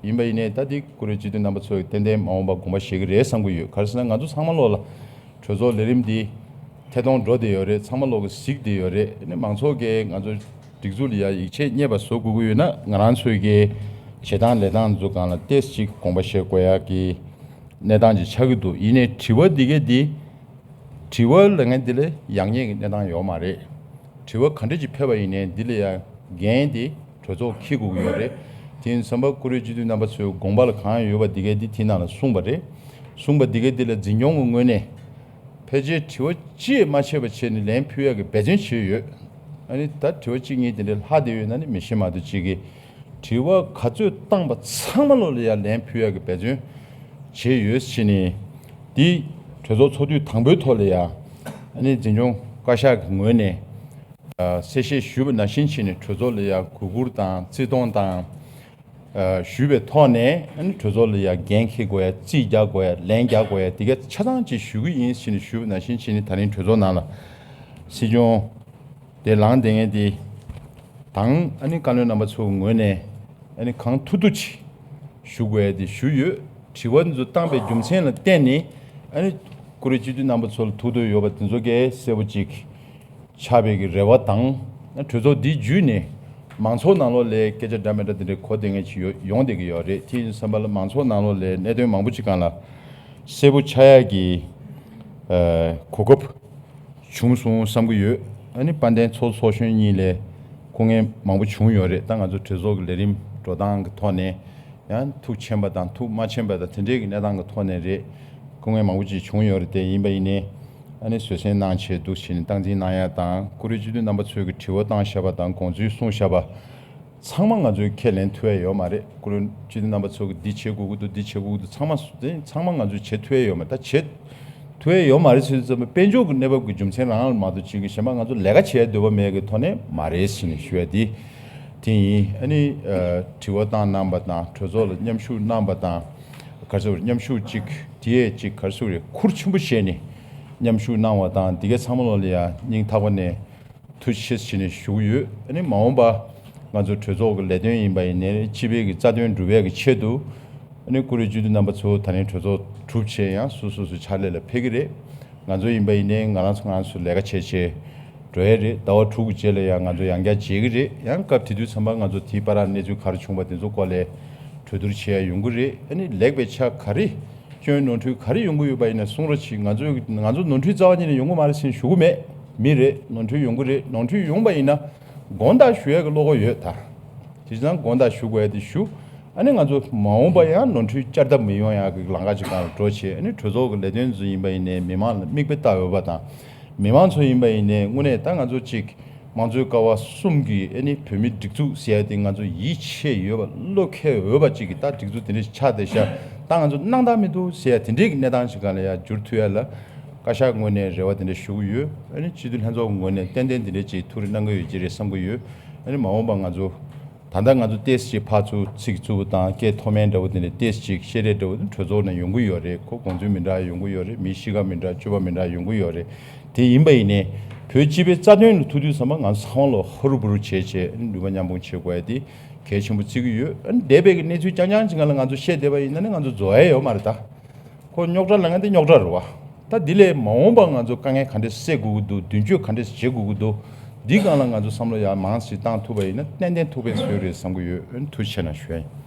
ཡིན་པ་ཡིན་ནའི་ད་འདི་བཀུར་འོས་སྤྱི་འཐུས་རྣམ་པ་ཚོས་ཏན་ཏན་མ་འོངས་པ་དགོངས་པ་བཞེས་ཀྱི་རེད་བསམ་གྱི་ཡོད། ག་རེ་ཟེར་ན། ང་ཚོ་ཚང་མ་ལོག་ལ་གྲོས་ཚོགས་ལས་རིམ་འདི་ཐད་གཏོང་འགྲོ་བསྡད་ཡོད་རེད། ཚང་མ་ལོག་གིས་གཟིགས་བསྡད་ཡོད་རེད། ཨ་ནི་མང་ཚོགས་ཀྱིས་ང་ཚོ་སྒྲིག་འཛུགས་ལ་ཡ་ཡིད་ཆེས་རྙེད་པ་བཟོ་དགོས་ཀྱི་ཡོད་ན། ང་རང་ཚོའི་གི་བྱེད་སྟངས་ལས་སྟངས་ཚོ་སྒང་ལ་ཏོག་ཙམ་ཅིག་དགོངས་པ་བཞེས་དགོས་ཡ་གི་གནས་སྟངས་ཅིག་ཆགས་ཀྱི་འདུག་ཡིན་ནའི་དྲི་བ་འདི་གས་འདི། དྲི་བ་ལབ་མཁན་འདི་ལ་ཡག་ཉེས་ཀྱི་གནས་སྟངས་ཡོད་མ་རེད། དྲི་བ་ག་འདྲ་ཅིག་ཕེབས་པ་ཡིན་ནའི་འདི་ལ་ཡ་འགན་དེ་གྲོས་ཚོགས་འཁྱེར་དགོས་ཀྱི་ཡོད་རེད། དེ་ཡིན་དུས་ཙམ་པ་བཀུར་འོས་སྤྱི་འཐུས་རྣམ་པ་ཚོའི་དགོངས་པ་ལ་གང་ཡོད་པ་འདི་གས་འདི་དེའི་ནང་ལ་གསུངས་པ་རེད། གསུངས་པ་འདི་གས་འདི་ལ་འཛིན་སྐྱོང་གི་ངོས་ནས་ཕལ་ཆེར་དྲི་བ་གཅིག་མ་ཆད་པ་བྱས་ནས་ལན་ཕུལ་ཡག་གི་འབད་བརྩོན་བྱས་ཡོད། ཨ་ནི་ད་དྲི་བ་གཅིག་གཉིས་དེ་འདྲ་ལྷག་བསྡད་ཡོད་ན་ནི་མི་ཤེས་མ་གཏོགས་ཅིག་གིས། དྲི་བ་ག་ཚོད་བཏང་པ་ཚང་མ་ལོག་ལ་ཡ་ལན་ཕུལ་ཡག་གི་འབད་བརྩོན་བྱས་ཡོད་ཟེར་ནས། འདི་གྲོས་ཚོགས་ཚོགས་དུས་དང་པོའི་ཐོག་ལ་ཡ། ཨ་ནི་འཛིན་སྐྱོང་བཀའ་ཤག་གི་ངོས་ནས་ཨ་གསལ་བཤད་ཞུས་པ་ནང་བཞིན་བྱས་ནས་གྲོས་ཚོགས་ལ་ཡ་གུས་བཀུར་དང་བརྩི་མཐོང་དང་། ཨ་ཞུས་པའི་ཐོག་ནས། ཨ་ནི་གྲོས་ཚོགས་ལ་ཡ་འགན་འཁྱེར་དགོས་ཡ། རྩིས་རྒྱག་དགོས་ཡ། ལན་རྒྱག་དགོས་ཡ། དེ་ག་ཆ་ཚང་ཅིག་ཞུ་གི་ཡིན་ཟེར་ནས་ཞུས་པ་ནང་བཞིན་བྱས་ནས། ད་རིང་གྲོས་ཚོགས་ནང་ལ་སྲིད་སྐྱོང་དེ་ལངས་བསྡད་མཁན་དེ་དང་། ཨ་ནི་བཀའ་བློན་རྣམ་པ་ཚོའི་ངོས་ནས་ཨ་ནི་གང་ཐུབ་ཐུབ་ཅིག་ཞུ་དགོས་ཡ་དེ་ཞུས་ཡོད། དྲི་བ་འདི་ཚོ་བཏང་པའི་རྒྱུ་མཚན་ལ་བརྟེན་ནས། ཨ་ནི་བཀུར་འོས་སྤྱི་འཐུས་རྣམ་པ་ཚོ་ལ་ཐུགས་འདོད་ཡོད་པ་དེ་ཚོ་གས་གསལ་པོ་ཅིག་ཆགས་པའི་གི་རེ་བ་དང་། གྲོས་ཚོགས་འདི་བརྒྱུད་ནས་མང་ཚོགས་ནང་ལོགས་ལ་སྐད་ཆ་འདྲ་མི་འདྲ་དེ་འདྲའི་གོ་བསྡད་མཁན་ཅིག་ཡོ་ཡོང་བསྡད་ཀྱི་ཡོད་རེད། དེ་ཡིན་དུས་ཙམ་པ་ལ་མང་ཚོགས་ནང་ལོགས་ལ་གནད་དོན་མང་པོ་ཅིག་སྒང་ལ་གསལ་པོ་ཆགས་ཡག་གི་ཨ་གོ་སྐབས་བྱུང་སོང་བསམ་གྱི་ཡོད། ཨ་ནི་དཔལ་ལྡན་ཚོགས་གཙོ་ཚོགས་གཞོན་གཉིས་ལ་སྐུ་ངལ་མང་པོ་བྱུང་ཡོད་རེད། ད་ང་ཚོ་གྲོས་ཚོགས་ཀྱི་ལས་རིམ་འགྲོ་སྟངས་ཀྱི་ཐོག་ནས་ཡང་ཐུགས་ཕྱིན་པ་དང་ཐུགས་མ་ཕྱིན་པ་དང་དེ་འདྲའི་གི་གནས་སྟངས་ཀྱི་ཐོག་ནས་རེད། སྐུ་ངལ་མང་པོ་ཅིག་བྱུང་ཡོད་རེད། དེ་ཡིན་པ་ཡིན་ནའི་ཨ་ནི་བཟོད་བསྲན་གནང་ཆེད་འདུག་བྱས་ནས་སྟངས་འཛིན་གནང་ཡ་དང་། བཀུར་འོས་སྤྱི་འཐུས་རྣམ་པ་ཚོས་ཀྱི་དྲི་བ་བཏང་བཞག་པ་དང་དགོངས་ཚུལ་གསུངས་བཞག་པ་ཚང་མ་ང་ཚོས་ཁས་ལེན་ཐུབ་ཡ་ཡོད་མ་རེད། བཀུར་འོས་སྤྱི་འཐུས་རྣམ་པ་ཚོ་གིས་འདི་བྱེད་དགོས་ཀྱི་འདུག་འདི་བྱེད་དགོས་ཀྱི་འདུག་ཚང་མ་ཚང་མ་ང་ཚོས་བྱེད་ཐུབ་ཡ་ཡོད་མ་རེད། ད་བྱེད་ཐུབ་ཡ་ཡོད་མ་རེད་ཟེར་དུས་ཙམ་པ། དཔལ་འབྱོར་གྱི་གནས་བབ་ཀྱི་རྒྱུ་མཚན་རང་ལ་མ་གཏོགས་ཅིག་གི་གཞན་པ་ང་ཚོ་ལས་ཀ་བྱེད་ཡ་འདོད་པ་མེད་ཀྱི་ཐོག་ནས་མ་རེད་ཟེར་ནས་ཞུ་ཡ་འདི་དེ་ཡིན། ཨ་ནི་ཨ་དྲི་བ་བཏང་གནང་པ་དང་། གྲོས་ཚོགས་ལ་མཉམ་ཞུགས་གནང་པ་དང་། ག་རེ་ཟེར། མཉམ་ཞུགས་ཅིག་དེ་ཡས་ཅིག་ག་རེ་ཟེར་རེད། ཁུར་ཆེན་པོ་བཞེས་ནས་མཉམ་ཞུགས་གནང་བ་དང་། འདི་ག་ཚང་མ་ལོག་ལ་ཡ་སྙིང་ཐག་པ་ནས་ཐུགས་རྗེ་ཆེ་ཟེར་ནས་ཞུ་གི་ཡོད། ཨ་ནི་མ་འོངས་པ་ང་ཚོ་གྲོས་ཚོགས་ཀྱི་ལས་དོན་ཡིན་པ་ཡིན་ནའི། སྤྱི་པའི་གི་རྩ་དོན་སྒྲུབ་ཡས་ཀྱི་ཆེད་དུ། ཨ་ནི་བཀུར་འོས་སྤྱི་འཐུས་རྣམ་པ་ཚོ་ད་ནི་གྲོས་ཚོགས་གྲུབ་བྱས་ཡང་སོ་སོ་སོའི་ཕྱག་ལས་ལ་ཕེབས་ཀྱི་རེད། ང་ཚོ་ཡིན་པ་ཡིན་ནའི་ང་རང་ཚོ་ང་རང་ཚོ་ལས་ཀ་བྱས་བྱས་འགྲོ་ཡས་རེད། ཟླ་བ་དྲུག་གི་རྗེས་ལ་ཡང་ང་ཚོ་ཡང་བསྐྱར་མཇལ་གྱི་རེད། ཡང་སྐབས་དེ་དུས་ཙམ་པ་ང་ཚོ་དེའི་བར་ལ་གནས་ཚུལ་ག་རེ་བྱུང་བ་དེ་ཚོ་སྐོར་ལ་གྲོས་བསྡུར་བྱེད་ཡ་ཡོང་གི་རེད། ཨ་ནི་ལེགས་པའི་ཆ་ག་རེ། སྐྱོན་ནོར་འཁྲུལ་ག་རེ་ཡོང་གི་ཡོད་པ་ཡིན་ན་གསུང་རོགས་གྱིས། ང་ཚོས་ང་ཚོ་ནོར་འཁྲུལ་རྩ་བ་ཉིད་ནས་ཡོང་གི་མ་རེད་ཟེར་ཞུ་གི་མེད། མི་རེད། ནོར་འཁྲུལ་ཡོང་གི་རེད། ནོར་འཁྲུལ་ཡོང་པ་ཡིན་ན་དགོངས་དག་ཞུ་ཡ་གི་བློ་ཁོག་ཡོད་ད། དེ་བྱས་ཙང་དགོངས་དག་ཞུ་དགོས་ཡ་དེ་ཞུ། ཨ་ནི་ང་ཚོ་མ་འོངས་པ་ཡང་ནོར་འཁྲུལ་བསྐྱར་ལྡབ་མི་ཡོང་ཡ་གི་ལམ་ཁ་ཅིག་སྒང་ལ་འགྲོ་བྱས། ཨ་ནི་གྲོས་ཚོགས་ཀྱི་ལས་དོན་ཚོ་ཡིན་པ་ཡིན་ནའི་མི་མང་ལ་མིག་དཔེ་ལྟ་འོས་པ་དང་། མི་མང་ཚོ་ཡིན་པ་ཡིན་ནའི་དངོས་གནས་ད་ང་ཚོ་ཅིག་དམངས་གཙོའི་ཀ་བ་གསུམ་གྱི་ཨ་ནི་བོད་མིའི་སྒྲིག་འཛུགས་ཟེར་ཡ་དེ་ང་ཚོ་ཡིད་ཆེས་ཡོད་པ་བློ་འཁེལ་འོས་པ་ཅིག་གི་ད་སྒྲིག་འཛུགས་དེ་འདྲ་ཞིག་ཆགས་བསྡད་ཤག་ད་ང་ཚོ་སྣང་དག་མི་འདུག་ཟེར་ཡ་དེ་འདྲའི་གི་གནས་སྟངས་ཤིག་སྒང་ལ་ཡ་འགྱུར་ཐུབ་ཡ་ལ་བཀའ་ཤག་ངོས་ནས་རེ་བ་དེ་འདྲ་ཞུ་གི་ཡོད། ཨ་ནི་སྤྱི་འཐུས་ལྷན་ཚོགས་ངོས་ནས་ཏན་ཏན་དེ་འདྲ་ཅིག་ཐུགས་རེ་གནང་གི་ཡོད་ཀྱི་རེད་བསམ་གྱི་ཡོད། ཨ་ནི་མ་འོངས་པ་ང་ཚོ་ད་ལྟ་ང་ཚོ་ཏོག་ཙམ་ཅིག་ཕར་ཚུར་ཚིག་རྩུབ་པོ་དང་སྐད་མཐོ་དམན་འདྲ་བོ་དེ་འདྲ་ཏོག་ཙམ་ཅིག་བཤད་རེས་འདྲ་བོ་དེ་གྲོས་ཚོགས་ནང་ཡོང་གི་ཡོད་རེད། ཁོ་དགོངས་ཚུལ་མི་འདྲ་ཡོང་གི་ཡོད་རེད། མི་གཤིས་ཀ་མི་འདྲ་སྤྱོད་པ་མི་འདྲ་ཡོང་གི་ཡོད་རེད། དེ་ཡིན་པ་ཡིན་ནའི་བོད་སྤྱི་པའི་རྩ་དོན་ལ་ཐུག་དུས་ཙམ་པ་ང་ཚོ་ཚང་མ་ལོག་ཧ་རུ་བུ་རུ་བྱས་བྱས་ནུས་པ་མཉམ་སྤུངས་བྱེད་དགོས་ཡ་དེ་གལ་ཆེན་པོ་བརྩི་གི་ཡོད། ཨ་ནི་འདས་པའི་གི་གནས་ཚུལ་རྐྱང་རྐྱང་ཅིག་སྒང་ལ་ང་ཚོ་བཤད་བསྡད་པ་ཡིན་ན་ནི་ང་ཚོ་རྫོགས་ཡ་ཡོད་མ་རེད་ད། ཁོ་རྙོག་དྲ་ལབ་མཁན་དེ་རྙོག་དྲ་རེད་བ། ད་འདི་ལས་མ་འོངས་པ་ང་ཚོ་དཀའ་ངལ་ག་འདྲས་སེལ་དགོས་ཀྱི་འདུག་མདུན་སྐྱོད་ག་འདྲས་བྱེད་དགོས་ཀྱི་འདུག་འདི་སྒང་ལ་ང་ཚོ་བསམ་བློ་ཡར་མང་ཙམ་བཏང་ཐུབ་པ་ཡིན་ན་ཏན་ཏན་ཐུགས་ཕན་གསོས་རེད་བསམ་གྱི་ཡོད། ཨ་ནི་ཐུགས་རྗེ་ཆེ་གནང་ཞུ་ཡ་ཡིན།